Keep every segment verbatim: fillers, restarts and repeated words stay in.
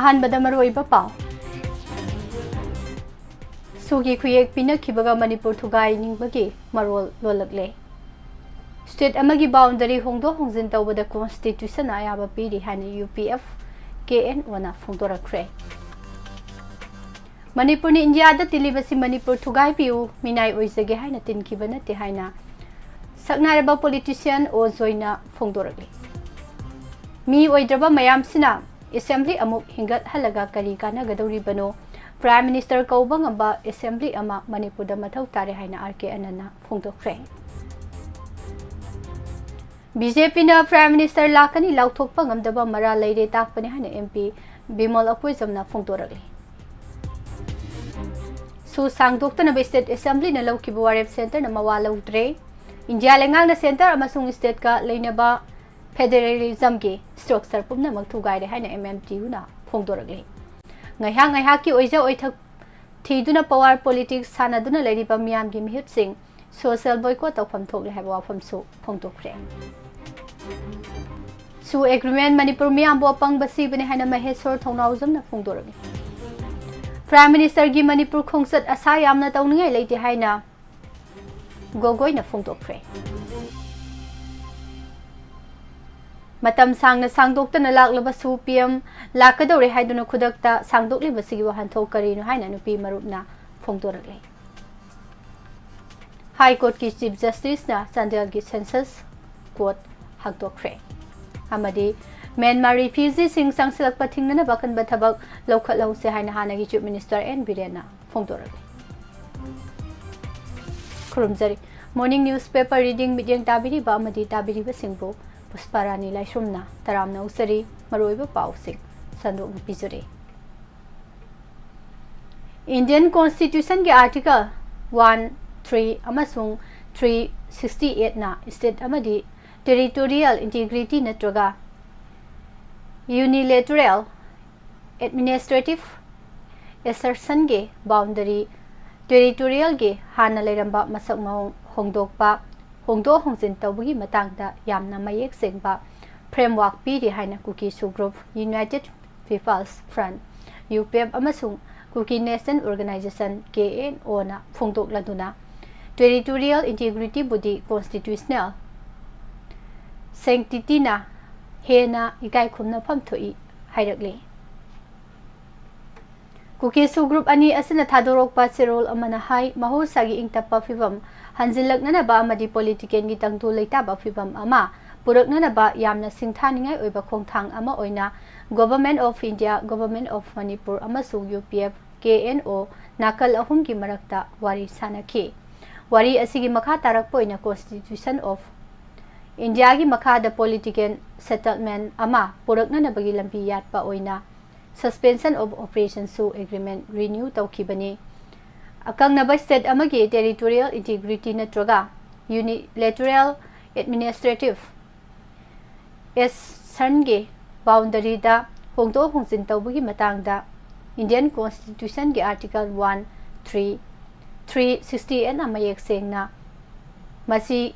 ꯑꯍꯥꯟꯕꯗ ꯃꯔꯨꯑꯣꯏꯕ ꯄꯥꯎ꯫ ꯁꯨꯒꯤ ꯈꯨꯌꯦꯛ ꯄꯤꯅꯈꯤꯕꯒ ꯃꯅꯤꯄꯨꯔ ꯊꯨꯒꯥꯏꯅꯤꯡꯕꯒꯤ ꯃꯔꯣꯜ ꯂꯣꯜꯂꯛꯂꯦ꯫ ꯁ꯭ꯇꯦꯠ ꯑꯃꯒꯤ ꯕꯥꯎꯟꯗꯔꯤ ꯍꯣꯡꯗꯣꯛ ꯍꯣꯡꯖꯤꯟ ꯇꯧꯕꯗ ꯀꯣꯟꯁꯇꯤꯇ꯭ꯌꯨꯁꯟꯅ ꯑꯌꯥꯕ ꯄꯤꯔꯤ ꯍꯥꯏꯅ U P F K N ꯑꯣꯅ ꯐꯣꯡꯗꯣꯔꯛꯈ꯭ꯔꯦ꯫ ꯃꯅꯤꯄꯨꯔꯅ ꯏꯟꯗꯤꯌꯥꯗ ꯇꯤꯜꯂꯤꯕꯁꯤ ꯃꯅꯤꯄꯨꯔ ꯊꯨꯒꯥꯏꯕꯤꯌꯨ, ꯃꯤꯅꯥꯏ ꯑꯣꯏꯖꯒꯦ ꯍꯥꯏꯅ ꯇꯤꯟꯈꯤꯕ ꯅꯠꯇꯦ ꯍꯥꯏꯅ ꯁꯛꯅꯥꯏꯔꯕ ꯄꯣꯂꯤꯇꯤꯁꯤꯌꯟ ꯑꯣ ꯖꯣꯏꯅ ꯐꯣꯡꯗꯣꯔꯛꯂꯤ꯫ ꯃꯤ ꯑꯣꯏꯗ꯭ꯔꯕ ꯃꯌꯥꯝꯁꯤꯅ ꯑꯦꯁꯦꯝꯕ꯭ꯂꯤ ꯑꯃꯨꯛ ꯍꯤꯡꯒꯠꯍꯜꯂꯒ ꯀꯔꯤ ꯀꯥꯟꯅꯒꯗꯧꯔꯤꯕꯅꯣ? ꯄ꯭ꯔꯥꯏꯝ ꯃꯤꯅꯤꯁꯇꯔ ꯀꯧꯕ ꯉꯝꯕ ꯑꯦꯁꯦꯝꯕ꯭ꯂꯤ ꯑꯃ ꯃꯅꯤꯄꯨꯔꯗ ꯃꯊꯧ ꯇꯥꯔꯦ ꯍꯥꯏꯅ ꯑꯥꯔ ꯀꯦ ꯑꯅꯟꯅ ꯐꯣꯡꯗꯣꯛꯈ꯭ꯔꯦ꯫ ꯕꯤ ꯖꯦ ꯄꯤꯅ ꯄ꯭ꯔꯥꯏꯝ ꯃꯤꯅꯤꯁꯇꯔ ꯂꯥꯛꯀꯅꯤ ꯂꯥꯎꯊꯣꯛꯄ ꯉꯝꯗꯕ ꯃꯔꯥꯜ ꯂꯩꯔꯦ ꯇꯥꯛꯄꯅꯤ ꯍꯥꯏꯅ ꯑꯦꯝ ꯄꯤ ꯕꯤꯃꯣꯜ ꯑꯀꯣꯏꯖꯝꯅ ꯐꯣꯡꯗꯣꯔꯛꯂꯤ꯫ ꯁꯨ ꯁꯥꯡꯗꯣꯛꯇꯅꯕ ꯁ꯭ꯇꯦꯠ ꯑꯦꯁꯦꯝꯕ꯭ꯂꯤꯅ ꯂꯧꯈꯤꯕ ꯋꯥꯔꯦꯞ ꯁꯦꯟꯇꯔꯅ ꯃꯋꯥ ꯂꯧꯗ꯭ꯔꯦ꯫ ꯏꯟꯗꯤꯌꯥ ꯂꯩꯉꯥꯛꯅ ꯁꯦꯟꯇꯔ ꯑꯃꯁꯨꯡ ꯁ꯭ꯇꯦꯠꯀ ꯂꯩꯅꯕ ꯐꯦꯗꯔꯦꯂꯤꯖꯝꯒꯤ ꯁ꯭ꯇ꯭ꯔꯛꯆꯔ ꯄꯨꯝꯅꯃꯛ ꯊꯨꯒꯥꯏꯔꯦ ꯍꯥꯏꯅ ꯑꯦꯝ ꯑꯦꯝ ꯇꯤ ꯌꯨꯅ ꯐꯣꯡꯗꯣꯔꯛꯂꯤ꯫ ꯉꯥꯏꯍꯥꯛ ꯉꯥꯏꯍꯥꯛꯀꯤ ꯑꯣꯏꯖ ꯑꯣꯏꯊꯛ ꯊꯤꯗꯨꯅ ꯄꯋꯥꯔ ꯄꯣꯂꯤꯇꯤꯛꯁ ꯁꯥꯟꯅꯗꯨꯅ ꯂꯩꯔꯤꯕ ꯃꯤꯌꯥꯝꯒꯤ ꯃꯤꯍꯨꯠꯁꯤꯡ ꯁꯣꯁꯤꯌꯦꯜ ꯕꯣꯏꯀꯣꯠ ꯇꯧꯐꯝ ꯊꯣꯛꯂꯦ ꯍꯥꯏꯕ ꯋꯥꯐꯝꯁꯨ ꯐꯣꯡꯗꯣꯛꯈ꯭ꯔꯦ꯫ ꯁꯨ ꯑꯦꯒ꯭ꯔꯤꯃꯦꯟ ꯃꯅꯤꯄꯨꯔ ꯃꯤꯌꯥꯝꯕꯨ ꯑꯄꯪꯕ ꯁꯤꯕꯅꯤ ꯍꯥꯏꯅ ꯃꯍꯦꯁꯣꯔ ꯊꯧꯅꯥꯎꯖꯝꯅ ꯐꯣꯡꯗꯣꯔꯛꯂꯤ꯫ ꯄ꯭ꯔꯥꯏꯝ ꯃꯤꯅꯤꯁꯇꯔꯒꯤ ꯃꯅꯤꯄꯨꯔ ꯈꯣꯡꯆꯠ ꯑꯁꯥ ꯌꯥꯝꯅ ꯇꯧꯅꯤꯡꯉꯥꯏ ꯂꯩꯇꯦ ꯍꯥꯏꯅ ꯒꯣꯒꯣꯏꯅ ꯐꯣꯡꯗꯣꯛꯈ꯭ꯔꯦ꯫ ꯃꯇꯝ ꯁꯥꯡꯅ ꯁꯥꯡꯗꯣꯛꯇꯅ ꯂꯥꯛꯂꯕꯁꯨ ꯄꯤ ꯑꯦꯝ ꯂꯥꯛꯀꯗꯧꯔꯦ ꯍꯥꯏꯗꯨꯅ ꯈꯨꯗꯛꯇ ꯁꯥꯡꯗꯣꯛꯂꯤꯕꯁꯤꯒꯤ ꯋꯥꯍꯟꯊꯣꯛ ꯀꯔꯤꯅꯣ ꯍꯥꯏꯅ ꯅꯨꯄꯤ ꯃꯔꯨꯞꯅ ꯐꯣꯡꯗꯣꯔꯛꯂꯤ꯫ ꯍꯥꯏ ꯀꯣꯔꯠꯀꯤ ꯆꯤꯐ ꯖꯁꯇꯤꯁꯅ ꯆꯥꯟꯗꯦꯜꯒꯤ ꯁꯦꯟꯁꯁ ꯀꯣꯔꯠ ꯍꯥꯡꯗꯣꯛꯈ꯭ꯔꯦ ꯑꯃꯗꯤ ꯃ꯭ꯌꯥꯟꯃꯥꯔ ꯔꯤꯐ꯭ꯌꯨꯖꯤꯁꯤꯡ ꯆꯪꯁꯤꯜꯂꯛꯄ ꯊꯤꯡꯅꯅꯕ ꯑꯀꯟꯕ ꯊꯕꯛ ꯂꯧꯈꯠꯍꯧꯁꯦ ꯍꯥꯏꯅ ꯍꯥꯟꯅꯒꯤ ꯆꯤꯐ ꯃꯤꯅꯤꯁꯇꯔ ꯑꯦꯟ ꯕꯤꯔꯦꯟꯅ ꯐꯣꯡꯗꯣꯔꯛꯂꯤ꯫ ꯈꯨꯔꯨꯝꯖꯔꯤ꯫ ꯃꯣꯔꯅꯤꯡ ꯅ꯭ꯌꯨꯁꯄꯦꯄꯔ ꯔꯤꯗꯤꯡ ꯃꯤꯠꯌꯦꯡ ꯇꯥꯕꯤꯔꯤꯕ ꯑꯃꯗꯤ ꯇꯥꯕꯤꯔꯤꯕꯁꯤꯡꯕꯨ ꯄꯨꯁꯄꯥꯔꯥꯅꯤ ꯂꯥꯏꯁ꯭ꯔꯝꯅ ꯇꯔꯥꯝꯅ ꯑꯣꯛꯆꯔꯤ꯫ ꯃꯔꯨꯑꯣꯏꯕ ꯄꯥꯎꯁꯤꯡ ꯁꯟꯗꯣꯛꯅ ꯄꯤꯖꯔꯤ꯫ ꯏꯟꯗꯤꯌꯟ ꯀꯣꯟꯁꯇꯤꯇ꯭ꯌꯨꯁꯟꯒꯤ ꯑꯥꯔꯇꯤꯀꯜ ꯋꯥꯟ ꯊ꯭ꯔꯤ ꯑꯃꯁꯨꯡ ꯊ꯭ꯔꯤ ꯁꯤꯛꯁꯇꯤ ꯑꯩꯠꯅ ꯁ꯭ꯇꯦꯠ ꯑꯃꯗꯤ ꯇꯦꯔꯤꯇꯣꯔꯤꯌꯦꯜ ꯏꯟꯇꯤꯒ꯭ꯔꯤꯇꯤ ꯅꯠꯇ꯭ꯔꯒ ꯌꯨꯅꯤꯂꯦꯇꯔꯦꯜ ꯑꯦꯗꯃꯤꯅꯤꯁꯇ꯭ꯔꯦꯇꯤꯚ ꯑꯦꯁꯔꯁꯟꯒꯤ ꯕꯥꯎꯟꯗꯔꯤ, ꯇꯦꯔꯤꯇꯣꯔꯤꯌꯦꯜꯒꯤ ꯍꯥꯟꯅ ꯂꯩꯔꯝꯕ ꯃꯁꯛ ꯃꯑꯣꯡ ꯍꯣꯡꯗꯣꯛꯄ, ꯍꯣꯡꯗꯣꯛ ꯍꯣꯡꯖꯤꯟ ꯇꯧꯕꯒꯤ ꯃꯇꯥꯡꯗ ꯌꯥꯝꯅ ꯃꯌꯦꯛ ꯁꯦꯡꯕ ꯐ꯭ꯔꯦꯝꯋꯥꯔꯛ ꯄꯤꯔꯤ ꯍꯥꯏꯅ ꯀꯨꯀꯤ ꯁꯨ group United People's Front, UPF, ꯑꯃꯁꯨꯡ Kuki National Organization, KNO ꯅ ꯐꯣꯡꯗꯣꯛꯂꯗꯨꯅ, territorial integrity ꯕꯨꯗꯤ constitutional sanctity ꯅ ꯍꯦꯟꯅ ꯏꯀꯥꯏ ꯈꯨꯝꯅꯐꯝ ꯊꯣꯛꯏ ꯍꯥꯏꯔꯛꯂꯤ꯫ ꯀꯨꯀꯤꯁꯨ ꯒ꯭ꯔꯨꯞ ꯑꯅꯤ ꯑꯁꯤꯅ ꯊꯥꯗꯣꯔꯛꯄ ꯆꯦꯔꯣꯜ ꯑꯃꯅ ꯍꯥꯏ, ꯃꯍꯧꯁꯥꯒꯤ ꯏꯪ ꯇꯞꯄ ꯐꯤꯕꯝ ꯍꯟꯖꯤꯜꯂꯛꯅꯅꯕ ꯑꯃꯗꯤ political ꯒꯤ ꯇꯪꯗꯨ ꯂꯩꯇꯥꯕ ꯐꯤꯕꯝ ꯑꯃ ꯄꯨꯔꯛꯅꯅꯕ ꯌꯥꯝꯅ ꯁꯤꯡꯊꯥꯅꯤꯡꯉꯥꯏ ꯑꯣꯏꯕ ꯈꯣꯡꯊꯥꯡ ꯑꯃ ꯑꯣꯏꯅ Government of India, Government of Manipur ꯑꯃꯁꯨꯡ UPF, KNO ꯅꯥꯀꯜ ꯑꯍꯨꯝꯒꯤ ꯃꯔꯛꯇ ꯋꯥꯔꯤ ꯁꯥꯅꯈꯤ꯫ ꯋꯥꯔꯤ ꯑꯁꯤꯒꯤ ꯃꯈꯥ ꯇꯥꯔꯛꯄ ꯑꯣꯏꯅ Constitution of India ꯒꯤ ꯃꯈꯥꯗ political settlement ꯑꯃ ꯄꯨꯔꯛꯅꯅꯕꯒꯤ ꯂꯝꯕꯤ ꯌꯥꯠꯄ ꯑꯣꯏꯅ Suspension of Operation ꯁꯨ agreement renew ꯇꯧꯈꯤꯕꯅꯤ꯫ ꯑꯀꯛꯅꯕ state ꯑꯃꯒꯤ territorial integrity ꯅꯠꯇ꯭ꯔꯒ unilateral administrative accession ꯒꯤ boundary ꯗ ꯍꯣꯡꯗꯣꯛ ꯍꯣꯡꯖꯤꯟ ꯇꯧꯕꯒꯤ ꯃꯇꯥꯡꯗ Indian Constitution ꯒꯤ Article one three three sixty eight ꯅ ꯃꯌꯦꯛ ꯁꯦꯡꯅ ꯃꯁꯤ,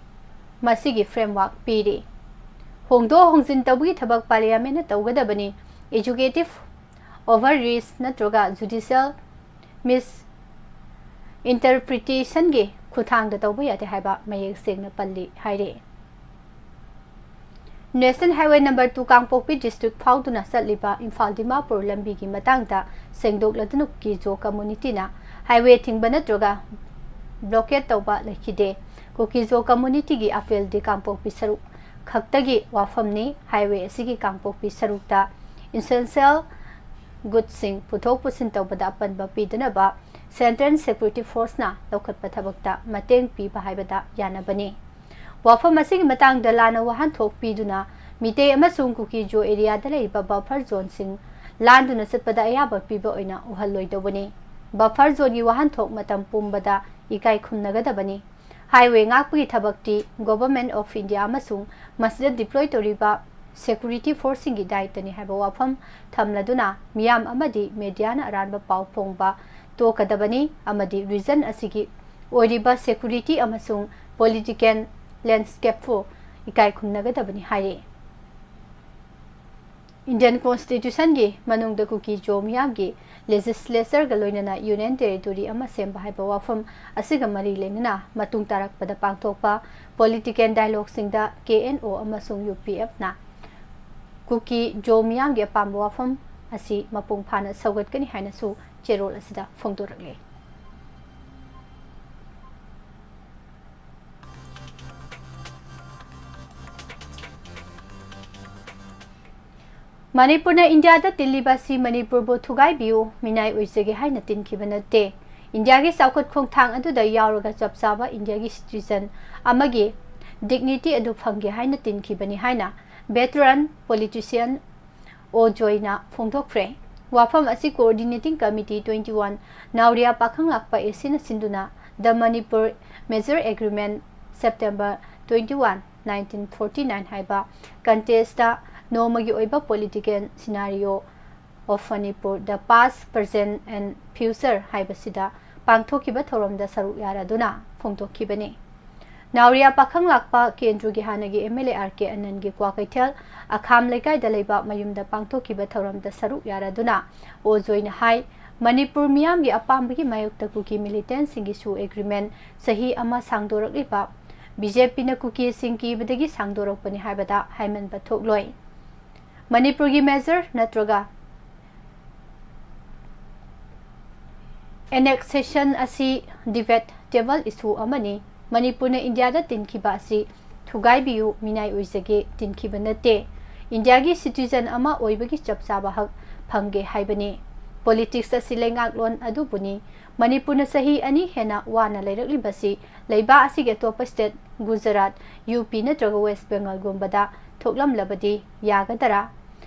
ꯃꯁꯤꯒꯤ framework ꯄꯤꯔꯤ꯫ ꯍꯣꯡꯗꯣꯛ ꯍꯣꯡꯖꯤꯟ ꯇꯧꯕꯒꯤ ꯊꯕꯛ Parliament ꯅ ꯇꯧꯒꯗꯕꯅꯤ꯫ Executive overreach ꯅꯠꯇ꯭ꯔꯒ judicial misinterpretation ꯒꯤ ꯈꯨꯠꯊꯥꯡꯗ ꯇꯧꯕ ꯌꯥꯗꯦ ꯍꯥꯏꯕ ꯃꯌꯦꯛ ꯁꯦꯡꯅ ꯄꯜꯂꯤ ꯍꯥꯏꯔꯤ꯫ National Highway number two ꯀꯥꯡꯄꯣꯛꯄꯤ district ꯐꯥꯎꯗꯨꯅ ꯆꯠꯂꯤꯕ ꯏꯝꯐꯥꯜ ꯗꯤꯃꯥꯄꯨꯔ ꯂꯝꯕꯤꯒꯤ ꯃꯇꯥꯡꯗ ꯁꯦꯡꯗꯣꯛꯂꯗꯨꯅ ꯀꯨꯀꯤꯖꯣ community ꯅ highway ꯊꯤꯡꯕ ꯅꯠꯇ꯭ꯔꯒ blockade ꯇꯧꯕ ꯂꯩꯈꯤꯗꯦ꯫ ꯀꯨꯀꯤꯖꯣ community ꯒꯤ appeal ꯗꯤ ꯀꯥꯡꯄꯣꯛꯄꯤ ꯁꯔꯨꯛ ꯈꯛꯇꯒꯤ ꯋꯥꯐꯝꯅꯤ꯫ Highway ꯑꯁꯤꯒꯤ ꯀꯥꯡꯄꯣꯛꯄꯤ ꯁꯔꯨꯛꯇ essential goods ꯁꯤꯡ ꯄꯨꯊꯣꯛ ꯄꯨꯁꯤꯟ ꯇꯧꯕꯗ ꯑꯄꯟꯕ ꯄꯤꯗꯅꯕ Central Security Force ꯅ ꯂꯧꯈꯠꯄ ꯊꯕꯛꯇ ꯃꯇꯦꯡ ꯄꯤꯕ ꯍꯥꯏꯕꯗ ꯌꯥꯅꯕꯅꯤ꯫ ꯋꯥꯐꯝ ꯑꯁꯤꯒꯤ ꯃꯇꯥꯡꯗ ꯂꯥꯟꯅ ꯋꯥꯍꯟꯊꯣꯛ ꯄꯤꯗꯨꯅ ꯃꯤꯇꯩ ꯑꯃꯁꯨꯡ ꯀꯨꯀꯤꯖꯣ area ꯗ ꯂꯩꯔꯤꯕ buffer zone ꯁꯤꯡ ꯂꯥꯟꯗꯨꯅ ꯆꯠꯄꯗ ꯑꯌꯥꯕ ꯄꯤꯕ ꯑꯣꯏꯅ ꯎꯍꯜꯂꯣꯏꯗꯧꯕꯅꯤ꯫ Buffer zone ꯒꯤ ꯋꯥꯍꯟꯊꯣꯛ ꯃꯇꯝ ꯄꯨꯝꯕꯗ ꯏꯀꯥꯏ ꯈꯨꯝꯅꯒꯗꯕꯅꯤ꯫ Highway ꯉꯥꯛꯄꯒꯤ ꯊꯕꯛꯇꯤ Government of India ꯑꯃꯁꯨꯡ ꯃꯁꯤꯗ deploy ꯇꯧꯔꯤꯕ security force ꯁꯤꯡꯒꯤ ꯗꯥꯏꯇꯅꯤ ꯍꯥꯏꯕ ꯋꯥꯐꯝ ꯊꯝꯂꯗꯨꯅ ꯃꯤꯌꯥꯝ ꯑꯃꯗꯤ media ꯅ ꯑꯔꯥꯟꯕ ꯄꯥꯎ ꯐꯣꯡꯕ ꯇꯣꯛꯀꯗꯕꯅꯤ ꯑꯃꯗꯤ region ꯑꯁꯤꯒꯤ ꯑꯣꯏꯔꯤꯕ security ꯑꯃꯁꯨꯡ political landscape ꯄꯨ ꯏꯀꯥꯏ ꯈꯨꯝꯅꯒꯗꯕꯅꯤ ꯍꯥꯏꯔꯤ꯫ Indian Constitution ꯒꯤ ꯃꯅꯨꯡꯗ ꯀꯨꯀꯤ ꯖꯣ ꯃꯤꯌꯥꯝꯒꯤ Legislature ꯒ ꯂꯣꯏꯅꯅ Union Territory ꯑꯃ ꯁꯦꯝꯕ ꯍꯥꯏꯕ ꯋꯥꯐꯝ ꯑꯁꯤꯒ ꯃꯔꯤ ꯂꯩꯅꯅ ꯃꯇꯨꯡ ꯇꯥꯔꯛꯄꯗ ꯄꯥꯡꯊꯣꯛꯄ Political Dialogue ꯁꯤꯡꯗ K N O ꯑꯃꯁꯨꯡ U P F ꯅ ꯀꯨꯀꯤ ꯖꯣ ꯃꯤꯌꯥꯝꯒꯤ ꯑꯄꯥꯝꯕ ꯋꯥꯐꯝ ꯑꯁꯤ ꯃꯄꯨꯡ ꯐꯥꯅ ꯁꯧꯒꯠꯀꯅꯤ ꯍꯥꯏꯅꯁꯨ ꯆꯦꯔꯣꯜ ꯑꯁꯤꯗ ꯐꯣꯡꯗꯣꯔꯛꯂꯤ꯫ ꯃꯅꯤꯄꯨꯔꯅ ꯏꯟꯗꯤꯌꯥꯗ ꯇꯤꯜꯂꯤꯕ ꯑꯁꯤ ꯃꯅꯤꯄꯨꯔꯕꯨ ꯊꯨꯒꯥꯏꯕꯤꯌꯨ, ꯃꯤꯅꯥꯏ ꯑꯣꯏꯖꯒꯦ ꯍꯥꯏꯅ ꯇꯤꯟꯈꯤꯕ ꯅꯠꯇꯦ꯫ ꯏꯟꯗꯤꯌꯥꯒꯤ ꯆꯥꯎꯈꯠ ꯈꯣꯡꯊꯥꯡ ꯑꯗꯨꯗ ꯌꯥꯎꯔꯒ ꯆꯞ ꯆꯥꯕ ꯏꯟꯗꯤꯌꯥꯒꯤ citizen ꯑꯃꯒꯤ dignity ꯑꯗꯨ ꯐꯪꯒꯦ ꯍꯥꯏꯅ ꯇꯤꯟꯈꯤꯕꯅꯤ ꯍꯥꯏꯅ veteran politician ꯑꯣ ꯖꯣꯏꯅ ꯐꯣꯡꯗꯣꯛꯈ꯭ꯔꯦ꯫ ꯋꯥꯐꯝ ꯑꯁꯤ Coordinating Committee twenty one Nauriya ꯄꯥꯈꯪꯂꯥꯛꯄ A C ꯅ ꯁꯤꯟꯗꯨꯅ The Manipur Merger Agreement September twenty one, nineteen forty nine ꯍꯥꯏꯕ contest ꯇ ꯅꯣꯡꯃꯒꯤ ꯑꯣꯏꯕ political scenario of Manipur, the past, present and future ꯍꯥꯏꯕꯁꯤꯗ ꯄꯥꯡꯊꯣꯛꯈꯤꯕ ꯊꯧꯔꯝꯗ ꯁꯔꯨꯛ ꯌꯥꯔꯗꯨꯅ ꯐꯣꯡꯗꯣꯛꯈꯤꯕꯅꯤ꯫ ꯅꯥꯎꯔꯤꯌꯥ ꯄꯥꯈꯪꯂꯥꯛꯄ ꯀꯦꯟꯗ꯭ꯔꯒꯤ ꯍꯥꯟꯅꯒꯤ M L A R K ꯑꯅꯟꯒꯤ Kwakeithel ꯑꯈꯥꯝ ꯂꯩꯀꯥꯏꯗ ꯂꯩꯕ ꯃꯌꯨꯝꯗ ꯄꯥꯡꯊꯣꯛꯈꯤꯕ ꯊꯧꯔꯝꯗ ꯁꯔꯨꯛ ꯌꯥꯔꯗꯨꯅ ꯑꯣ ꯖꯣꯏꯅ ꯍꯥꯏ, ꯃꯅꯤꯄꯨꯔ ꯃꯤꯌꯥꯝꯒꯤ ꯑꯄꯥꯝꯕꯒꯤ ꯃꯥꯌꯣꯛꯇ ꯀꯨꯀꯤ militant ꯁꯤꯡꯒꯤꯁꯨ agreement ꯆꯍꯤ ꯑꯃ ꯁꯥꯡꯗꯣꯔꯛꯂꯤꯕ B J P ꯅ ꯀꯨꯀꯤꯁꯤꯡ ꯀꯤꯕꯗꯒꯤ ꯁꯥꯡꯗꯣꯔꯛꯄꯅꯤ ꯍꯥꯏꯕꯗ ꯍꯥꯏꯃꯟꯕ ꯊꯣꯛꯂꯣꯏ꯫ ꯃꯅꯤꯄꯨꯔꯒꯤ merger ꯅꯠꯇ꯭ꯔꯒ annexation ꯑꯁꯤ debatable issue ꯑꯃꯅꯤ꯫ ꯃꯅꯤꯄꯨꯔꯅ ꯏꯟꯗꯤꯌꯥꯗ ꯇꯤꯟꯈꯤꯕ ꯑꯁꯤ ꯊꯨꯒꯥꯏꯕꯤꯌꯨ, ꯃꯤꯅꯥꯏ ꯑꯣꯏꯖꯒꯦ ꯇꯤꯟꯈꯤꯕ ꯅꯠꯇꯦ꯫ ꯏꯟꯗꯤꯌꯥꯒꯤ citizen ꯑꯃ ꯑꯣꯏꯕꯒꯤ ꯆꯞ ꯆꯥꯕ ꯍꯛ ꯐꯪꯒꯦ ꯍꯥꯏꯕꯅꯤ꯫ Politics ꯑꯁꯤ ꯂꯩꯉꯥꯛꯂꯣꯟ ꯑꯗꯨꯕꯨꯅꯤ꯫ ꯃꯅꯤꯄꯨꯔꯅ ꯆꯍꯤ ꯑꯅꯤ ꯍꯦꯟꯅ ꯋꯥꯅ ꯂꯩꯔꯛꯂꯤꯕꯁꯤ ꯂꯩꯕꯥꯛ ꯑꯁꯤꯒꯤ ꯑꯇꯣꯞꯄ state, ꯒꯨꯖꯔꯥꯠ, U P ꯅꯠꯇ꯭ꯔꯒ West Bengal ꯒꯨꯝꯕꯗ ꯊꯣꯛꯂꯝꯂꯕꯗꯤ ꯌꯥꯒꯗꯔꯥ?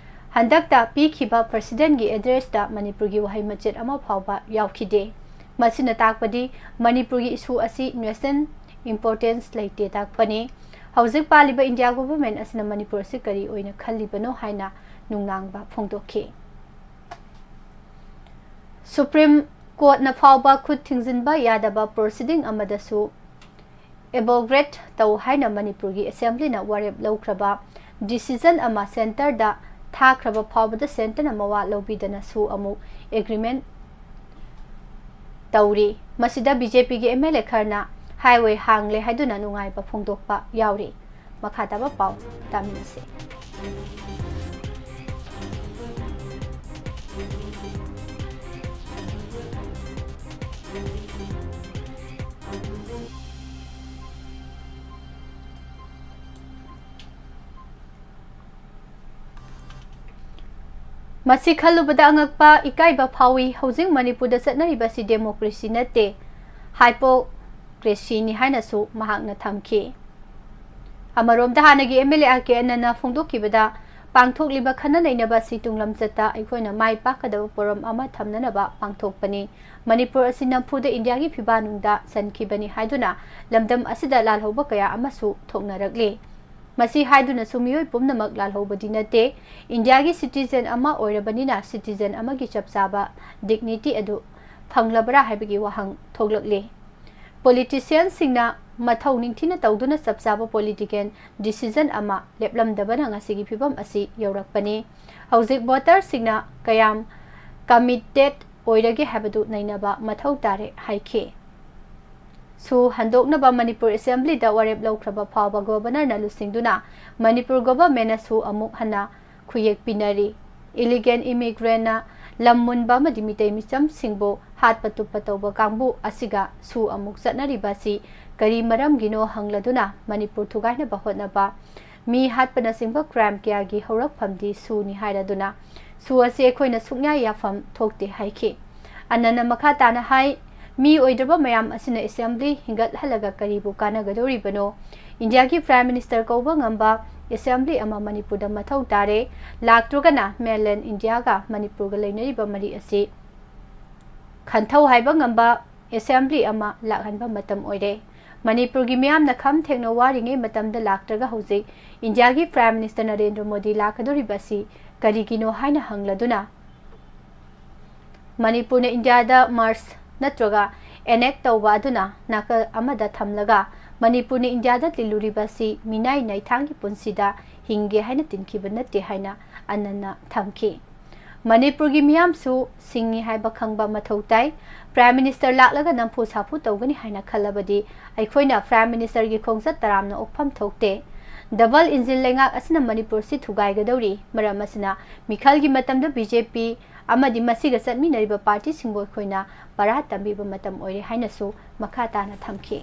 ꯍꯟꯗꯛꯇ ꯄꯤꯈꯤꯕ president ꯒꯤ address ꯇ ꯃꯅꯤꯄꯨꯔꯒꯤ ꯋꯥꯍꯩ ꯃꯆꯦꯠ ꯑꯃ ꯐꯥꯎꯕ ꯌꯥꯎꯈꯤꯗꯦ꯫ ꯃꯁꯤꯅ ꯇꯥꯛꯄꯗꯤ ꯃꯅꯤꯄꯨꯔꯒꯤ issue ꯑꯁꯤ national importance ꯂꯩꯇꯦ ꯇꯥꯛꯄꯅꯤ꯫ ꯍꯧꯖꯤꯛ ꯄꯥꯜꯂꯤꯕ ꯏꯟꯗꯤꯌꯥ government ꯑꯁꯤꯅ ꯃꯅꯤꯄꯨꯔ ꯑꯁꯤ ꯀꯔꯤ ꯑꯣꯏꯅ ꯈꯜꯂꯤꯕꯅꯣ ꯍꯥꯏꯅ ꯅꯨꯡꯅꯥꯡꯕ ꯐꯣꯡꯗꯣꯛꯈꯤ꯫ Supreme Court ꯅ ꯐꯥꯎꯕ ꯈꯨꯠ ꯊꯤꯡꯖꯤꯟꯕ ꯌꯥꯗꯕ proceeding ꯑꯃꯗꯁꯨ abrogate ꯇꯧ ꯍꯥꯏꯅ ꯃꯅꯤꯄꯨꯔꯒꯤ Assembly ꯅ ꯋꯥꯔꯦꯞ ꯂꯧꯈ꯭ꯔꯕ decision ꯑꯃ centre ꯗ ꯊꯥꯈ꯭ꯔꯕ ꯐꯥꯎꯕꯗ ꯁꯦꯟꯇꯔꯅ ꯃꯋꯥ ꯂꯧꯕꯤꯗꯅ ꯁꯨ ꯑꯃꯨꯛ ꯑꯦꯒ꯭ꯔꯤꯃꯦꯟ ꯇꯧꯔꯤ꯫ ꯃꯁꯤꯗ ꯕꯤ ꯖꯦ ꯄꯤꯒꯤ ꯑꯦꯝ ꯑꯦꯜ ꯑꯦ ꯈꯔꯅ ꯍꯥꯏꯋꯦ ꯍꯥꯡꯂꯦ ꯍꯥꯏꯗꯨꯅ ꯅꯨꯡꯉꯥꯏꯕ ꯐꯣꯡꯗꯣꯛꯄ ꯌꯥꯎꯔꯤ꯫ ꯃꯈꯥ ꯇꯥꯕ ꯄꯥꯎ ꯇꯥꯃꯤꯟꯅꯁꯤ꯫ ꯃꯁꯤ ꯈꯜꯂꯨꯕꯗ ꯑꯉꯛꯄ, ꯏꯀꯥꯏꯕ ꯐꯥꯎꯏ꯫ ꯍꯧꯖꯤꯛ ꯃꯅꯤꯄꯨꯔꯗ ꯆꯠꯅꯔꯤꯕꯁꯤ ꯗꯦꯃꯣꯀ꯭ꯔꯦꯁꯤ ꯅꯠꯇꯦ, ꯍꯥꯏꯄꯣꯀ꯭ꯔꯦꯁꯤꯅꯤ ꯍꯥꯏꯅꯁꯨ ꯃꯍꯥꯛꯅ ꯊꯝꯈꯤ꯫ ꯑꯃꯔꯣꯝꯗ ꯍꯥꯟꯅꯒꯤ ꯑꯦꯝ ꯑꯦꯜ ꯑꯦ ꯑꯥꯔ ꯀꯦ ꯑꯅꯟꯅ ꯐꯣꯡꯗꯣꯛꯈꯤꯕꯗ, ꯄꯥꯡꯊꯣꯛꯂꯤꯕ ꯈꯟꯅ ꯅꯩꯅꯕ ꯑꯁꯤ ꯇꯨꯡꯂꯝꯆꯠꯇ ꯑꯩꯈꯣꯏꯅ ꯃꯥꯏ ꯄꯥꯛꯀꯗꯕ ꯄꯣꯔꯝ ꯑꯃ ꯊꯝꯅꯅꯕ ꯄꯥꯡꯊꯣꯛꯄꯅꯤ꯫ ꯃꯅꯤꯄꯨꯔ ꯑꯁꯤ ꯅꯝꯐꯨꯗ ꯏꯟꯗꯤꯌꯥꯒꯤ ꯐꯤꯕꯥꯟꯅꯨꯡꯗ ꯆꯟꯈꯤꯕꯅꯤ ꯍꯥꯏꯗꯨꯅ ꯂꯝꯗꯝ ꯑꯁꯤꯗ ꯂꯥꯜꯍꯧꯕ ꯀꯌꯥ ꯑꯃꯁꯨ ꯊꯣꯛꯅꯔꯛꯂꯤ꯫ ꯃꯁꯤ ꯍꯥꯏꯗꯨꯅꯁꯨ ꯃꯤꯑꯣꯏ ꯄꯨꯝꯅꯃꯛ ꯂꯥꯜꯍꯧꯕꯗꯤ ꯅꯠꯇꯦ꯫ ꯏꯟꯗꯤꯌꯥꯒꯤ ꯁꯤꯇꯤꯖꯦꯟ ꯑꯃ ꯑꯣꯏꯔꯕꯅꯤꯅ ꯁꯤꯇꯤꯖꯦꯟ ꯑꯃꯒꯤ ꯆꯞ ꯆꯥꯕ ꯗꯤꯒꯅꯤꯇꯤ ꯑꯗꯨ ꯐꯪꯂꯕ꯭ꯔꯥ ꯍꯥꯏꯕꯒꯤ ꯋꯥꯍꯪ ꯊꯣꯛꯂꯛꯂꯤ꯫ ꯄꯣꯂꯤꯇꯤꯁꯤꯌꯟꯁꯤꯡꯅ ꯃꯊꯧ ꯅꯤꯡꯊꯤꯅ ꯇꯧꯗꯨꯅ ꯆꯞ ꯆꯥꯕ ꯄꯣꯂꯤꯇꯤꯀꯦꯜ ꯗꯤꯁꯤꯖꯟ ꯑꯃ ꯂꯦꯞꯂꯝꯗꯕꯅ ꯉꯁꯤꯒꯤ ꯐꯤꯕꯝ ꯑꯁꯤ ꯌꯧꯔꯛꯄꯅꯤ꯫ ꯍꯧꯖꯤꯛ ꯚꯣꯇꯔꯁꯤꯡꯅ ꯀꯌꯥꯝ ꯀꯃꯤꯇꯦꯠ ꯑꯣꯏꯔꯒꯦ ꯍꯥꯏꯕꯗꯨ ꯅꯩꯅꯕ ꯃꯊꯧ ꯇꯥꯔꯦ ꯍꯥꯏꯈꯤ꯫ ꯁꯨ ꯍꯟꯗꯣꯛꯅꯕ ꯃꯅꯤꯄꯨꯔ ꯑꯦꯁꯦꯝꯕ꯭ꯂꯤꯗ ꯋꯥꯔꯦꯞ ꯂꯧꯈ꯭ꯔꯕ ꯐꯥꯎꯕ ꯒꯣꯚꯔꯅꯔꯅ ꯂꯨꯆꯤꯡꯗꯨꯅ ꯃꯅꯤꯄꯨꯔ ꯒꯣꯚꯔꯃꯦꯟꯅ ꯁꯨ ꯑꯃꯨꯛ ꯍꯟꯅ ꯈꯨꯌꯦꯛ ꯄꯤꯅꯔꯤ꯫ ꯏꯂꯤꯒꯦꯜ ꯏꯃꯤꯒ꯭ꯔꯦꯟꯅ ꯂꯝ ꯃꯨꯟꯕ ꯑꯃꯗꯤ ꯃꯤꯇꯩ ꯃꯤꯆꯝꯁꯤꯡꯕꯨ ꯍꯥꯠꯄ ꯇꯨꯞꯄ ꯇꯧꯕ ꯀꯥꯡꯕꯨ ꯑꯁꯤꯒ ꯁꯨ ꯑꯃꯨꯛ ꯆꯠꯅꯔꯤꯕ ꯑꯁꯤ ꯀꯔꯤ ꯃꯔꯝꯒꯤꯅꯣ ꯍꯪꯂꯗꯨꯅ ꯃꯅꯤꯄꯨꯔ ꯊꯨꯒꯥꯏꯅꯕ ꯍꯣꯠꯅꯕ, ꯃꯤ ꯍꯥꯠꯄꯅꯆꯤꯡꯕ ꯀ꯭ꯔꯥꯏꯝ ꯀꯌꯥꯒꯤ ꯍꯧꯔꯛꯐꯝꯗꯤ ꯁꯨꯅꯤ ꯍꯥꯏꯔꯗꯨꯅ ꯁꯨ ꯑꯁꯤ ꯑꯩꯈꯣꯏꯅ ꯁꯨꯛꯌꯥ ꯌꯥꯐꯝ ꯊꯣꯛꯇꯦ ꯍꯥꯏꯈꯤ꯫ ꯑꯅꯟꯅ ꯃꯈꯥ ꯇꯥꯅ ꯍꯥꯏ, ꯃꯤ ꯑꯣꯏꯗ꯭ꯔꯕ ꯃꯌꯥꯝ ꯑꯁꯤꯅ ꯑꯦꯁꯦꯝꯕ꯭ꯂꯤ ꯍꯤꯡꯒꯠꯍꯜꯂꯒ ꯀꯔꯤꯕꯨ ꯀꯥꯟꯅꯒꯗꯧꯔꯤꯕꯅꯣ? ꯏꯟꯗꯤꯌꯥꯒꯤ ꯄ꯭ꯔꯥꯏꯝ ꯃꯤꯅꯤꯁꯇꯔ ꯀꯧꯕ ꯉꯝꯕ ꯑꯦꯁꯦꯝꯕ꯭ꯂꯤ ꯑꯃ ꯃꯅꯤꯄꯨꯔꯗ ꯃꯊꯧ ꯇꯥꯔꯦ꯫ ꯂꯥꯛꯇ꯭ꯔꯒꯅ ꯃꯦꯟꯂꯦꯟ ꯏꯟꯗꯤꯌꯥꯒ ꯃꯅꯤꯄꯨꯔꯒ ꯂꯩꯅꯔꯤꯕ ꯃꯔꯤ ꯑꯁꯤ ꯈꯟꯊꯧ ꯍꯥꯏꯕ ꯉꯝꯕ ꯑꯦꯁꯦꯝꯕ꯭ꯂꯤ ꯑꯃ ꯂꯥꯛꯍꯟꯕ ꯃꯇꯝ ꯑꯣꯏꯔꯦ꯫ ꯃꯅꯤꯄꯨꯔꯒꯤ ꯃꯤꯌꯥꯝꯅ ꯈꯝ ꯊꯦꯡꯅ ꯋꯥꯔꯤꯉꯩ ꯃꯇꯝꯗ ꯂꯥꯛꯇ꯭ꯔꯒ ꯍꯧꯖꯤꯛ ꯏꯟꯗꯤꯌꯥꯒꯤ ꯄ꯭ꯔꯥꯏꯝ ꯃꯤꯅꯤꯁꯇꯔ ꯅꯔꯦꯟꯗ꯭ꯔ ꯃꯣꯗꯤ ꯂꯥꯛꯀꯗꯧꯔꯤꯕ ꯑꯁꯤ ꯀꯔꯤꯒꯤꯅꯣ ꯍꯥꯏꯅ ꯍꯪꯂꯗꯨꯅ, ꯃꯅꯤꯄꯨꯔꯅ ꯏꯟꯗꯤꯌꯥꯗ ꯃꯔꯖ ꯅꯠꯇ꯭ꯔꯒ ꯑꯦꯅꯦꯛ ꯇꯧꯕ ꯑꯗꯨꯅ ꯅꯥꯀꯜ ꯑꯃꯗ ꯊꯝꯂꯒ ꯃꯅꯤꯄꯨꯔꯅ ꯏꯟꯗꯤꯌꯥꯗ ꯇꯤꯜꯂꯨꯔꯤꯕ ꯑꯁꯤ ꯃꯤꯅꯥꯏ ꯅꯥꯏꯊꯥꯡꯒꯤ ꯄꯨꯟꯁꯤꯗ ꯍꯤꯡꯒꯦ ꯍꯥꯏꯅ ꯇꯤꯟꯈꯤꯕ ꯅꯠꯇꯦ ꯍꯥꯏꯅ ꯑꯅꯟꯅ ꯊꯝꯈꯤ꯫ ꯃꯅꯤꯄꯨꯔꯒꯤ ꯃꯤꯌꯥꯝꯁꯨ ꯁꯤꯡꯉꯤ ꯍꯥꯏꯕ ꯈꯪꯕ ꯃꯊꯧ ꯇꯥꯏ꯫ Prime Minister ꯂꯥꯛꯂꯒ ꯅꯝꯐꯨ ꯁꯥꯐꯨ ꯇꯧꯒꯅꯤ ꯍꯥꯏꯅ ꯈꯜꯂꯕꯗꯤ ꯑꯩꯈꯣꯏꯅ Prime Ministerꯒꯤ ꯈꯣꯡꯆꯠ ꯇꯔꯥꯝꯅ ꯑꯣꯛꯐꯝ ꯊꯣꯛꯇꯦ꯫ Double engine ꯂꯩꯉꯥꯛ ꯑꯁꯤꯅ ꯃꯅꯤꯄꯨꯔꯁꯤ ꯊꯨꯒꯥꯏꯒꯗꯧꯔꯤ꯫ ꯃꯔꯝ ꯑꯁꯤꯅ ꯃꯤꯈꯜꯒꯤ ꯃꯇꯝꯗ BJP ꯑꯃꯗꯤ ꯃꯁꯤꯒ ꯆꯠꯃꯤꯟꯅꯔꯤꯕ partyꯁꯤꯡꯕꯨ ꯑꯩꯈꯣꯏꯅ ꯄꯔꯥ ꯇꯝꯕꯤꯕ ꯃꯇꯝ ꯑꯣꯏꯔꯦ ꯍꯥꯏꯅꯁꯨ ꯃꯈꯥ ꯇꯥꯅ ꯊꯝꯈꯤ꯫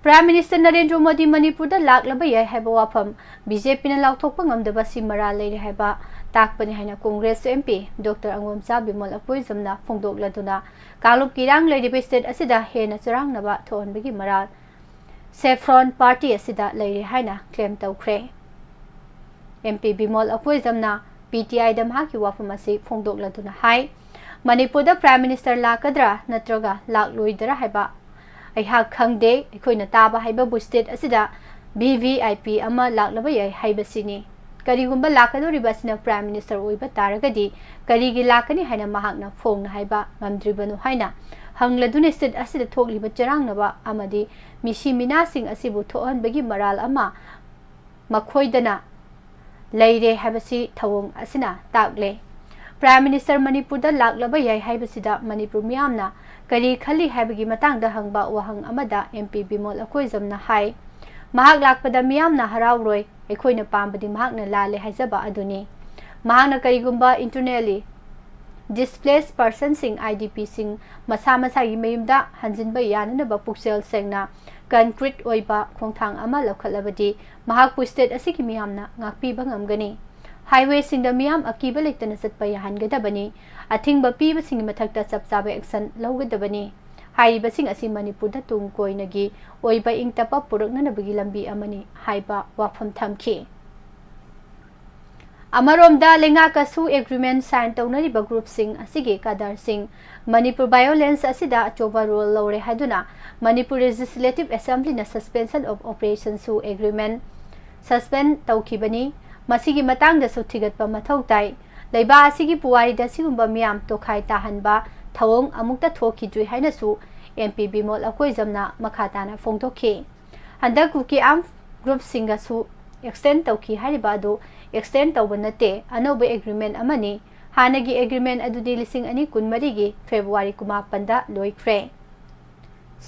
Prime Minister ꯅꯔꯦꯟꯗ꯭ꯔ ꯃꯣꯗꯤ ꯃꯅꯤꯄꯨꯔꯗ ꯂꯥꯛꯂꯕ ꯌꯥꯏ ꯍꯥꯏꯕ ꯋꯥꯐꯝ BJPꯅ ꯂꯥꯎꯊꯣꯛꯄ ꯉꯝꯗꯕ ꯑꯁꯤ ꯃꯔꯥꯜ ꯂꯩꯔꯦ ꯍꯥꯏꯕ ꯇꯥꯛꯄꯅꯤ ꯍꯥꯏꯅ Congress MP Doctor ꯑꯉꯣꯝꯆꯥ ꯕꯤꯃꯣꯜ ꯑꯀꯣꯏꯖꯝꯅ ꯐꯣꯡꯗꯣꯛꯂꯗꯨꯅ ꯀꯥꯡꯂꯨꯞꯀꯤ ꯏꯔꯥꯡ ꯂꯩꯔꯤꯕ state ꯑꯁꯤꯗ ꯍꯦꯟꯅ ꯆꯔꯥꯡꯅꯕ ꯊꯣꯛꯍꯟꯕꯒꯤ ꯃꯔꯥꯜ Saffron party ꯑꯁꯤꯗ ꯂꯩꯔꯦ ꯍꯥꯏꯅ claim ꯇꯧꯈ꯭ꯔꯦ꯫ MP ꯕꯤꯃꯣꯜ ꯑꯀꯣꯏꯖꯝꯅ PTIꯗ ꯃꯍꯥꯛꯀꯤ ꯋꯥꯐꯝ ꯑꯁꯤ ꯐꯣꯡꯗꯣꯛꯂꯗꯨꯅ ꯍꯥꯏ, ꯃꯅꯤꯄꯨꯔꯗ Prime Minister ꯂꯥꯛꯀꯗ꯭ꯔꯥ ꯅꯠꯇ꯭ꯔꯒ ꯂꯥꯛꯂꯣꯏꯗ꯭ꯔꯥ ꯍꯥꯏꯕ ꯑꯩꯍꯥꯛ ꯈꯪꯗꯦ꯫ ꯑꯩꯈꯣꯏꯅ ꯇꯥꯕ ꯍꯥꯏꯕꯕꯨ state ꯑꯁꯤꯗ VVIP ꯑꯃ ꯂꯥꯛꯂꯕ ꯌꯥꯏ ꯍꯥꯏꯕꯁꯤꯅꯤ꯫ ꯀꯔꯤꯒꯨꯝꯕ ꯂꯥꯛꯀꯗꯧꯔꯤꯕ ꯑꯁꯤꯅ Prime Minister ꯑꯣꯏꯕ ꯇꯥꯔꯒꯗꯤ ꯀꯔꯤꯒꯤ ꯂꯥꯛꯀꯅꯤ ꯍꯥꯏꯅ ꯃꯍꯥꯛꯅ ꯐꯣꯡꯅ ꯍꯥꯏꯕ ꯉꯝꯗ꯭ꯔꯤꯕꯅꯣ ꯍꯥꯏꯅ ꯍꯪꯂꯗꯨꯅ state ꯑꯁꯤꯗ ꯊꯣꯛꯂꯤꯕ ꯆꯔꯥꯡꯅꯕ ꯑꯃꯗꯤ ꯃꯤꯁꯤ ꯃꯤꯅꯥꯁꯤꯡ ꯑꯁꯤꯕꯨ ꯊꯣꯛꯍꯟꯕꯒꯤ ꯃꯔꯥꯜ ꯑꯃ ꯃꯈꯣꯏꯗꯅ ꯂꯩꯔꯦ ꯍꯥꯏꯕꯁꯤ ꯊꯧꯑꯣꯡ ꯑꯁꯤꯅ ꯇꯥꯛꯂꯦ꯫ Prime Minister ꯃꯅꯤꯄꯨꯔꯗ ꯂꯥꯛꯂꯕ ꯌꯥꯏ ꯍꯥꯏꯕꯁꯤꯗ ꯃꯅꯤꯄꯨꯔ ꯃꯤꯌꯥꯝꯅ ꯀꯔꯤ ꯈꯜꯂꯤ ꯍꯥꯏꯕꯒꯤ ꯃꯇꯥꯡꯗ ꯍꯪꯕ ꯋꯥꯍꯪ ꯑꯃꯗ MP ꯕꯤꯃꯣꯜ ꯑꯀꯣꯏꯖꯝꯅ ꯍꯥꯏ, ꯃꯍꯥꯛ ꯂꯥꯛꯄꯗ ꯃꯤꯌꯥꯝꯅ ꯍꯔꯥꯎꯔꯣꯏ, ꯑꯩꯈꯣꯏꯅ ꯄꯥꯝꯕꯗꯤ ꯃꯍꯥꯛꯅ ꯂꯥꯜꯂꯦ ꯍꯥꯏꯖꯕ ꯑꯗꯨꯅꯤ꯫ ꯃꯍꯥꯛꯅ ꯀꯔꯤꯒꯨꯝꯕ internally displaced personꯁꯤꯡ, IDPꯁꯤꯡ ꯃꯁꯥ ꯃꯁꯥꯒꯤ ꯃꯌꯨꯝꯗ ꯍꯟꯖꯤꯟꯕ ꯌꯥꯅꯅꯕ ꯄꯨꯛꯆꯦꯜ ꯁꯦꯡꯅ concrete ꯑꯣꯏꯕ ꯈꯣꯡꯊꯥꯡ ꯑꯃ ꯂꯧꯈꯠꯂꯕꯗꯤ ꯃꯍꯥꯛꯄꯨ state ꯑꯁꯤꯒꯤ ꯃꯤꯌꯥꯝꯅ ꯉꯥꯛꯄꯤꯕ ꯉꯝꯒꯅꯤ꯫ Highwayꯁꯤꯡꯗ ꯃꯤꯌꯥꯝ ꯑꯀꯤꯕ ꯂꯩꯇꯅ ꯆꯠꯄ ꯌꯥꯍꯟꯒꯗꯕꯅꯤ꯫ ꯑꯊꯤꯡꯕ ꯄꯤꯕꯁꯤꯡꯒꯤ ꯃꯊꯛꯇ ꯆꯞ ꯆꯥꯕ action ꯂꯧꯒꯗꯕꯅꯤ꯫ ꯍꯥꯏꯔꯤꯕꯁꯤꯡ ꯑꯁꯤ ꯃꯅꯤꯄꯨꯔꯗ ꯇꯨꯡ ꯀꯣꯏꯅꯒꯤ ꯑꯣꯏꯕ ꯏꯪ ꯇꯞꯄ ꯄꯨꯔꯛꯅꯅꯕꯒꯤ ꯂꯝꯕꯤ ꯑꯃꯅꯤ ꯍꯥꯏꯕ ꯋꯥꯐꯝ ꯊꯝꯈꯤ꯫ ꯑꯃꯔꯣꯝꯗ ꯂꯩꯉꯥꯛꯀꯁꯨ agreement sign ꯇꯧꯅꯔꯤꯕ groupꯁꯤꯡ ꯑꯁꯤꯒꯤ cadreꯁꯤꯡ ꯃꯅꯤꯄꯨꯔ violence ꯑꯁꯤꯗ ꯑꯆꯧꯕ role ꯂꯧꯔꯦ ꯍꯥꯏꯗꯨꯅ Manipur Legislative Assemblyꯅ suspension of operationꯁꯨ agreement suspend ꯇꯧꯈꯤꯕꯅꯤ꯫ ꯃꯁꯤꯒꯤ ꯃꯇꯥꯡꯗꯁꯨ ꯊꯤꯒꯠꯄ ꯃꯊꯧ ꯇꯥꯏ꯫ ꯂꯩꯕꯥꯛ ꯑꯁꯤꯒꯤ ꯄꯨꯋꯥꯔꯤꯗ ꯁꯤꯒꯨꯝꯕ ꯃꯤꯌꯥꯝ ꯇꯣꯈꯥꯏ ꯇꯥꯍꯟꯕ ꯊꯧꯑꯣꯡ ꯑꯃꯨꯛꯇ ꯊꯣꯛꯈꯤꯗ꯭ꯔꯤ ꯍꯥꯏꯅꯁꯨ ꯑꯦꯝ ꯄꯤ ꯕꯤꯃꯣꯜ ꯑꯀꯣꯏꯖꯝꯅ ꯃꯈꯥ ꯇꯥꯅ ꯐꯣꯡꯗꯣꯛꯈꯤ꯫ ꯍꯟꯗꯛ ꯀꯨꯀꯤ ꯑꯥꯔꯝ ꯒ꯭ꯔꯨꯞꯁꯤꯡꯒꯁꯨ ꯑꯦꯛꯁꯇꯦꯟ ꯇꯧꯈꯤ ꯍꯥꯏꯔꯤꯕ ꯑꯗꯨ ꯑꯦꯛꯁꯇꯦꯟ ꯇꯧꯕ ꯅꯠꯇꯦ, ꯑꯅꯧꯕ ꯑꯦꯒ꯭ꯔꯤꯃꯦꯟ ꯑꯃꯅꯤ꯫ ꯍꯥꯟꯅꯒꯤ ꯑꯦꯒ꯭ꯔꯤꯃꯦꯟ ꯑꯗꯨꯗꯤ ꯂꯤꯁꯤꯡ ꯑꯅꯤ ꯀꯨꯟꯃꯔꯤꯒꯤ ꯐꯦꯕ꯭ꯔꯨꯋꯥꯔꯤ ꯀꯨꯟꯃꯥꯄꯟꯗ ꯂꯣꯏꯈ꯭ꯔꯦ꯫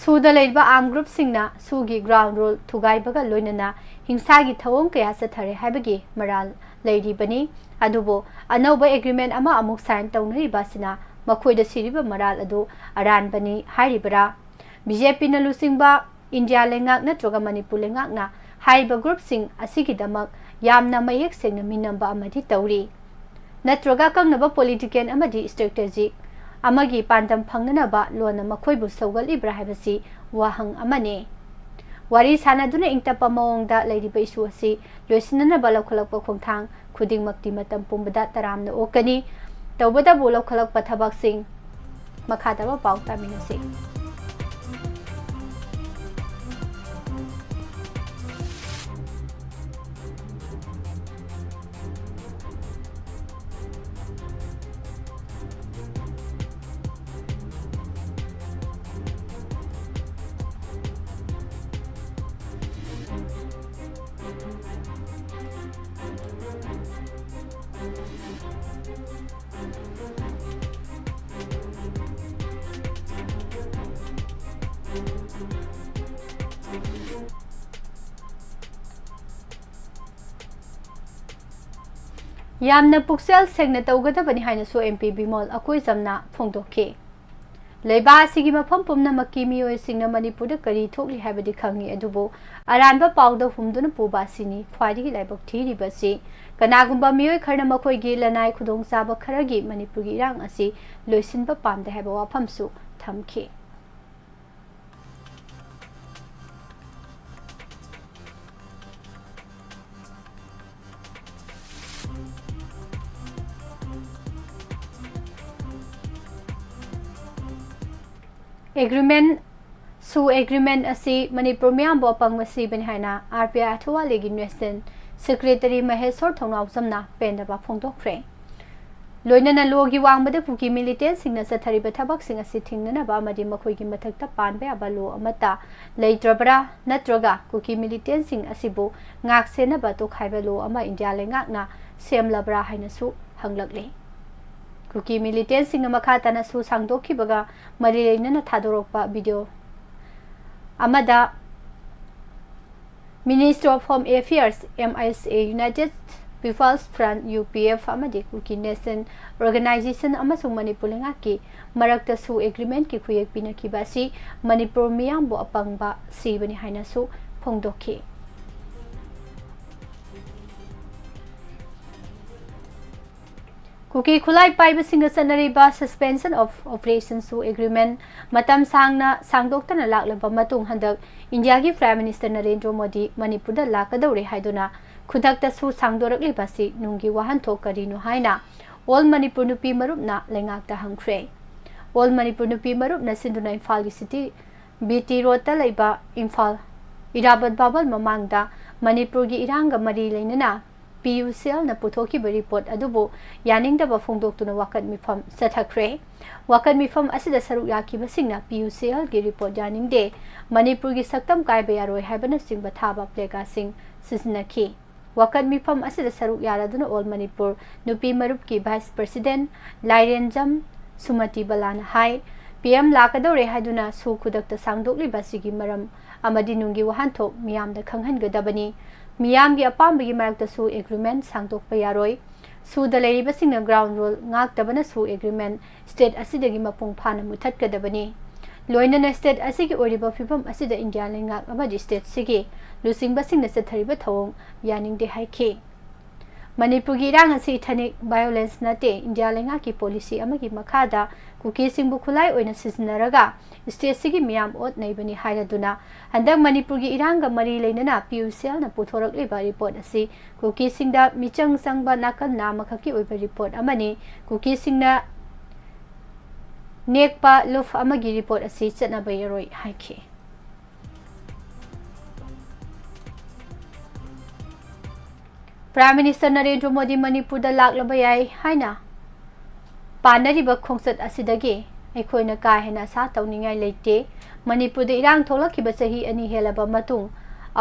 ꯁꯨꯗ ꯂꯩꯔꯤꯕ ꯑꯥꯔꯝ ꯒ꯭ꯔꯨꯞꯁꯤꯡꯅ ꯁꯨꯒꯤ ꯒ꯭ꯔꯥꯎꯟ ꯔꯨꯜ ꯊꯨꯒꯥꯏꯕꯒ ꯂꯣꯏꯅꯅ ꯍꯤꯡꯁꯥꯒꯤ ꯊꯧꯑꯣꯡ ꯀꯌꯥ ꯆꯠꯊꯔꯦ ꯍꯥꯏꯕꯒꯤ ꯃꯔꯥꯜ ꯂꯩꯔꯤꯕꯅꯤ꯫ ꯑꯗꯨꯕꯨ ꯑꯅꯧꯕ ꯑꯦꯒ꯭ꯔꯤꯃꯦꯟ ꯑꯃ ꯑꯃꯨꯛ ꯁꯥꯏꯟ ꯇꯧꯅꯔꯤꯕ ꯑꯁꯤꯅ ꯃꯈꯣꯏꯗ ꯁꯤꯔꯤꯕ ꯃꯔꯥꯜ ꯑꯗꯨ ꯑꯔꯥꯟꯕꯅꯤ ꯍꯥꯏꯔꯤꯕꯔꯥ? ꯕꯤ ꯖꯦ ꯄꯤꯅ ꯂꯨꯆꯤꯡꯕ ꯏꯟꯗꯤꯌꯥ ꯂꯩꯉꯥꯛ ꯅꯠꯇ꯭ꯔꯒ ꯃꯅꯤꯄꯨꯔ ꯂꯩꯉꯥꯛꯅ ꯍꯥꯏꯔꯤꯕ ꯒ꯭ꯔꯨꯞꯁꯤꯡ ꯑꯁꯤꯒꯤꯗꯃꯛ ꯌꯥꯝꯅ ꯃꯌꯦꯛ ꯁꯦꯡꯅ ꯃꯤꯅꯝꯕ ꯑꯃꯗꯤ ꯇꯧꯔꯤ꯫ ꯅꯠꯇ꯭ꯔꯒ ꯑꯀꯛꯅꯕ ꯄꯣꯂꯤꯇꯤꯀꯦꯜ ꯑꯃꯗꯤ ꯁ꯭ꯇ꯭ꯔꯦꯇꯦꯖꯤꯛ ꯑꯃꯒꯤ ꯄꯥꯟꯗꯝ ꯐꯪꯅꯅꯕ ꯂꯣꯟꯅ ꯃꯈꯣꯏꯕꯨ ꯁꯧꯒꯠꯂꯤꯕ꯭ꯔꯥ ꯍꯥꯏꯕꯁꯤ ꯋꯥꯍꯪ ꯑꯃꯅꯤ꯫ ꯋꯥꯔꯤ ꯁꯥꯅꯗꯨꯅ ꯏꯪ ꯇꯞꯄ ꯃꯑꯣꯡꯗ ꯂꯩꯔꯤꯕ ꯏꯁꯨ ꯑꯁꯤ ꯂꯣꯏꯁꯤꯟꯅꯅꯕ ꯂꯧꯈꯠꯂꯛꯄ ꯈꯣꯡꯊꯥꯡ ꯈꯨꯗꯤꯡꯃꯛꯇꯤ ꯃꯇꯝ ꯄꯨꯝꯕꯗ ꯇꯔꯥꯝꯅ ꯑꯣꯛꯀꯅꯤ꯫ ꯇꯧꯕꯇꯕꯨ ꯂꯧꯈꯠꯂꯛꯄ ꯊꯕꯛꯁꯤꯡ ꯃꯈꯥ ꯇꯥꯕ ꯄꯥꯎ ꯇꯥꯃꯤꯟꯅꯁꯤ꯫ ꯌꯥꯝꯅ ꯄꯨꯛꯆꯦꯜ ꯁꯦꯡꯅ ꯇꯧꯒꯗꯕꯅꯤ ꯍꯥꯏꯅꯁꯨ ꯑꯦꯝ ꯄꯤ ꯕꯤꯃꯣꯜ ꯑꯀꯣꯏꯖꯝꯅ ꯐꯣꯡꯗꯣꯛꯈꯤ꯫ ꯂꯩꯕꯥꯛ ꯑꯁꯤꯒꯤ ꯃꯐꯝ ꯄꯨꯝꯅꯃꯛꯀꯤ ꯃꯤꯑꯣꯏꯁꯤꯡꯅ ꯃꯅꯤꯄꯨꯔꯗ ꯀꯔꯤ ꯊꯣꯛꯂꯤ ꯍꯥꯏꯕꯗꯤ ꯈꯪꯏ, ꯑꯗꯨꯕꯨ ꯑꯔꯥꯟꯕ ꯄꯥꯎꯗ ꯍꯨꯝꯗꯨꯅ ꯄꯨꯕ ꯑꯁꯤꯅꯤ ꯈ꯭ꯋꯥꯏꯗꯒꯤ ꯂꯥꯏꯕꯛ ꯊꯤꯔꯤꯕꯁꯤ꯫ ꯀꯅꯥꯒꯨꯝꯕ ꯃꯤꯑꯣꯏ ꯈꯔꯅ ꯃꯈꯣꯏꯒꯤ ꯂꯅꯥꯏ ꯈꯨꯗꯣꯡꯆꯥꯕ ꯈꯔꯒꯤ ꯃꯅꯤꯄꯨꯔꯒꯤ ꯏꯔꯥꯡ ꯑꯁꯤ ꯂꯣꯏꯁꯤꯟꯕ ꯄꯥꯝꯗꯦ ꯍꯥꯏꯕ ꯋꯥꯐꯝꯁꯨ ꯊꯝꯈꯤ꯫ ꯑꯦꯒ꯭ꯔꯤꯃꯦꯟ, ꯁꯨ ꯑꯦꯒ꯭ꯔꯤꯃꯦꯟ ꯑꯁꯤ ꯃꯅꯤꯄꯨꯔ ꯃꯤꯌꯥꯝꯕꯨ ꯑꯄꯪꯕ ꯁꯤꯕꯅꯤ ꯍꯥꯏꯅ ꯑꯥꯔ ꯄꯤ ꯑꯥꯏ ꯑꯊꯋꯥꯂꯤꯒꯤ ꯅꯦꯁꯅꯦꯜ ꯁꯦꯀ꯭ꯔꯦꯇꯔꯤ ꯃꯍꯦꯁꯣꯔ ꯊꯧꯅꯥꯎꯖꯝꯅ ꯄꯦꯟꯗꯕ ꯐꯣꯡꯗꯣꯛꯈ꯭ꯔꯦ꯫ ꯂꯣꯏꯅꯅ ꯂꯣꯒꯤ ꯋꯥꯡꯃꯗ ꯀꯨꯀꯤ ꯃꯤꯂꯤꯇꯦꯟꯁꯤꯡꯅ ꯆꯠꯊꯔꯤꯕ ꯊꯕꯛꯁꯤꯡ ꯑꯁꯤ ꯊꯤꯡꯅꯅꯕ ꯑꯃꯗꯤ ꯃꯈꯣꯏꯒꯤ ꯃꯊꯛꯇ ꯄꯥꯟꯕ ꯌꯥꯕ ꯂꯣ ꯑꯃꯠꯇ ꯂꯩꯇ꯭ꯔꯕ꯭ꯔꯥ, ꯅꯠꯇ꯭ꯔꯒ ꯀꯨꯀꯤ ꯃꯤꯂꯤꯇꯦꯟꯁꯤꯡ ꯑꯁꯤꯕꯨ ꯉꯥꯛꯁꯦꯟꯅꯕ ꯇꯣꯈꯥꯏꯕ ꯂꯣ ꯑꯃ ꯏꯟꯗꯤꯌꯥ ꯂꯩꯉꯥꯛꯅ ꯁꯦꯝꯂꯕ꯭ꯔꯥ ꯍꯥꯏꯅꯁꯨ ꯍꯪꯂꯛꯂꯤ꯫ ꯀꯨꯀꯤ ꯃꯤꯂꯤꯇꯦꯟꯁꯤꯡꯅ ꯃꯈꯥ ꯇꯥꯅꯁꯨ ꯁꯥꯡꯗꯣꯛꯈꯤꯕꯒ ꯃꯔꯤ ꯂꯩꯅꯅ ꯊꯥꯗꯣꯔꯛꯄ ꯚꯤꯗꯤꯑꯣ ꯑꯃꯗ Ministry of Home Affairs, M I S A, United People's Front, U P F, ꯑꯃꯗꯤ Kuki Nation Organization ꯑꯃꯁꯨꯡ ꯃꯅꯤꯄꯨꯔ ꯂꯩꯉꯥꯛꯀꯤ ꯃꯔꯛꯇꯁꯨ ꯑꯦꯒ꯭ꯔꯤꯃꯦꯟꯠꯀꯤ ꯈꯨꯌꯦꯛ ꯄꯤꯅꯈꯤꯕ ꯑꯁꯤ ꯃꯅꯤꯄꯨꯔ ꯃꯤꯌꯥꯝꯕꯨ ꯑꯄꯪꯕ ꯁꯤꯕꯅꯤ ꯍꯥꯏꯅꯁꯨ ꯐꯣꯡꯗꯣꯛꯈꯤ꯫ ꯀꯨꯀꯤ ꯈꯨꯠꯂꯥꯏ ꯄꯥꯏꯕꯁꯤꯡꯒ ꯆꯠꯅꯔꯤꯕ Suspension of Operations ꯁꯨ ꯑꯦꯒ꯭ꯔꯤꯃꯦꯟꯠ ꯃꯇꯝ ꯁꯥꯡꯅ ꯁꯥꯡꯗꯣꯛꯇꯅ ꯂꯥꯛꯂꯕ ꯃꯇꯨꯡ ꯍꯟꯗꯛ ꯏꯟꯗꯤꯌꯥꯒꯤ Prime Minister ꯅꯔꯦꯟꯗ꯭ꯔ ꯃꯣꯗꯤ ꯃꯅꯤꯄꯨꯔꯗ ꯂꯥꯛꯀꯗꯧꯔꯦ ꯍꯥꯏꯗꯨꯅ ꯈꯨꯗꯛꯇꯁꯨ ꯁꯥꯡꯗꯣꯔꯛꯂꯤꯕ ꯑꯁꯤ ꯅꯨꯡꯒꯤ ꯋꯥꯍꯟꯊꯣꯛ ꯀꯔꯤꯅꯣ ꯍꯥꯏꯅ All Manipur ꯅꯨꯄꯤ ꯃꯔꯨꯞꯅ ꯂꯩꯉꯥꯛꯇ ꯍꯪꯈ꯭ꯔꯦ꯫ All Manipur ꯅꯨꯄꯤ ꯃꯔꯨꯞꯅ ꯁꯤꯟꯗꯨꯅ ꯏꯝꯐꯥꯜꯒꯤ ꯁꯤꯇꯤ ꯕꯤ ꯇꯤ ꯔꯣꯗꯇ ꯂꯩꯕ ꯏꯝꯐꯥꯜ ꯏꯔꯥꯕꯣꯠ ꯚꯕꯟ ꯃꯃꯥꯡꯗ ꯃꯅꯤꯄꯨꯔꯒꯤ ꯏꯔꯥꯡꯒ ꯃꯔꯤ ꯂꯩꯅꯅ P U C L ꯅ ꯄꯨꯊꯣꯛꯈꯤꯕ ꯔꯤꯄꯣꯔꯠ ꯑꯗꯨꯕꯨ ꯌꯥꯅꯤꯡꯗꯕ ꯐꯣꯡꯗꯣꯛꯇꯨꯅ ꯋꯥꯀꯠ ꯃꯤꯐꯝ ꯆꯠꯊꯈ꯭ꯔꯦ꯫ ꯋꯥꯀꯠ ꯃꯤꯐꯝ ꯑꯁꯤꯗ ꯁꯔꯨꯛ ꯌꯥꯈꯤꯕꯁꯤꯡꯅ P U C L ꯒꯤ ꯔꯤꯄꯣꯔꯠ ꯌꯥꯅꯤꯡꯗꯦ, ꯃꯅꯤꯄꯨꯔꯒꯤ ꯁꯛꯇꯝ ꯀꯥꯏꯕ ꯌꯥꯔꯣꯏ ꯍꯥꯏꯕꯅꯆꯤꯡꯕ ꯊꯥꯕ ꯄ꯭ꯂꯦꯀꯥꯔꯗꯁꯤꯡ ꯁꯤꯖꯤꯟꯅꯈꯤ꯫ ꯋꯥꯀꯠ ꯃꯤꯐꯝ ꯑꯁꯤꯗ ꯁꯔꯨꯛ ꯌꯥꯔꯗꯨꯅ All Manipur ꯅꯨꯄꯤ ꯃꯔꯨꯞꯀꯤ Vice President ꯂꯥꯏꯔꯦꯟꯖꯝ ꯁꯨꯃꯇꯤ ꯕꯂꯥꯅ ꯍꯥꯏ, P M ꯂꯥꯛꯀꯗꯧꯔꯦ ꯍꯥꯏꯗꯨꯅ ꯁꯨ ꯈꯨꯗꯛꯇ ꯁꯥꯡꯗꯣꯛꯂꯤꯕ ꯑꯁꯤꯒꯤ ꯃꯔꯝ ꯑꯃꯗꯤ ꯅꯨꯡꯒꯤ ꯋꯥꯍꯟꯊꯣꯛ ꯃꯤꯌꯥꯝꯗ ꯈꯪꯍꯟꯒꯗꯕꯅꯤ꯫ ꯃꯤꯌꯥꯝꯒꯤ ꯑꯄꯥꯝꯕꯒꯤ ꯃꯔꯛꯇꯁꯨ ꯑꯦꯒ꯭ꯔꯤꯃꯦꯟꯠ ꯁꯥꯡꯗꯣꯛꯄ ꯌꯥꯔꯣꯏ꯫ ꯁꯨꯗ ꯂꯩꯔꯤꯕꯁꯤꯡꯅ ground rule ꯉꯥꯛꯇꯕꯅꯁꯨ ꯑꯦꯒ꯭ꯔꯤꯃꯦꯟꯠ ꯁ꯭ꯇꯦꯠ ꯑꯁꯤꯗꯒꯤ ꯃꯄꯨꯡ ꯐꯥꯅ ꯃꯨꯊꯠꯀꯗꯕꯅꯤ꯫ ꯂꯣꯏꯅꯅ ꯁ꯭ꯇꯦꯠ ꯑꯁꯤꯒꯤ ꯑꯣꯏꯔꯤꯕ ꯐꯤꯕꯝ ꯑꯁꯤꯗ ꯏꯟꯗꯤꯌꯥ ꯂꯩꯉꯥꯛ ꯑꯃꯗꯤ ꯁ꯭ꯇꯦꯠꯁꯤꯒꯤ ꯂꯨꯆꯤꯡꯕꯁꯤꯡꯅ ꯆꯠꯊꯔꯤꯕ ꯊꯧꯑꯣꯡ ꯌꯥꯅꯤꯡꯗꯦ ꯍꯥꯏꯈꯤ꯫ ꯃꯅꯤꯄꯨꯔꯒꯤ ꯏꯔꯥꯡ ꯑꯁꯤ ethnic violence ꯅꯠꯇꯦ, ꯏꯟꯗꯤꯌꯥ ꯂꯩꯉꯥꯛꯀꯤ ꯄꯣꯂꯤꯁꯤ ꯑꯃꯒꯤ ꯃꯈꯥꯗ ꯀꯨꯀꯤꯁꯤꯡꯕꯨ ꯈꯨꯠꯂꯥꯏ ꯑꯣꯏꯅ ꯁꯤꯖꯤꯟꯅꯔꯒ ꯁ꯭ꯇꯦꯠꯁꯤꯒꯤ ꯃꯤꯌꯥꯝ ꯑꯣꯠ ꯅꯩꯕꯅꯤ ꯍꯥꯏꯔꯗꯨꯅ ꯍꯟꯗꯛ ꯃꯅꯤꯄꯨꯔꯒꯤ ꯏꯔꯥꯡꯒ ꯃꯔꯤ ꯂꯩꯅꯅ P U C L ꯅ ꯄꯨꯊꯣꯔꯛꯂꯤꯕ ꯔꯤꯄꯣꯔꯠ ꯑꯁꯤ ꯀꯨꯀꯤꯁꯤꯡꯗ ꯃꯤꯆꯪ ꯆꯪꯕ ꯅꯥꯀꯜ ꯅꯥꯝꯃꯈꯛꯀꯤ ꯑꯣꯏꯕ ꯔꯤꯄꯣꯔꯠ ꯑꯃꯅꯤ꯫ ꯀꯨꯀꯤꯁꯤꯡꯅ ꯅꯦꯛꯄ ꯂꯨꯞ ꯑꯃꯒꯤ ꯔꯤꯄꯣꯔꯠ ꯑꯁꯤ ꯆꯠꯅꯕ ꯌꯥꯔꯣꯏ ꯍꯥꯏꯈꯤ꯫ Prime Minister ꯅꯔꯦꯟꯗ꯭ꯔ ꯃꯣꯗꯤ ꯃꯅꯤꯄꯨꯔꯗ ꯂꯥꯛꯂꯕ ꯌꯥꯏ ꯍꯥꯏꯅ ꯄꯥꯟꯅꯔꯤꯕ ꯈꯣꯡꯆꯠ ꯑꯁꯤꯗꯒꯤ ꯑꯩꯈꯣꯏꯅ ꯀꯥ ꯍꯦꯟꯅ ꯑꯁꯥ ꯇꯧꯅꯤꯡꯉꯥꯏ ꯂꯩꯇꯦ꯫ ꯃꯅꯤꯄꯨꯔꯗ ꯏꯔꯥꯡ ꯊꯣꯛꯂꯛꯈꯤꯕ ꯆꯍꯤ ꯑꯅꯤ ꯍꯦꯜꯂꯕ ꯃꯇꯨꯡ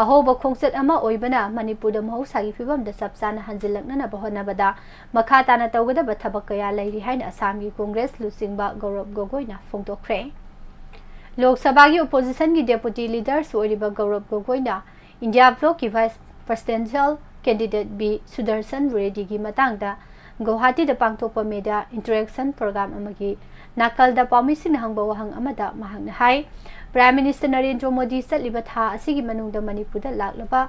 ꯑꯍꯧꯕ ꯈꯣꯡꯆꯠ ꯑꯃ ꯑꯣꯏꯕꯅ ꯃꯅꯤꯄꯨꯔꯗ ꯃꯍꯧꯁꯥꯒꯤ ꯐꯤꯕꯝꯗ ꯆꯞ ꯆꯥꯅ ꯍꯟꯖꯤꯜꯂꯛꯅꯅꯕ ꯍꯣꯠꯅꯕꯗ ꯃꯈꯥ ꯇꯥꯅ ꯇꯧꯒꯗꯕ ꯊꯕꯛ ꯀꯌꯥ ꯂꯩꯔꯤ ꯍꯥꯏꯅ ꯑꯁꯥꯝꯒꯤ ꯀꯣꯡꯒ꯭ꯔꯦꯁ ꯂꯨꯆꯤꯡꯕ ꯒꯧꯔꯕ ꯒꯣꯒꯣꯏꯅ ꯐꯣꯡꯗꯣꯛꯈ꯭ꯔꯦ꯫ ꯂꯣꯛ ꯁꯚꯥꯒꯤ ꯑꯣꯄꯣꯖꯤꯁꯟꯒꯤ ꯗꯦꯄꯨꯇꯤ ꯂꯤꯗꯔꯁꯨ ꯑꯣꯏꯔꯤꯕ ꯒꯧꯔꯕ ꯒꯣꯒꯣꯏꯅ India ꯕ꯭ꯂꯣꯛꯀꯤ vice ꯄ꯭ꯔꯦꯁꯤꯗꯦꯟꯁꯤꯌꯦꯜ candidate B Sudarshan ꯔꯦꯗꯤꯒꯤ ꯃꯇꯥꯡꯗ ꯒꯧꯍꯥꯇꯤꯗ ꯄꯥꯡꯊꯣꯛꯄ ꯃꯤꯗꯤꯌꯥ ꯏꯟꯇꯔꯦꯛꯁꯟ ꯄ꯭ꯔꯣꯒ꯭ꯔꯥꯝ ꯑꯃꯒꯤ ꯅꯥꯀꯜꯗ ꯄꯥꯎꯃꯤꯁꯤꯡꯅ ꯍꯪꯕ ꯋꯥꯍꯪ ꯑꯃꯗ ꯃꯍꯥꯛꯅ ꯍꯥꯏ, ꯄ꯭ꯔꯥꯏꯝ ꯃꯤꯅꯤꯁꯇꯔ ꯅꯔꯦꯟꯗ꯭ꯔ ꯃꯣꯗꯤ ꯆꯠꯂꯤꯕ ꯊꯥ ꯑꯁꯤꯒꯤ ꯃꯅꯨꯡꯗ ꯃꯅꯤꯄꯨꯔꯗ ꯂꯥꯛꯂꯕ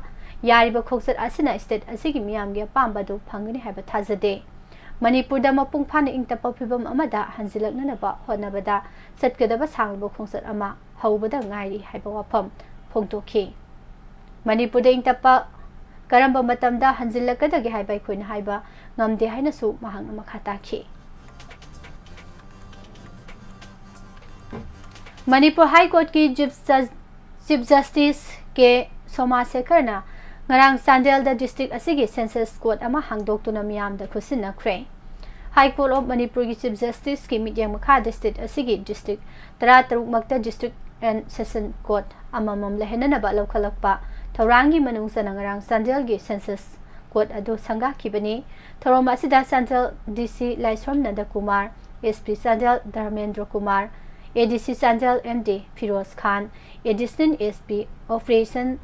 ꯌꯥꯔꯤꯕ ꯈꯣꯡꯆꯠ ꯑꯁꯤꯅ ꯁ꯭ꯇꯦꯠ ꯑꯁꯤꯒꯤ ꯃꯤꯌꯥꯝꯒꯤ ꯑꯄꯥꯝꯕ ꯑꯗꯨ ꯐꯪꯒꯅꯤ ꯍꯥꯏꯕ ꯊꯥꯖꯗꯦ꯫ ꯃꯅꯤꯄꯨꯔꯗ ꯃꯄꯨꯡ ꯐꯥꯅ ꯏꯪ ꯇꯞꯄ ꯐꯤꯕꯝ ꯑꯃꯗ ꯍꯟꯖꯤꯜꯂꯛꯅꯅꯕ ꯍꯣꯠꯅꯕꯗ ꯆꯠꯀꯗꯕ ꯁꯥꯡꯂꯕ ꯈꯣꯡꯆꯠ ꯑꯃ ꯍꯧꯕꯗ ꯉꯥꯏꯔꯤ ꯍꯥꯏꯕ ꯋꯥꯐꯝ ꯐꯣꯡꯗꯣꯛꯈꯤ꯫ ꯃꯅꯤꯄꯨꯔꯗ ꯏꯪ ꯇꯞꯄ ꯀꯔꯝꯕ ꯃꯇꯝꯗ ꯍꯟꯖꯤꯜꯂꯛꯀꯗꯒꯦ ꯍꯥꯏꯕ ꯑꯩꯈꯣꯏꯅ ꯍꯥꯏꯕ ꯉꯝꯗꯦ ꯍꯥꯏꯅꯁꯨ ꯃꯍꯥꯛꯅ ꯃꯈꯥ ꯇꯥꯈꯤ꯫ ꯃꯅꯤꯄꯨꯔ ꯍꯥꯏ ꯀꯣꯔꯠꯀꯤ ꯆꯤꯐ ꯖꯁ-, ꯆꯤꯐ ꯖꯁꯇꯤꯁ ꯀꯦ ꯁꯣꯃꯥꯁꯦꯈꯔꯅ ꯉꯔꯥꯡ ꯆꯥꯟꯗꯦꯜꯗ ꯗꯤꯁꯇ꯭ꯔꯤꯛ ꯑꯁꯤꯒꯤ ꯁꯦꯟꯁꯁ ꯀꯣꯔꯠ ꯑꯃ ꯍꯥꯡꯗꯣꯛꯇꯨꯅ ꯃꯤꯌꯥꯝꯗ ꯈꯨꯠꯁꯤꯟꯅꯈ꯭ꯔꯦ꯫ ꯍꯥꯏ ꯀꯣꯔꯠ ꯑꯣꯐ ꯃꯅꯤꯄꯨꯔꯒꯤ ꯆꯤꯐ ꯖꯁꯇꯤꯁꯀꯤ ꯃꯤꯠꯌꯦꯡ ꯃꯈꯥꯗ ꯁ꯭ꯇꯦꯠ ꯑꯁꯤꯒꯤ ꯗꯤꯁꯇ꯭ꯔꯤꯛ ꯇꯔꯥꯇꯔꯨꯛꯃꯛꯇ ꯗꯤꯁꯇ꯭ꯔꯤꯛ ꯑꯦꯟ ꯁꯦꯁꯟ ꯀꯣꯔꯠ ꯑꯃꯃꯝ ꯂꯩꯍꯟꯅꯅꯕ ꯂꯧꯈꯠꯂꯛꯄ ꯊꯧꯔꯥꯡꯒꯤ ꯃꯅꯨꯡ ꯆꯟꯅ ꯉꯔꯥꯡ ꯆꯥꯟꯗꯦꯜꯒꯤ ꯁꯦꯟꯁꯁ ꯀꯣꯔꯠ ꯑꯗꯨ ꯁꯪꯒꯥꯈꯤꯕꯅꯤ꯫ ꯊꯧꯔꯝ ꯑꯁꯤꯗ ꯆꯥꯟꯗꯦꯜ ꯗꯤ ꯁꯤ ꯂꯥꯏꯁ꯭ꯔꯝ ꯅꯟꯗꯀꯨꯃꯥꯔ, S P Chandel Dharmendra Kumar, A D C Chandel M D Firoz Khan, additional S P operation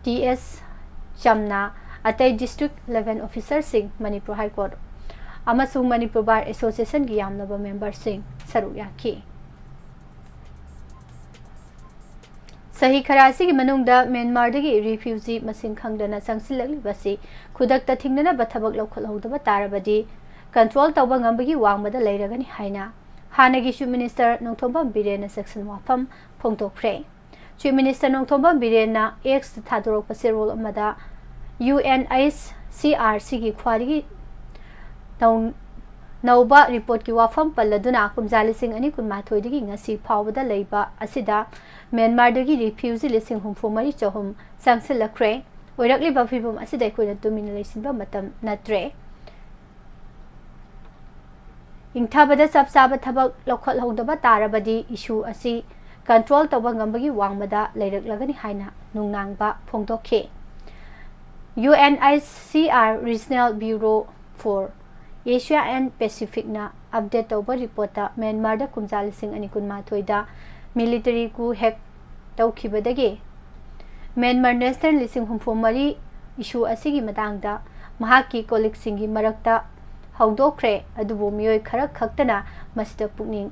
T S Chamna, ꯑꯇꯩ ꯗꯤꯁꯇ꯭ꯔꯤꯛ ꯂꯦꯚꯦꯜ ꯑꯣꯐꯤꯁꯔꯁꯤꯡ, ꯃꯅꯤꯄꯨꯔ ꯍꯥꯏ ꯀꯣꯔꯠ ꯑꯃꯁꯨꯡ ꯃꯅꯤꯄꯨꯔ ꯕꯥꯔ ꯑꯦꯁꯣꯁꯤꯌꯦꯁꯟꯒꯤ ꯌꯥꯝꯂꯕ ꯃꯦꯝꯕꯔꯁꯤꯡ ꯁꯔꯨꯛ ꯌꯥꯈꯤ꯫ ꯆꯍꯤ ꯈꯔ ꯑꯁꯤꯒꯤ ꯃꯅꯨꯡꯗ ꯃ꯭ꯌꯥꯟꯃꯥꯔꯗꯒꯤ ꯔꯤꯐ꯭ꯌꯨꯖꯤ ꯃꯁꯤꯡ ꯈꯪꯗꯅ ꯆꯪꯁꯤꯜꯂꯛꯂꯤꯕꯁꯤ ꯈꯨꯗꯛꯇ ꯊꯤꯡꯅꯅꯕ ꯊꯕꯛ ꯂꯧꯈꯠꯍꯧꯗꯕ ꯇꯥꯔꯕꯗꯤ ꯀꯟꯇ꯭ꯔꯣꯜ ꯇꯧꯕ ꯉꯝꯕꯒꯤ ꯋꯥꯡꯃꯗ ꯂꯩꯔꯒꯅꯤ ꯍꯥꯏꯅ ꯍꯥꯟꯅꯒꯤ ꯆꯤꯐ ꯃꯤꯅꯤꯁꯇꯔ ꯅꯣꯡꯊꯣꯝꯕꯝ ꯕꯤꯔꯦꯟꯅ ꯆꯦꯛꯁꯤꯟ ꯋꯥꯐꯝ ꯐꯣꯡꯗꯣꯛꯈ꯭ꯔꯦ꯫ ꯆꯤꯐ ꯃꯤꯅꯤꯁꯇꯔ ꯅꯣꯡꯊꯣꯝꯕꯝ ꯕꯤꯔꯦꯟꯅ ꯑꯦꯛꯁꯇ ꯊꯥꯗꯣꯔꯛꯄ ꯆꯦꯔꯣꯜ ꯑꯃꯗ U N H C R ꯁꯤꯒꯤ ꯈ꯭ꯋꯥꯏꯗꯒꯤ ꯅꯧ-, ꯅꯧꯕ ꯔꯤꯄꯣꯔꯠꯀꯤ ꯋꯥꯐꯝ ꯄꯜꯂꯗꯨꯅ ꯀꯨꯝꯖꯥ ꯂꯤꯁꯤꯡ ꯑꯅꯤ ꯀꯨꯟꯃꯥꯊꯣꯏꯗꯒꯤ ꯉꯁꯤ ꯐꯥꯎꯕꯗ ꯂꯩꯕ ꯑꯁꯤꯗ ꯃ꯭ꯌꯥꯟꯃꯥꯔꯗꯒꯤ ꯔꯤꯐ꯭ꯌꯨꯖꯤ ꯂꯤꯁꯤꯡ ꯍꯨꯝꯐꯨ ꯃꯔꯤ ꯆꯍꯨꯝ ꯆꯪꯁꯤꯜꯂꯛꯈ꯭ꯔꯦ꯫ ꯑꯣꯏꯔꯛꯂꯤꯕ ꯐꯤꯕꯝ ꯑꯁꯤꯗ ꯑꯩꯈꯣꯏꯅ ꯇꯨꯃꯤꯟꯅ ꯂꯩꯁꯤꯟꯕ ꯃꯇꯝ ꯅꯠꯇ꯭ꯔꯦ꯫ ꯏꯪꯊꯕꯗ ꯆꯞ ꯆꯥꯕ ꯊꯕꯛ ꯂꯧꯈꯠꯍꯧꯗꯕ ꯇꯥꯔꯕꯗꯤ issue ꯑꯁꯤ control ꯇꯧꯕ ꯉꯝꯕꯒꯤ ꯋꯥꯡꯃꯗ ꯂꯩꯔꯛꯂꯒꯅꯤ ꯍꯥꯏꯅ ꯅꯨꯡꯅꯥꯡꯕ ꯐꯣꯡꯗꯣꯛꯈꯤ꯫ UNHCR Regional Bureau for Asia and Pacificꯅ update ꯇꯧꯕ reportꯇ ꯃ꯭ꯌꯥꯟꯃꯥꯔꯗ ꯀꯨꯝꯖꯥ ꯂꯤꯁꯤꯡ ꯑꯅꯤ ꯀꯨꯟꯃꯥꯊꯣꯏꯗ military coup ꯍꯦꯛ ꯇꯧꯈꯤꯕꯗꯒꯤ ꯃ꯭ꯌꯥꯟꯃꯥꯔ national ꯂꯤꯁꯤꯡ ꯍꯨꯝꯐꯨ ꯃꯔꯤ issue ꯑꯁꯤꯒꯤ ꯃꯇꯥꯡꯗ ꯃꯍꯥꯛꯀꯤ colleagueꯁꯤꯡꯒꯤ ꯃꯔꯛꯇ ꯍꯧꯗꯣꯛꯈ꯭ꯔꯦ, ꯑꯗꯨꯕꯨ ꯃꯤꯑꯣꯏ ꯈꯔ ꯈꯛꯇꯅ ꯃꯁꯤꯗ ꯄꯨꯛꯅꯤꯡ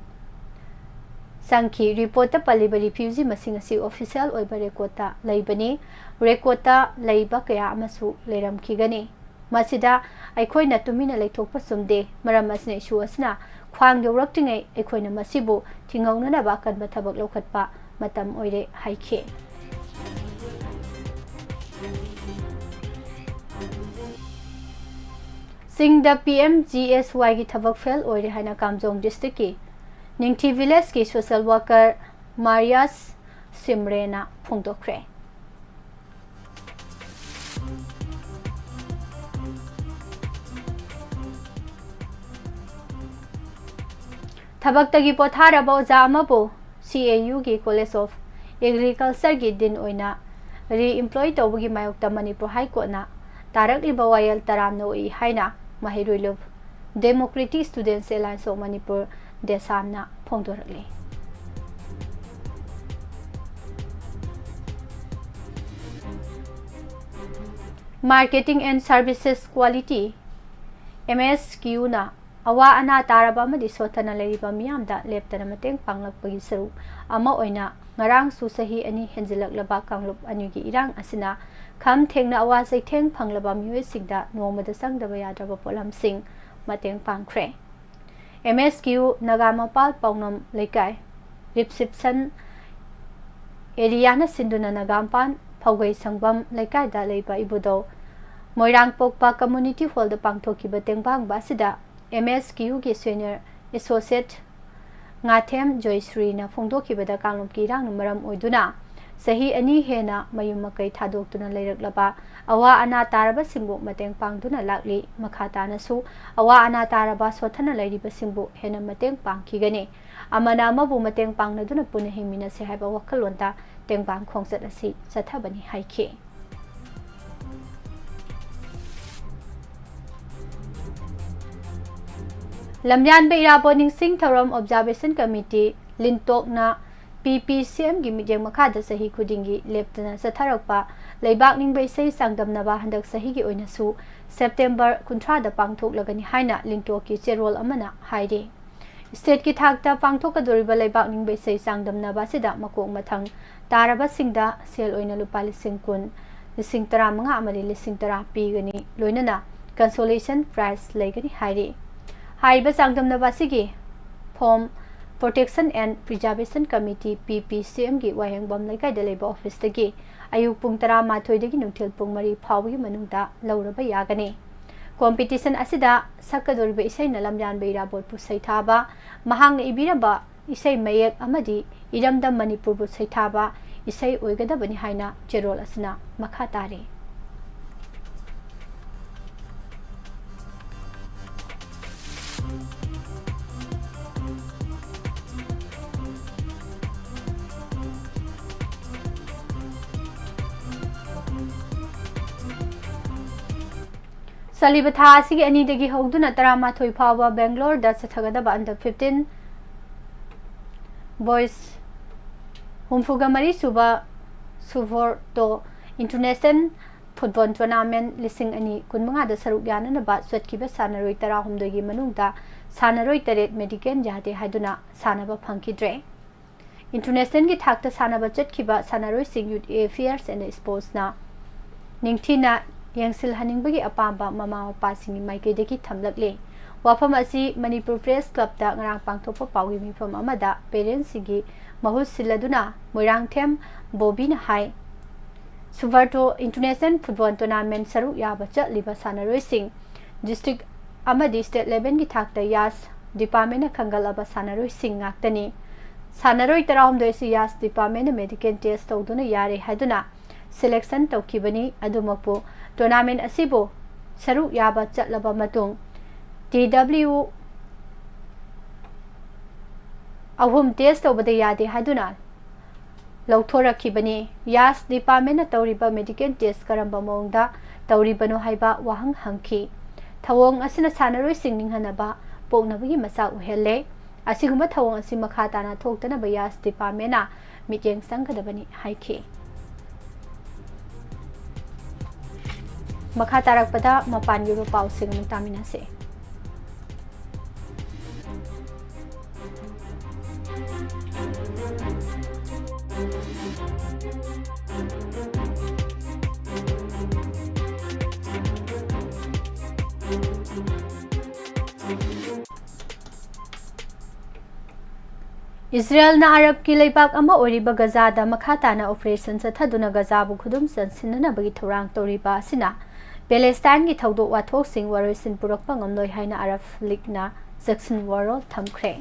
ꯆꯪꯈꯤ꯫ Reportꯇ ꯄꯜꯂꯤꯕ refugee ꯃꯁꯤꯡ ꯑꯁꯤ official ꯑꯣꯏꯕ recordꯇ ꯂꯩꯕꯅꯤ꯫ Recordꯇ ꯂꯩꯕ ꯀꯌꯥ ꯑꯃꯁꯨ ꯂꯩꯔꯝꯈꯤꯒꯅꯤ꯫ ꯃꯁꯤꯗ ꯑꯩꯈꯣꯏꯅ ꯇꯨꯃꯤꯟꯅ ꯂꯩꯊꯣꯛꯄ ꯆꯨꯝꯗꯦ꯫ ꯃꯔꯝ ꯑꯁꯤꯅ issue ꯑꯁꯤꯅ ꯈ꯭ꯋꯥꯡ ꯌꯧꯔꯛꯇ꯭ꯔꯤꯉꯩ ꯑꯩꯈꯣꯏꯅ ꯃꯁꯤꯕꯨ ꯊꯤꯡꯍꯧꯅꯅꯕ ꯑꯀꯟꯕ ꯊꯕꯛ ꯂꯧꯈꯠꯄ ꯃꯇꯝ ꯑꯣꯏꯔꯦ ꯍꯥꯏꯈꯤ꯫ ꯆꯤꯡꯗ PMGSYꯒꯤ ꯊꯕꯛ fail ꯑꯣꯏꯔꯦ ꯍꯥꯏꯅ ꯀꯥꯝꯖꯣꯡ districtꯀꯤ ꯅꯤꯡꯊꯤ villageꯀꯤ social worker ꯃꯥꯔꯤꯌꯥꯁ ꯁꯤꯝꯔꯦꯅ ꯐꯣꯡꯗꯣꯛꯈ꯭ꯔꯦ꯫ ꯊꯕꯛꯇꯒꯤ ꯄꯣꯊꯥꯔꯕ ꯑꯣꯖꯥ ꯑꯃꯕꯨ CAUꯒꯤ College of Agricultureꯒꯤ dean ꯑꯣꯏꯅ re-employ ꯇꯧꯕꯒꯤ ꯃꯥꯌꯣꯛꯇ ꯃꯅꯤꯄꯨꯔ High Courtꯅ ꯇꯥꯔꯛꯂꯤꯕ ꯋꯥꯌꯦꯜ ꯇꯔꯥꯝꯅ ꯑꯣꯛꯏ ꯍꯥꯏꯅ ꯃꯍꯩꯔꯣꯏ ꯂꯨꯞ Democratic Students Alliance of Manipur, DESAM ꯅ ꯐꯣꯡꯗꯣꯔꯛꯂꯤ꯫ Marketing and Services Quality, MSQUꯅ ꯑꯋꯥ ꯑꯅꯥ ꯇꯥꯔꯕ ꯑꯃꯗꯤ ꯁꯣꯠꯊꯅ ꯂꯩꯔꯤꯕ ꯃꯤꯌꯥꯝꯗ ꯂꯦꯞꯇꯅ ꯃꯇꯦꯡ ꯄꯥꯡꯂꯛꯄꯒꯤ ꯁꯔꯨꯛ ꯑꯃ ꯑꯣꯏꯅ ꯉꯔꯥꯡꯁꯨ ꯆꯍꯤ ꯑꯅꯤ ꯍꯦꯟꯖꯤꯜꯂꯛꯂꯕ ꯀꯥꯡꯂꯨꯞ ꯑꯅꯤꯒꯤ ꯏꯔꯥꯡ ꯑꯁꯤꯅ ꯈꯝ ꯊꯦꯡꯅ ꯑꯋꯥ ꯆꯩꯊꯦꯡ ꯐꯪꯂꯕ ꯃꯤꯑꯣꯏꯁꯤꯡꯗ ꯅꯣꯡꯃꯗ ꯆꯪꯗꯕ ꯌꯥꯗ꯭ꯔꯕ ꯄꯣꯠꯂꯝꯁꯤꯡ ꯃꯇꯦꯡ ꯄꯥꯡꯈ꯭ꯔꯦ꯫ MSQ ꯅꯒꯥꯃꯄꯥꯜ ꯄꯥꯎꯅꯝ ꯂꯩꯀꯥꯏ reception areaꯅ ꯁꯤꯟꯗꯨꯅ ꯅꯒꯥꯃꯄꯥꯜ ꯐꯧꯒꯩ ꯁꯪꯕꯝ ꯂꯩꯀꯥꯏꯗ ꯂꯩꯕ ꯏꯕꯨꯙꯧ ꯃꯣꯏꯔꯥꯡꯄꯣꯛꯄ Community Hallꯗ ꯄꯥꯡꯊꯣꯛꯈꯤꯕ ꯇꯦꯡꯕꯥꯡꯕ ꯑꯁꯤꯗ MSQꯒꯤ Senior Associate ꯉꯥꯊꯦꯝ ꯖꯣꯏꯁ꯭ꯔꯤꯅ ꯐꯣꯡꯗꯣꯛꯈꯤꯕꯗ ꯀꯥꯡꯂꯨꯞꯀꯤ ꯏꯔꯥꯡꯅ ꯃꯔꯝ ꯑꯣꯏꯗꯨꯅ ꯆꯍꯤ ꯑꯅꯤ ꯍꯦꯟꯅ ꯃꯌꯨꯝ ꯃꯀꯩ ꯊꯥꯗꯣꯛꯇꯨꯅ ꯂꯩꯔꯛꯂꯕ ꯑꯋꯥ ꯑꯅꯥ ꯇꯥꯔꯕꯁꯤꯡꯕꯨ ꯃꯇꯦꯡ ꯄꯥꯡꯗꯨꯅ ꯂꯥꯛꯂꯤ꯫ ꯃꯈꯥ ꯇꯥꯅꯁꯨ ꯑꯋꯥ ꯑꯅꯥ ꯇꯥꯔꯕ ꯁꯣꯠꯊꯅ ꯂꯩꯔꯤꯕꯁꯤꯡꯕꯨ ꯍꯦꯟꯅ ꯃꯇꯦꯡ ꯄꯥꯡꯈꯤꯒꯅꯤ꯫ ꯑꯃꯅ ꯑꯃꯕꯨ ꯃꯇꯦꯡ ꯄꯥꯡꯅꯗꯨꯅ ꯄꯨꯟꯅ ꯍꯤꯡꯃꯤꯟꯅꯁꯤ ꯍꯥꯏꯕ ꯋꯥꯈꯜꯂꯣꯟꯗ ꯇꯦꯡꯕꯥꯡ ꯈꯣꯡꯆꯠ ꯑꯁꯤ ꯆꯠꯊꯕꯅꯤ ꯍꯥꯏꯈꯤ꯫ ꯂꯝꯌꯥꯟꯕ ꯏꯔꯥꯕꯣꯠ ꯅꯤꯡꯁꯤꯡ ꯊꯧꯔꯝ ꯑꯣꯕꯖꯥꯔꯕꯦꯁꯟ ꯀꯃꯤꯇꯤ, ꯂꯤꯟꯇꯣꯛꯅ ꯄꯤ ꯄꯤ ꯁꯤ ꯑꯦꯝꯒꯤ ꯃꯤꯠꯌꯦꯡ ꯃꯈꯥꯗ ꯆꯍꯤ ꯈꯨꯗꯤꯡꯒꯤ ꯂꯦꯞꯇꯅ ꯆꯠꯊꯔꯛꯄ ꯂꯩꯕꯥꯛ ꯅꯤꯡꯕ ꯏꯁꯩ ꯆꯥꯡꯗꯝꯅꯕ ꯍꯟꯗꯛ ꯆꯍꯤꯒꯤ ꯑꯣꯏꯅꯁꯨ ꯁꯦꯞꯇꯦꯝꯕꯔ ꯀꯨꯟꯊ꯭ꯔꯥꯗ ꯄꯥꯡꯊꯣꯛꯂꯒꯅꯤ ꯍꯥꯏꯅ ꯂꯤꯟꯇꯣꯛꯀꯤ ꯆꯦꯔꯣꯜ ꯑꯃꯅ ꯍꯥꯏꯔꯤ꯫ ꯁ꯭ꯇꯦꯠꯀꯤ ꯊꯥꯛꯇ ꯄꯥꯡꯊꯣꯛꯀꯗꯧꯔꯤꯕ ꯂꯩꯕꯥꯛ ꯅꯤꯡꯕ ꯏꯁꯩ ꯆꯥꯡꯗꯝꯅꯕ ꯑꯁꯤꯗ ꯃꯀꯣꯛ ꯃꯊꯪ ꯇꯥꯔꯕꯁꯤꯡꯗ ꯁꯦꯜ ꯑꯣꯏꯅ ꯂꯨꯄꯥ ꯂꯤꯁꯤꯡ ꯀꯨꯟ, ꯂꯤꯁꯤꯡ ꯇꯔꯥꯃꯉꯥ ꯑꯃꯗꯤ ꯂꯤꯁꯤꯡ ꯇꯔꯥ ꯄꯤꯒꯅꯤ, ꯂꯣꯏꯅꯅ consolation prize ꯂꯩꯒꯅꯤ ꯍꯥꯏꯔꯤ꯫ ꯍꯥꯏꯔꯤꯕ ꯆꯥꯡꯗꯝꯅꯕ ꯑꯁꯤꯒꯤ form Protection and Preservation Committee, ꯄꯤ ꯄꯤ ꯁꯤ ꯑꯦꯝꯒꯤ ꯋꯥꯍꯦꯡꯕꯝ ꯂꯩꯀꯥꯏꯗ ꯂꯩꯕ ꯑꯣꯐꯤꯁꯇꯒꯤ ꯑꯌꯨꯛ ꯄꯨꯡ ꯇꯔꯥꯃꯥꯊꯣꯏꯗꯒꯤ ꯅꯨꯡꯊꯤꯜ ꯄꯨꯡ ꯃꯔꯤ ꯐꯥꯎꯕꯒꯤ ꯃꯅꯨꯡꯗ ꯂꯧꯔꯕ ꯌꯥꯒꯅꯤ꯫ ꯀꯣꯝꯄꯤꯇꯤꯁꯟ ꯑꯁꯤꯗ ꯁꯛꯀꯗꯧꯔꯤꯕ ꯏꯁꯩꯅ ꯂꯝꯌꯥꯟꯕ ꯏꯔꯥꯕꯣꯠꯄꯨ ꯁꯩꯊꯥꯕ, ꯃꯍꯥꯛꯅ ꯏꯕꯤꯔꯝꯕ ꯏꯁꯩ ꯃꯌꯦꯛ ꯑꯃꯗꯤ ꯏꯔꯝꯗꯝ ꯃꯅꯤꯄꯨꯔꯕꯨ ꯁꯩꯊꯥꯕ ꯏꯁꯩ ꯑꯣꯏꯒꯗꯕꯅꯤ ꯍꯥꯏꯅ ꯆꯦꯔꯣꯜ ꯑꯁꯤꯅ ꯃꯈꯥ ꯇꯥꯔꯤ꯫ ꯆꯠꯂꯤꯕ ꯊꯥ ꯑꯁꯤꯒꯤ ꯑꯅꯤꯗꯒꯤ ꯍꯧꯗꯨꯅ ꯇꯔꯥꯃꯥꯊꯣꯏ ꯐꯥꯎꯕ ꯕꯦꯡꯒ꯭ꯂꯣꯔꯗ ꯆꯠꯊꯒꯗꯕ under fifteen boys ꯍꯨꯝꯐꯨꯒ ꯃꯔꯤ ꯁꯨꯕ ꯁꯨꯚꯣꯔꯇꯣ ꯏꯟꯇꯔꯅꯦꯁꯅꯦꯜ ꯐꯨꯠꯕꯣꯜ ꯇꯣꯔꯅꯥꯃꯦꯟ ꯂꯤꯁꯤꯡ ꯑꯅꯤ ꯀꯨꯟꯃꯉꯥꯗ ꯁꯔꯨꯛ ꯌꯥꯅꯅꯕ ꯆꯠꯈꯤꯕ ꯁꯥꯟꯅꯔꯣꯏ ꯇꯔꯥꯍꯨꯝꯗꯣꯏꯒꯤ ꯃꯅꯨꯡꯗ ꯁꯥꯟꯅꯔꯣꯏ ꯇꯔꯦꯠ medical ꯌꯥꯗꯦ ꯍꯥꯏꯗꯨꯅ ꯁꯥꯟꯅꯕ ꯐꯪꯈꯤꯗ꯭ꯔꯦ꯫ ꯏꯟꯇꯔꯅꯦꯁꯅꯦꯜꯒꯤ ꯊꯥꯛꯇ ꯁꯥꯟꯅꯕ ꯆꯠꯈꯤꯕ ꯁꯥꯟꯅꯔꯣꯏꯁꯤꯡ Youth Affairs and Sportsꯅ ꯅꯤꯡꯊꯤꯅ ꯌꯦꯡꯁꯤꯜꯍꯟꯅꯤꯡꯕꯒꯤ ꯑꯄꯥꯝꯕ ꯃꯃꯥ ꯃꯄꯥꯁꯤꯡꯒꯤ ꯃꯥꯏꯀꯩꯗꯒꯤ ꯊꯝꯂꯛꯂꯤ꯫ ꯋꯥꯐꯝ ꯑꯁꯤ ꯃꯅꯤꯄꯨꯔ ꯄ꯭ꯔꯦꯁ ꯀ꯭ꯂꯕꯇ ꯉꯔꯥꯡ ꯄꯥꯡꯊꯣꯛꯄ ꯄꯥꯎꯒꯤ ꯃꯤꯐꯝ ꯑꯃꯗ ꯄꯦꯔꯦꯟꯁꯁꯤꯡꯒꯤ ꯃꯍꯨꯠ ꯁꯤꯜꯂꯗꯨꯅ ꯃꯣꯏꯔꯥꯡꯊꯦꯝ ꯕꯣꯕꯤꯅ ꯍꯥꯏ, ꯁꯨꯕꯔꯇꯣ ꯏꯟꯇꯔꯅꯦꯁꯅꯦꯜ ꯐꯨꯠꯕꯣꯜ ꯇꯣꯔꯅꯥꯃꯦꯟ ꯁꯔꯨꯛ ꯌꯥꯕ ꯆꯠꯂꯤꯕ ꯁꯥꯟꯅꯔꯣꯏꯁꯤꯡ ꯗꯤꯁꯇ꯭ꯔꯤꯛ ꯑꯃꯗꯤ ꯁ꯭ꯇꯦꯠ ꯂꯦꯚꯦꯜꯒꯤ ꯊꯥꯛꯇ ꯌꯥꯁ ꯗꯤꯄꯥꯔꯠꯃꯦꯟꯅ ꯈꯟꯒꯠꯂꯕ ꯁꯥꯟꯅꯔꯣꯏꯁꯤꯡ ꯉꯥꯛꯇꯅꯤ꯫ ꯁꯥꯟꯅꯔꯣꯏ ꯇꯔꯥꯍꯨꯝꯗꯣꯏ ꯑꯁꯤ ꯌꯥꯁ ꯗꯤꯄꯥꯔꯠꯃꯦꯟꯅ ꯃꯦꯗꯤꯀꯦꯜ ꯇꯦꯁ ꯇꯧꯗꯨꯅ ꯌꯥꯔꯦ ꯍꯥꯏꯗꯨꯅ ꯁꯦꯂꯦꯛꯁꯟ ꯇꯧꯈꯤꯕꯅꯤ꯫ ꯑꯗꯨꯃꯛꯄꯨ ꯇꯣꯔꯅꯥꯃꯦꯟ ꯑꯁꯤꯕꯨ ꯁꯔꯨꯛ ꯌꯥꯕ ꯆꯠꯂꯕ ꯃꯇꯨꯡ ꯇꯤ ꯗꯕ꯭ꯂꯤꯎ ꯑꯍꯨꯝ ꯇꯦꯁ ꯇꯧꯕꯗ ꯌꯥꯗꯦ ꯍꯥꯏꯗꯨꯅ ꯂꯧꯊꯣꯔꯛꯈꯤꯕꯅꯤ꯫ ꯌꯥꯁ ꯗꯤꯄꯥꯔꯠꯃꯦꯟꯅ ꯇꯧꯔꯤꯕ ꯃꯦꯗꯤꯀꯦꯜ ꯇꯦꯁ ꯀꯔꯝꯕ ꯃꯑꯣꯡꯗ ꯇꯧꯔꯤꯕꯅꯣ ꯍꯥꯏꯕ ꯋꯥꯍꯪ ꯍꯪꯈꯤ꯫ ꯊꯧꯑꯣꯡ ꯑꯁꯤꯅ ꯁꯥꯟꯅꯔꯣꯏꯁꯤꯡ ꯅꯤꯡꯍꯟꯅꯕ ꯄꯣꯛꯅꯕꯒꯤ ꯃꯆꯥꯛ ꯑꯣꯏꯍꯜꯂꯦ꯫ ꯑꯁꯤꯒꯨꯝꯕ ꯊꯧꯑꯣꯡ ꯑꯁꯤ ꯃꯈꯥ ꯇꯥꯅ ꯊꯣꯛꯇꯅꯕ ꯌꯥꯁ ꯗꯤꯄꯥꯔꯠꯃꯦꯟꯅ ꯃꯤꯠꯌꯦꯡ ꯆꯪꯒꯗꯕꯅꯤ ꯍꯥꯏꯈꯤ꯫ ꯃꯈꯥ ꯇꯥꯔꯛꯄꯗ ꯃꯄꯥꯟꯒꯤ ꯑꯣꯏꯕ ꯄꯥꯎꯁꯤꯡ ꯑꯃꯨꯛ ꯇꯥꯃꯤꯟꯅꯁꯤ꯫ ꯏꯖꯔꯦꯜꯅ ꯑꯔꯕꯀꯤ ꯂꯩꯕꯥꯛ ꯑꯃ ꯑꯣꯏꯔꯤꯕ ꯒꯖꯥꯗ ꯃꯈꯥ ꯇꯥꯅ ꯑꯣꯄꯔꯦꯁꯟ ꯆꯠꯊꯗꯨꯅ ꯒꯖꯥꯕꯨ ꯈꯨꯗꯨꯝ ꯆꯟꯁꯤꯟꯅꯅꯕꯒꯤ ꯊꯧꯔꯥꯡ ꯇꯧꯔꯤꯕ ꯑꯁꯤꯅ ꯄꯦꯂꯦꯁꯇꯥꯏꯟꯒꯤ ꯊꯧꯗꯣꯛ ꯋꯥꯊꯣꯛꯁꯤꯡ ꯋꯥꯔꯣꯏꯁꯤꯟ ꯄꯨꯔꯛꯄ ꯉꯝꯂꯣꯏ ꯍꯥꯏꯅ ꯑꯔꯕ ꯂꯤꯒꯅ ꯖꯦꯛꯁꯟ ꯋꯥꯔꯣꯜ ꯊꯝꯈ꯭ꯔꯦ꯫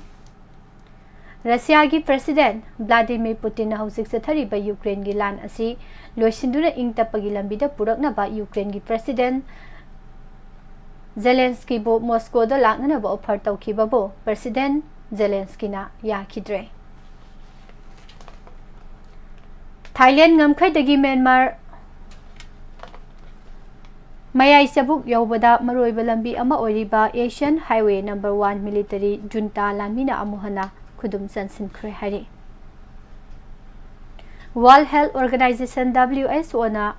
ꯔꯁꯤꯌꯥꯒꯤ ꯄ꯭ꯔꯦꯁꯤꯗꯦꯟ ꯚ꯭ꯂꯥꯗꯤꯃꯤꯔ ꯄꯨꯇꯤꯟꯅ ꯍꯧꯖꯤꯛ ꯆꯠꯊꯔꯤꯕ ꯌꯨꯀ꯭ꯔꯦꯟꯒꯤ ꯂꯥꯟ ꯑꯁꯤ ꯂꯣꯏꯁꯤꯟꯗꯨꯅ ꯏꯪ ꯇꯞꯄꯒꯤ ꯂꯝꯕꯤꯗ ꯄꯨꯔꯛꯅꯕ ꯌꯨꯀ꯭ꯔꯦꯟꯒꯤ ꯄ꯭ꯔꯦꯁꯤꯗꯦꯟ ꯖꯦꯂꯦꯟꯁꯀꯤꯕꯨ ꯃꯣꯁꯀꯣꯗ ꯂꯥꯛꯅꯅꯕ ꯑꯣꯐꯔ ꯇꯧꯈꯤꯕꯕꯨ ꯄ꯭ꯔꯦꯁꯤꯗꯦꯟ ꯖꯦꯂꯦꯟꯁꯀꯤꯅ ꯌꯥꯈꯤꯗ꯭ꯔꯦ꯫ ꯊꯥꯏꯂꯦꯟ ꯉꯝꯈꯩꯗꯒꯤ ꯃ꯭ꯌꯥꯟꯃꯥꯔ ꯃꯌꯥꯏ ꯆꯕꯨꯛ ꯌꯧꯕꯗ ꯃꯔꯨꯑꯣꯏꯕ ꯂꯝꯕꯤ ꯑꯃ ꯑꯣꯏꯔꯤꯕ Asian Highway number one military junta ꯂꯥꯟꯃꯤꯅ ꯑꯃꯨꯛ ꯍꯟꯅ ꯈꯨꯗꯨꯝ ꯆꯟꯁꯤꯟꯈ꯭ꯔꯦ ꯍꯥꯏꯔꯤ꯫ World Health Organization, W H O ꯅ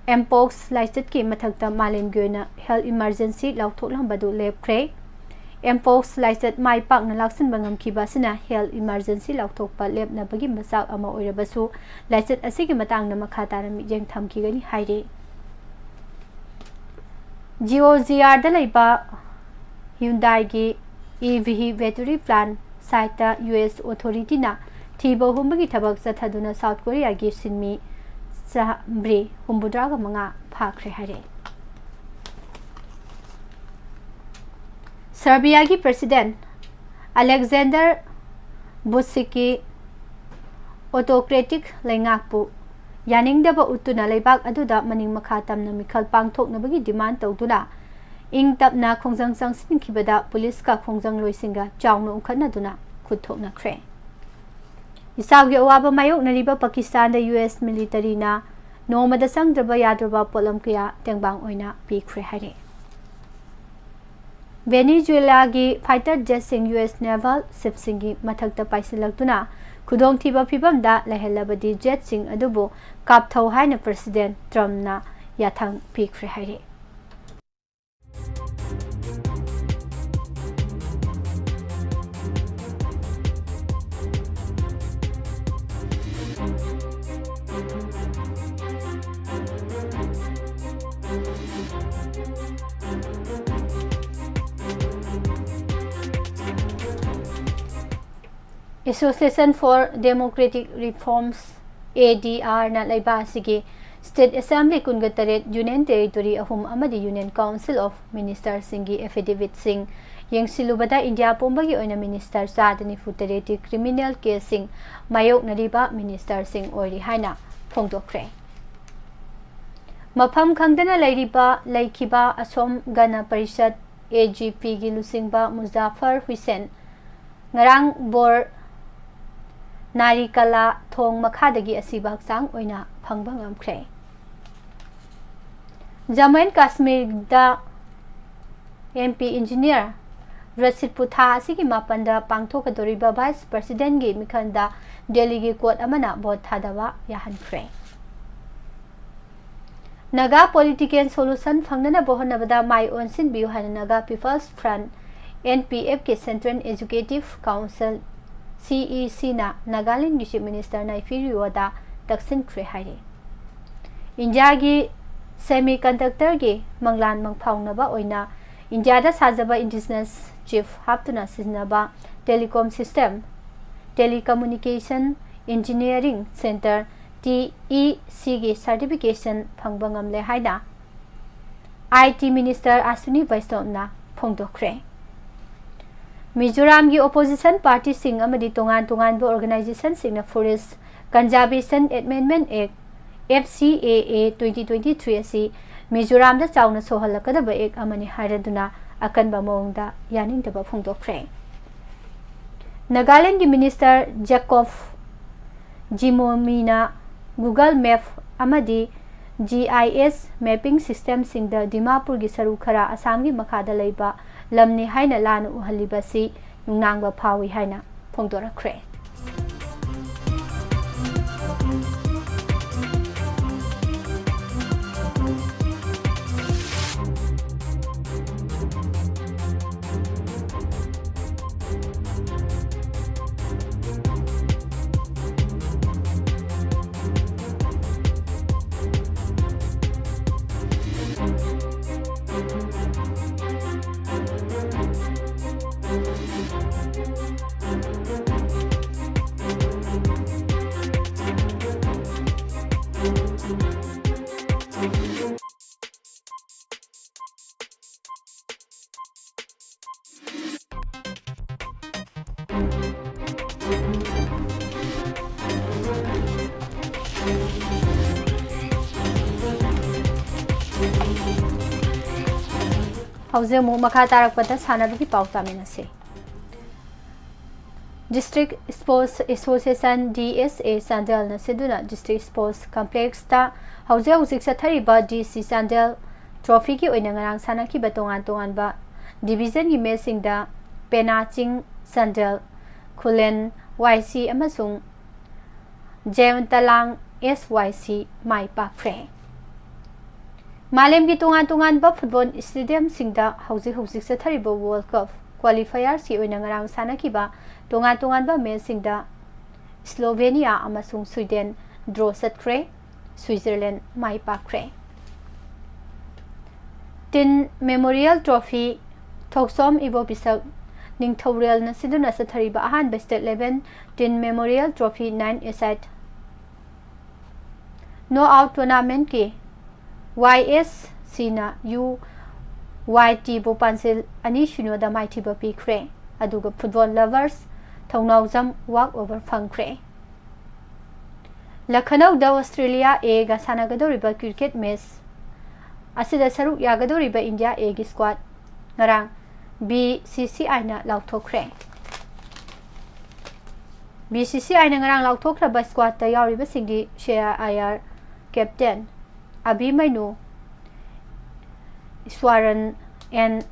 Mpox ꯂꯥꯏꯆꯠꯀꯤ ꯃꯊꯛꯇ ꯃꯥꯂꯦꯝꯒꯤ ꯑꯣꯏꯅ health emergency ꯂꯥꯎꯊꯣꯛꯂꯝꯕꯗꯨ ꯂꯦꯞꯈ꯭ꯔꯦ꯫ Mpox ꯂꯥꯏꯆꯠ ꯃꯥꯏ ꯄꯥꯛꯅ ꯂꯥꯛꯁꯤꯟꯕ ꯉꯝꯈꯤꯕ ꯑꯁꯤꯅ health emergency ꯂꯥꯎꯊꯣꯛꯄ ꯂꯦꯞꯅꯕꯒꯤ ꯃꯆꯥꯛ ꯑꯃ ꯑꯣꯏꯔꯕꯁꯨ, ꯂꯥꯏꯆꯠ ꯑꯁꯤꯒꯤ ꯃꯇꯥꯡꯗ ꯃꯈꯥ ꯇꯥꯅ ꯃꯤꯠꯌꯦꯡ ꯊꯝꯈꯤꯒꯅꯤ ꯍꯥꯏꯔꯤ꯫ ꯖꯤꯑꯣꯔꯖꯤꯌꯥꯗ ꯂꯩꯕ ꯍ꯭ꯌꯨꯟꯗꯥꯏꯒꯤ ꯏ ꯚꯤ ꯕꯦꯇꯔꯤ ꯄ꯭ꯂꯥꯟ ꯁꯥꯏꯠꯇ ꯌꯨ ꯑꯦꯁ ꯑꯣꯊꯣꯔꯤꯇꯤꯅ ꯊꯤꯕ ꯍꯨꯝꯕꯒꯤ ꯊꯕꯛ ꯆꯠꯊꯗꯨꯅ ꯁꯥꯎꯠ ꯀꯣꯔꯤꯌꯥꯒꯤ ꯁꯤꯟꯃꯤ ꯆꯥꯝꯃꯔꯤ ꯍꯨꯝꯐꯨꯇꯔꯥꯒ ꯃꯉꯥ ꯐꯥꯈ꯭ꯔꯦ ꯍꯥꯏꯔꯛꯏ꯫ ꯁꯔꯕꯤꯌꯥꯒꯤ ꯄ꯭ꯔꯦꯁꯤꯗꯦꯟ ꯑꯂꯦꯛꯖꯦꯟꯗꯔ ꯕꯨꯁꯤꯛꯀꯤ ꯑꯣꯇꯣꯀ꯭ꯔꯦꯇꯤꯛ ꯂꯩꯉꯥꯛꯄꯨ ꯌꯥꯅꯤꯡꯗꯕ ꯎꯠꯇꯨꯅ ꯂꯩꯕꯥꯛ ꯑꯗꯨꯗ ꯃꯅꯤꯡ ꯃꯈꯥ ꯇꯝꯅ ꯃꯤꯈꯜ ꯄꯥꯡꯊꯣꯛꯅꯕꯒꯤ ꯗꯤꯃꯥꯟ ꯇꯧꯗꯨꯅ ꯏꯪ ꯇꯞꯅ ꯈꯣꯡꯖꯪ ꯆꯪꯁꯤꯟꯈꯤꯕꯗ ꯄꯨꯂꯤꯁꯀ ꯈꯣꯡꯖꯪꯂꯣꯏꯁꯤꯡꯒ ꯆꯥꯎꯅ ꯎꯪꯈꯠꯅꯗꯨꯅ ꯈꯨꯠ ꯊꯣꯛꯅꯈ꯭ꯔꯦ꯫ ꯏꯆꯥꯎꯒꯤ ꯑꯋꯥꯕ ꯃꯥꯌꯣꯛꯅꯔꯤꯕ ꯄꯥꯀꯤꯁꯇꯥꯟꯗ ꯌꯨ ꯑꯦꯁ ꯃꯤꯂꯤꯇꯔꯤꯅ ꯅꯣꯡꯃꯗ ꯆꯪꯗ꯭ꯔꯕ ꯌꯥꯗ꯭ꯔꯕ ꯄꯣꯠꯂꯝ ꯀꯌꯥ ꯇꯦꯡꯕꯥꯡ ꯑꯣꯏꯅ ꯄꯤꯈ꯭ꯔꯦ ꯍꯥꯏꯔꯤ꯫ ꯚꯦꯅꯤꯖꯨꯋꯦꯂꯥꯒꯤ ꯐꯥꯏꯇꯔ ꯖꯦꯠꯁꯤꯡ ꯌꯨ ꯑꯦꯁ ꯅꯦꯚꯜ ꯁꯤꯞꯁꯤꯡꯒꯤ ꯃꯊꯛꯇ ꯄꯥꯏꯁꯤꯜꯂꯛꯇꯨꯅ ꯈꯨꯗꯣꯡꯊꯤꯕ ꯐꯤꯚꯝꯗ ꯂꯩꯍꯜꯂꯕꯗꯤ ꯖꯦꯠꯁꯤꯡ ꯑꯗꯨꯕꯨ ꯀꯥꯞꯊꯧ ꯍꯥꯏꯅ ꯄ꯭ꯔꯁꯤꯗꯦꯟ ꯇ꯭ꯔꯝꯞꯅ ꯌꯥꯊꯪ ꯄꯤꯈ꯭ꯔꯦ ꯍꯥꯏꯔꯤ꯫ Association for Democratic Reforms, A D R ꯅ ꯂꯩꯕꯥꯛ ꯑꯁꯤꯒꯤ State Assembly ꯀꯨꯟꯒ ꯇꯔꯦꯠ, Union Territory ꯑꯍꯨꯝ ꯑꯃꯗꯤ Union Council of Ministerꯁꯤꯡꯒꯤ affidavitꯁꯤꯡ ꯌꯦꯡꯁꯤꯜꯂꯨꯕꯗ ꯏꯟꯗꯤꯌꯥ ꯄꯨꯝꯕꯒꯤ ꯑꯣꯏꯅ minister ꯆꯥꯗ ꯅꯤꯐꯨ ꯇꯔꯦꯠꯇꯤ criminal caseꯁꯤꯡ ꯃꯥꯌꯣꯛꯅꯔꯤꯕ ministerꯁꯤꯡ ꯑꯣꯏꯔꯤ ꯍꯥꯏꯅ ꯐꯣꯡꯗꯣꯛꯈ꯭ꯔꯦ꯫ ꯃꯐꯝ ꯈꯪꯗꯅ ꯂꯩꯔꯤꯕ, ꯂꯩꯈꯤꯕ ꯑꯁꯣꯝ ꯒꯅ ꯄꯔꯤꯁꯠ, A G Pꯒꯤ ꯂꯨꯆꯤꯡꯕ ꯃꯨꯖꯥꯐꯔ ꯍꯨꯏꯁꯦꯟ ꯉꯔꯥꯡ ꯕꯣꯔ ꯅꯥꯔꯤꯀꯂꯥ ꯊꯣꯡ ꯃꯈꯥꯗꯒꯤ ꯑꯁꯤꯕ ꯍꯛꯆꯥꯡ ꯑꯣꯏꯅ ꯐꯪꯕ ꯉꯝꯈ꯭ꯔꯦ꯫ ꯖꯝꯃꯨ ꯑꯦꯟ ꯀꯥꯁꯃꯤꯔꯗ M P engineer ꯔꯁꯤꯗꯄꯨ ꯊꯥ ꯑꯁꯤꯒꯤ ꯃꯥꯄꯟꯗ ꯄꯥꯡꯊꯣꯛꯀꯗꯧꯔꯤꯕ Vice Presidentꯒꯤ ꯃꯤꯈꯜꯗ ꯗꯦꯜꯂꯤꯒꯤ court ꯑꯃꯅ vote ꯊꯥꯗꯕ ꯌꯥꯍꯟꯈ꯭ꯔꯦ꯫ ꯅꯥꯒꯥ political solution ꯐꯪꯅꯅꯕ ꯍꯣꯠꯅꯕꯗ ꯃꯥꯏ ꯑꯣꯟꯁꯤꯟꯕꯤꯌꯨ ꯍꯥꯏꯅ Naga People's Front, N P Fꯀꯤ Central Executive Council, C E Cꯅ ꯅꯥꯒꯥꯂꯦꯟꯒꯤ Chief Minister ꯅꯥꯏꯐꯤ ꯔꯤꯑꯣꯗ ꯇꯛꯁꯤꯟꯈ꯭ꯔꯦ ꯍꯥꯏꯔꯤ꯫ ꯏꯟꯗꯤꯌꯥꯒꯤ semiconductorꯒꯤ ꯃꯪꯂꯥꯟ ꯃꯪꯐꯥꯎꯅꯕ ꯑꯣꯏꯅ ꯏꯟꯗꯤꯌꯥꯗ ꯁꯥꯖꯕ indigenous chip ꯍꯥꯞꯇꯨꯅ ꯁꯤꯖꯤꯟꯅꯕ telecom system, Telecommunication Engineering Centre, T E Cꯒꯤ certification ꯐꯪꯕ ꯉꯝꯂꯦ ꯍꯥꯏꯅ I T Minister Aswini ꯕꯩꯁꯅꯣꯞꯅ ꯐꯣꯡꯗꯣꯛꯈ꯭ꯔꯦ꯫ ꯃꯤꯖꯣꯔꯥꯝꯒꯤ opposition partyꯁꯤꯡ ꯑꯃꯗꯤ ꯇꯣꯉꯥꯟ ꯇꯣꯉꯥꯟꯕ organizationꯁꯤꯡꯅ Forest Conservation Amendment Act, F C A A twenty twenty-three ꯑꯁꯤ ꯃꯤꯖꯣꯔꯥꯝꯗ ꯆꯥꯎꯅ ꯁꯣꯛꯍꯜꯂꯛꯀꯗꯕ act ꯑꯃꯅꯤ ꯍꯥꯏꯔꯗꯨꯅ ꯑꯀꯟꯕ ꯃꯑꯣꯡꯗ ꯌꯥꯅꯤꯡꯗꯕ ꯐꯣꯡꯗꯣꯛꯈ꯭ꯔꯦ꯫ ꯅꯥꯒꯥꯂꯦꯟꯗꯒꯤ Minister Jacob ꯖꯤꯃꯣꯃꯤꯅ Google Map ꯑꯃꯗꯤ G I S mapping systemꯁꯤꯡꯗ ꯗꯤꯃꯥꯄꯨꯔꯒꯤ ꯁꯔꯨꯛ ꯈꯔ ꯑꯁꯥꯝꯒꯤ ꯃꯈꯥꯗ ꯂꯩꯕ ꯂꯝꯅꯤ ꯍꯥꯏꯅ ꯂꯥꯟꯅ ꯎꯍꯜꯂꯤꯕꯁꯤ ꯅꯨꯡꯅꯥꯡꯕ ꯐꯥꯎꯏ ꯍꯥꯏꯅ ꯐꯣꯡꯗꯣꯔꯛꯈ꯭ꯔꯦ꯫ ꯍꯧꯖꯤꯛ ꯑꯃꯨꯛ ꯃꯈꯥ ꯇꯥꯔꯛꯄꯗ ꯁꯥꯟꯅꯕꯒꯤ ꯄꯥꯎ ꯇꯥꯃꯤꯟꯅꯁꯤ꯫ District Sports Association, D S A, ꯆꯥꯟꯗꯦꯜꯅ ꯁꯤꯟꯗꯨꯅ District Sports Complexꯇ ꯍꯧꯖꯤꯛ ꯍꯧꯖꯤꯛ ꯆꯠꯊꯔꯤꯕ D C ꯆꯥꯟꯗꯦꯜ Trophyꯒꯤ ꯑꯣꯏꯅ ꯉꯔꯥꯡ ꯁꯥꯟꯅꯈꯤꯕ ꯇꯣꯉꯥꯟ ꯇꯣꯉꯥꯟꯕ divisionꯒꯤ matchꯁꯤꯡꯗ ꯄꯦꯅꯥ ꯆꯤꯡ ꯆꯥꯟꯗꯦꯜ, ꯈꯨꯂꯦꯟ Y C ꯑꯃꯁꯨꯡ ꯖꯌꯟꯇꯂꯥꯡ S Y C ꯃꯥꯏ ꯄꯥꯛꯈ꯭ꯔꯦ꯫ ꯃꯥꯂꯦꯝꯒꯤ ꯇꯣꯉꯥꯟ ꯇꯣꯉꯥꯟꯕ football stadiumꯁꯤꯡꯗ ꯍꯧꯖꯤꯛ ꯍꯧꯖꯤꯛ ꯆꯠꯊꯔꯤꯕ World Cup qualifiersꯀꯤ ꯑꯣꯏꯅ ꯉꯔꯥꯡ ꯁꯥꯟꯅꯈꯤꯕ ꯇꯣꯉꯥꯟ ꯇꯣꯉꯥꯟꯕ matchꯁꯤꯡꯗ Slovenia ꯑꯃꯁꯨꯡ Sweden draw ꯆꯠꯈ꯭ꯔꯦ꯫ Switzerland ꯃꯥꯏ ꯄꯥꯛꯈ꯭ꯔꯦ꯫ Tin Memorial Trophy, ꯊꯣꯛꯆꯣꯝ ꯏꯕꯣꯕꯤꯁꯛ ꯅꯤꯡꯊꯧꯔꯦꯜꯅ ꯁꯤꯟꯗꯨꯅ ꯆꯠꯊꯔꯤꯕ ꯑꯍꯥꯟꯕ State Level Tin Memorial Trophy nine a-side knockout tournamentꯀꯤ Y S Cꯅ U Y Tꯕꯨ ꯄꯥꯟꯖꯤꯜ ꯑꯅꯤ ꯁꯤꯅꯣꯗ ꯃꯥꯏꯊꯤꯕ ꯄꯤꯈ꯭ꯔꯦ꯫ ꯑꯗꯨꯒ football lovers ꯊꯧꯅꯥꯎꯖꯝ walk over ꯐꯪꯈ꯭ꯔꯦ꯫ ꯂꯈꯅꯧꯗ ꯑꯣꯁꯇ꯭ꯔꯦꯂꯤꯌꯥ Aꯒ ꯁꯥꯟꯅꯒꯗꯧꯔꯤꯕ cricket match ꯑꯁꯤꯗ ꯁꯔꯨꯛ ꯌꯥꯒꯗꯧꯔꯤꯕ ꯏꯟꯗꯤꯌꯥ Aꯒꯤ squad ꯉꯔꯥꯡ BCCIꯅ ꯂꯥꯎꯊꯣꯛꯈ꯭ꯔꯦ꯫ BCCIꯅ ꯉꯔꯥꯡ ꯂꯥꯎꯊꯣꯛꯈ꯭ꯔꯕ squadꯇ ꯌꯥꯎꯔꯤꯕꯁꯤꯡꯗꯤ Shreyas Iyer, captain, Abhimanyu, Easwaran N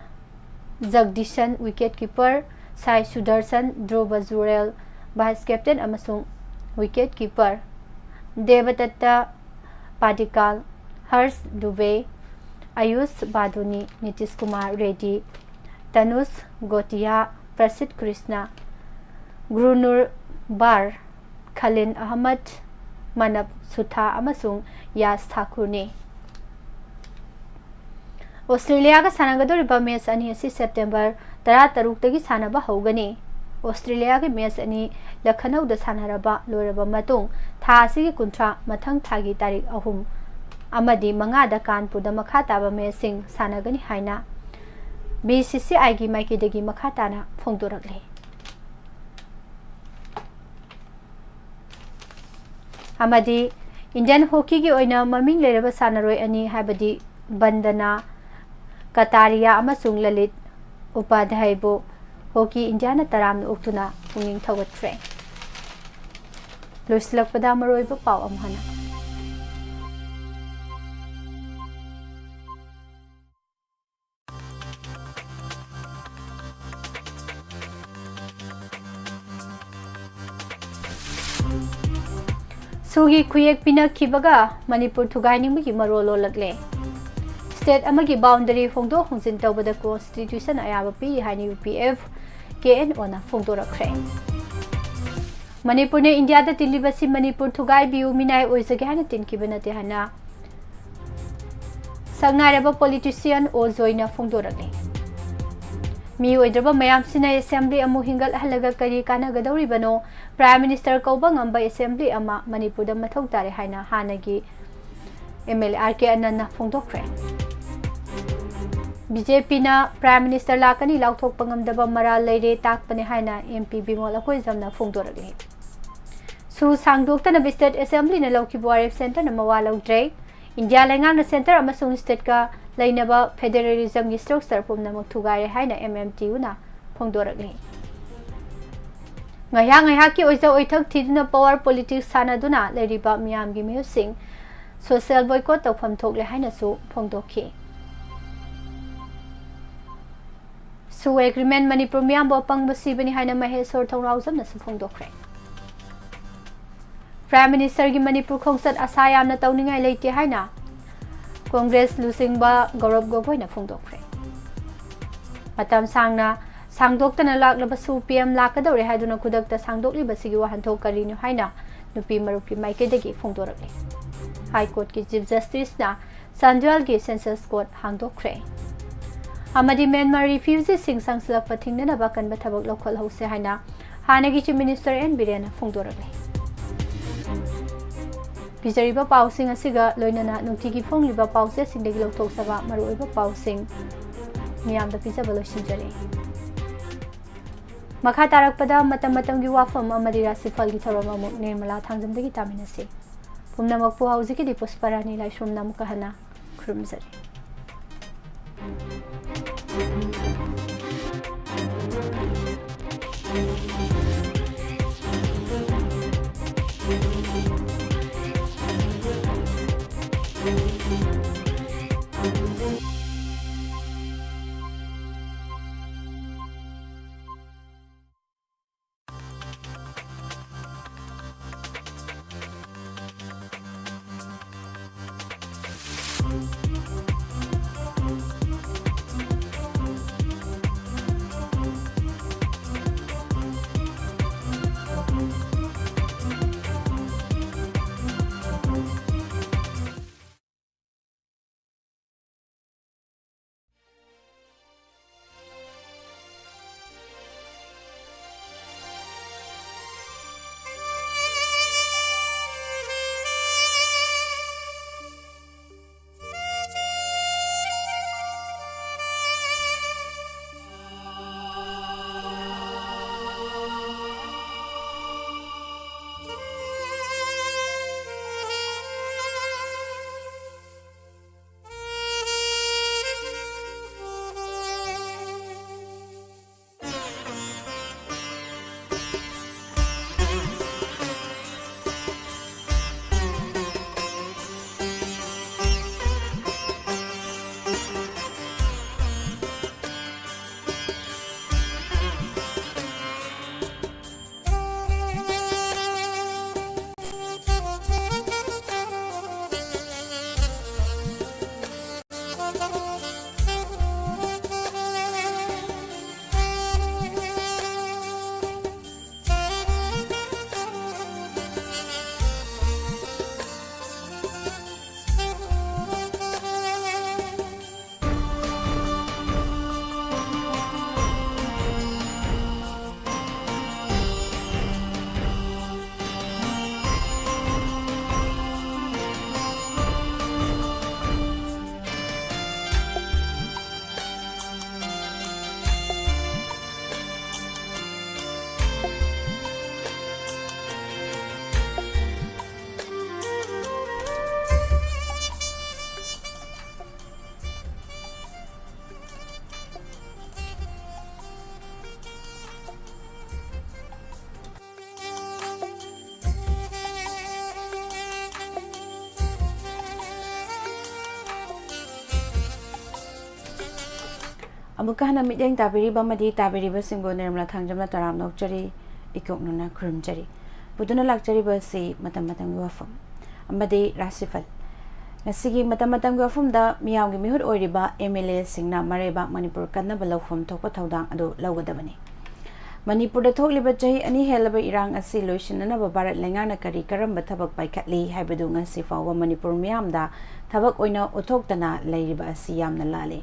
Jagadeesan, wicket keeper, Sai Sudharsan, Dhruv Jurel, vice captain ꯑꯃꯁꯨꯡ wicket keeper, ꯗꯦꯕꯗꯠꯇ ꯄꯥꯗꯤꯀꯥꯜ, ꯍꯔꯁ ꯗꯨꯕꯦ, ꯑꯌꯨꯁ ꯕꯥꯗꯨꯅꯤ, ꯅꯤꯇꯤꯁ ꯀꯨꯃꯥꯔ ꯔꯦꯗꯤ, ꯇꯅꯨꯁ ꯒꯣꯇꯤꯌꯥ, ꯄ꯭ꯔꯁꯤꯗ ꯀ꯭ꯔꯤꯁꯅ, ꯒ꯭ꯔꯨꯅꯨꯔ ꯕꯥꯔ, ꯈꯂꯤꯟ ꯑꯍꯃꯗ, ꯃꯅꯕ ꯁꯨꯊꯥ ꯑꯃꯁꯨꯡ ꯌꯥꯁ ꯊꯥꯀꯨꯔꯅꯤ꯫ ꯑꯣꯁꯇ꯭ꯔꯦꯂꯤꯌꯥꯒ ꯁꯥꯟꯅꯒꯗꯧꯔꯤꯕ match ꯑꯅꯤ ꯑꯁꯤ September ꯇꯔꯥꯇꯔꯨꯛꯇꯒꯤ ꯁꯥꯟꯅꯕ ꯍꯧꯒꯅꯤ꯫ ꯑꯣꯁꯇ꯭ꯔꯦꯂꯤꯌꯥꯒꯤ match ꯑꯅꯤ ꯂꯈꯅꯧꯗ ꯁꯥꯟꯅꯔꯕ ꯂꯣꯏꯔꯕ ꯃꯇꯨꯡ, ꯊꯥ ꯑꯁꯤꯒꯤ ꯀꯨꯟꯊ꯭ꯔꯥ ꯃꯊꯪ ꯊꯥꯒꯤ ꯇꯥꯔꯤꯛ ꯑꯍꯨꯝ ꯑꯃꯗꯤ ꯃꯉꯥꯗ ꯀꯥꯟꯄꯨꯔꯗ ꯃꯈꯥ ꯇꯥꯕ matchꯁꯤꯡ ꯁꯥꯟꯅꯒꯅꯤ ꯍꯥꯏꯅ BCCIꯒꯤ ꯃꯥꯏꯀꯩꯗꯒꯤ ꯃꯈꯥ ꯇꯥꯅ ꯐꯣꯡꯗꯣꯔꯛꯂꯤ꯫ ꯑꯃꯗꯤ Indian hockeyꯒꯤ ꯑꯣꯏꯅ ꯃꯃꯤꯡ ꯂꯩꯔꯕ ꯁꯥꯟꯅꯔꯣꯏ ꯑꯅꯤ, ꯍꯥꯏꯕꯗꯤ ꯕꯟꯗꯅꯥ ꯀꯇꯥꯔꯤꯌꯥ ꯑꯃꯁꯨꯡ ꯂꯂꯤꯠ ꯎꯄꯥꯙ꯭ꯌꯥꯌꯕꯨ Hockey Indiaꯅ ꯇꯔꯥꯝꯅ ꯑꯣꯛꯇꯨꯅ ꯄꯨꯛꯅꯤꯡ ꯊꯧꯒꯠꯈ꯭ꯔꯦ꯫ ꯂꯣꯏꯁꯤꯜꯂꯛꯄꯗ ꯃꯔꯨꯑꯣꯏꯕ ꯄꯥꯎ ꯑꯃꯨꯛ ꯍꯟꯅ꯫ ꯁꯨꯒꯤ ꯈꯨꯌꯦꯛ ꯄꯤꯅꯈꯤꯕꯒ ꯃꯅꯤꯄꯨꯔ ꯊꯨꯒꯥꯏꯅꯤꯡꯕꯒꯤ ꯃꯔꯣꯜ ꯂꯣꯜꯂꯛꯂꯦ꯫ State ꯑꯃꯒꯤ boundary ꯍꯣꯡꯗꯣꯛ ꯍꯣꯡꯖꯤꯟ ꯇꯧꯕꯗ constitution ꯑꯌꯥꯕ ꯄꯤ ꯍꯥꯏꯅ UPF KNOꯅ ꯐꯣꯡꯗꯣꯔꯛꯈ꯭ꯔꯦ꯫ ꯃꯅꯤꯄꯨꯔꯅ ꯏꯟꯗꯤꯌꯥꯗ ꯇꯤꯜꯂꯤꯕꯁꯤ ꯃꯅꯤꯄꯨꯔ ꯊꯨꯒꯥꯏꯕꯤꯌꯨ, ꯃꯤꯅꯥꯏ ꯑꯣꯏꯖꯒꯦ ꯍꯥꯏꯅ ꯇꯤꯟꯈꯤꯕ ꯅꯠꯇꯦ ꯍꯥꯏꯅ ꯁꯛꯅꯥꯏꯔꯕ politician ꯑꯣ ꯖꯣꯏꯅ ꯐꯣꯡꯗꯣꯔꯛꯂꯤ꯫ ꯃꯤ ꯑꯣꯏꯗ꯭ꯔꯕ ꯃꯌꯥꯝꯁꯤꯅ assembly ꯑꯃꯨꯛ ꯍꯤꯡꯒꯠꯍꯜꯂꯒ ꯀꯔꯤ ꯀꯥꯟꯅꯒꯗꯧꯔꯤꯕꯅꯣ? Prime Minister ꯀꯧꯕ ꯉꯝꯕ assembly ꯑꯃ ꯃꯅꯤꯄꯨꯔꯗ ꯃꯊꯧ ꯇꯥꯔꯦ ꯍꯥꯏꯅ ꯍꯥꯟꯅꯒꯤ MLA RK ꯑꯅꯟꯅ ꯐꯣꯡꯗꯣꯛꯈ꯭ꯔꯦ꯫ ꯕꯤ ꯖꯦ ꯄꯤꯅ Prime Minister ꯂꯥꯛꯀꯅꯤ ꯂꯥꯎꯊꯣꯛꯄ ꯉꯝꯗꯕ ꯃꯔꯥꯜ ꯂꯩꯔꯦ ꯇꯥꯛꯄꯅꯦ ꯍꯥꯏꯅ ꯑꯦꯝ ꯄꯤ ꯕꯤꯃꯣꯜ ꯑꯀꯣꯏꯖꯝꯅ ꯐꯣꯡꯗꯣꯔꯛꯂꯤ꯫ ꯁꯨ ꯁꯥꯡꯗꯣꯛꯇꯅꯕ State Assemblyꯅ ꯂꯧꯈꯤꯕ ꯋꯥꯔꯦꯞ Centreꯅ ꯃꯋꯥ ꯂꯧꯗ꯭ꯔꯦ꯫ ꯏꯟꯗꯤꯌꯥ ꯂꯩꯉꯥꯛꯅ Centre ꯑꯃꯁꯨꯡ Stateꯀ ꯂꯩꯅꯕ federalismꯒꯤ structure ꯄꯨꯝꯅꯃꯛ ꯊꯨꯒꯥꯏꯔꯦ ꯍꯥꯏꯅ ꯑꯦꯝ ꯑꯦꯝ ꯇꯤ ꯌꯨꯅ ꯐꯣꯡꯗꯣꯔꯛꯂꯤ꯫ ꯉꯥꯏꯍꯥꯛ ꯉꯥꯏꯍꯥꯛꯀꯤ ꯑꯣꯏꯖ ꯑꯣꯏꯊꯛ ꯊꯤꯗꯨꯅ power politics ꯁꯥꯟꯅꯗꯨꯅ ꯂꯩꯔꯤꯕ ꯃꯤꯌꯥꯝꯒꯤ ꯃꯤꯍꯨꯠꯁꯤꯡ social boycott ꯇꯧꯐꯝ ꯊꯣꯛꯂꯦ ꯍꯥꯏꯅꯁꯨ ꯐꯣꯡꯗꯣꯛꯈꯤ꯫ ꯁꯨ agreement ꯃꯅꯤꯄꯨꯔ ꯃꯤꯌꯥꯝꯕꯨ ꯑꯄꯪꯕ ꯁꯤꯕꯅꯤ ꯍꯥꯏꯅ ꯃꯍꯦꯁꯣꯔ ꯊꯧꯅꯥꯎꯖꯝꯅꯁꯨ ꯐꯣꯡꯗꯣꯛꯈ꯭ꯔꯦ꯫ Prime Ministerꯒꯤ ꯃꯅꯤꯄꯨꯔ ꯈꯣꯡꯆꯠ ꯑꯁꯥ ꯌꯥꯝꯅ ꯇꯧꯅꯤꯡꯉꯥꯏ ꯂꯩꯇꯦ ꯍꯥꯏꯅ ꯀꯣꯡꯒ꯭ꯔꯦꯁ ꯂꯨꯆꯤꯡꯕ ꯒꯧꯔꯕ ꯒꯣꯒꯣꯏꯅ ꯐꯣꯡꯗꯣꯛꯈ꯭ꯔꯦ꯫ ꯃꯇꯝ ꯁꯥꯡꯅ ꯁꯥꯡꯗꯣꯛꯇꯅ ꯂꯥꯛꯂꯕꯁꯨ ꯄꯤ ꯑꯦꯝ ꯂꯥꯛꯀꯗꯧꯔꯦ ꯍꯥꯏꯗꯨꯅ ꯈꯨꯗꯛꯇ ꯁꯥꯡꯗꯣꯛꯂꯤꯕꯁꯤꯒꯤ ꯋꯥꯍꯟꯊꯣꯛ ꯀꯔꯤꯅꯣ ꯍꯥꯏꯅ ꯅꯨꯄꯤ ꯃꯔꯨꯞꯀꯤ ꯃꯥꯏꯀꯩꯗꯒꯤ ꯐꯣꯡꯗꯣꯔꯛꯂꯤ꯫ High Courtꯀꯤ Chief Justiceꯅ ꯆꯥꯟꯗꯦꯜꯒꯤ Census Court ꯍꯥꯡꯗꯣꯛꯈ꯭ꯔꯦ꯫ ꯑꯃꯗꯤ ꯃ꯭ꯌꯥꯟꯃꯥꯔ refugeeꯁꯤꯡ ꯆꯪꯁꯤꯜꯂꯛꯄ ꯊꯤꯡꯅꯅꯕ ꯑꯀꯟꯕ ꯊꯕꯛ ꯂꯧꯈꯠꯍꯧꯁꯦ ꯍꯥꯏꯅ ꯍꯥꯟꯅꯒꯤ Chief Minister ꯑꯦꯟ ꯕꯤꯔꯦꯟꯅ ꯐꯣꯡꯗꯣꯔꯛꯂꯤ꯫ ꯄꯤꯖꯔꯤꯕ ꯄꯥꯎꯁꯤꯡ ꯑꯁꯤꯒ ꯂꯣꯏꯅꯅ ꯅꯨꯡꯇꯤꯒꯤ ꯐꯣꯡꯂꯤꯕ ꯄꯥꯎꯆꯦꯁꯤꯡꯗꯒꯤ ꯂꯧꯊꯣꯛꯆꯕ ꯃꯔꯨꯑꯣꯏꯕ ꯄꯥꯎꯁꯤꯡ ꯃꯤꯌꯥꯝꯗ ꯄꯤꯖꯕ ꯂꯣꯏꯁꯤꯟꯖꯔꯦ꯫ ꯃꯈꯥ ꯇꯥꯔꯛꯄꯗ ꯃꯇꯝ ꯃꯇꯝꯒꯤ ꯋꯥꯐꯝ ꯑꯃꯗꯤ ꯔꯥꯁꯤꯐꯜꯒꯤ ꯊꯧꯔꯝ ꯑꯃꯨꯛ ꯅꯤꯔꯃꯂꯥ ꯊꯥꯡꯖꯝꯗꯒꯤ ꯇꯥꯃꯤꯟꯅꯁꯤ꯫ ꯄꯨꯝꯅꯃꯛꯄꯨ ꯍꯧꯖꯤꯛꯀꯤꯗꯤ ꯄꯨꯁꯄꯔꯥꯅꯤ ꯂꯥꯏꯁ꯭ꯔꯝꯅ ꯑꯃꯨꯛꯀ ꯍꯟꯅ ꯈꯨꯔꯨꯝꯖꯔꯤ꯫ ꯑꯃꯨꯛꯀ ꯍꯟꯅ ꯃꯤꯠꯌꯦꯡ ꯇꯥꯕꯤꯔꯤꯕ ꯑꯃꯗꯤ ꯇꯥꯕꯤꯔꯤꯕꯁꯤꯡꯕꯨ ꯅꯤꯔꯃꯂꯥ ꯊꯥꯡꯖꯝꯅ ꯇꯔꯥꯝꯅ ꯑꯣꯛꯆꯔꯤ, ꯏꯀꯣꯛꯅꯅ ꯈꯨꯔꯨꯝꯖꯔꯤ꯫ ꯄꯨꯗꯨꯅ ꯂꯥꯛꯆꯔꯤꯕ ꯑꯁꯤ ꯃꯇꯝ ꯃꯇꯝꯒꯤ ꯋꯥꯐꯝ ꯑꯃꯗꯤ ꯔꯥꯁꯤꯐꯜ꯫ ꯉꯁꯤꯒꯤ ꯃꯇꯝ ꯃꯇꯝꯒꯤ ꯋꯥꯐꯝꯗ ꯃꯤꯌꯥꯝꯒꯤ ꯃꯤꯍꯨꯠ ꯑꯣꯏꯔꯤꯕ ꯑꯦꯝ ꯑꯦꯜ ꯑꯦꯁꯤꯡꯅ ꯃꯔꯩꯕꯥꯛ ꯃꯅꯤꯄꯨꯔ ꯀꯟꯅꯕ ꯂꯧꯐꯝ ꯊꯣꯛꯄ ꯊꯧꯗꯥꯡ ꯑꯗꯨ ꯂꯧꯒꯗꯕꯅꯤ꯫ ꯃꯅꯤꯄꯨꯔꯗ ꯊꯣꯛꯂꯤꯕ ꯆꯍꯤ ꯑꯅꯤ ꯍꯦꯜꯂꯕ ꯏꯔꯥꯡ ꯑꯁꯤ ꯂꯣꯏꯁꯤꯟꯅꯅꯕ ꯚꯥꯔꯠ ꯂꯩꯉꯥꯛꯅ ꯀꯔꯤ ꯀꯔꯝꯕ ꯊꯕꯛ ꯄꯥꯏꯈꯠꯂꯤ ꯍꯥꯏꯕꯗꯨ ꯉꯁꯤ ꯐꯥꯎꯕ ꯃꯅꯤꯄꯨꯔ ꯃꯤꯌꯥꯝꯗ ꯊꯕꯛ ꯑꯣꯏꯅ ꯎꯠꯊꯣꯛꯇꯅ ꯂꯩꯔꯤꯕ ꯑꯁꯤ ꯌꯥꯝꯅ ꯂꯥꯜꯂꯤ꯫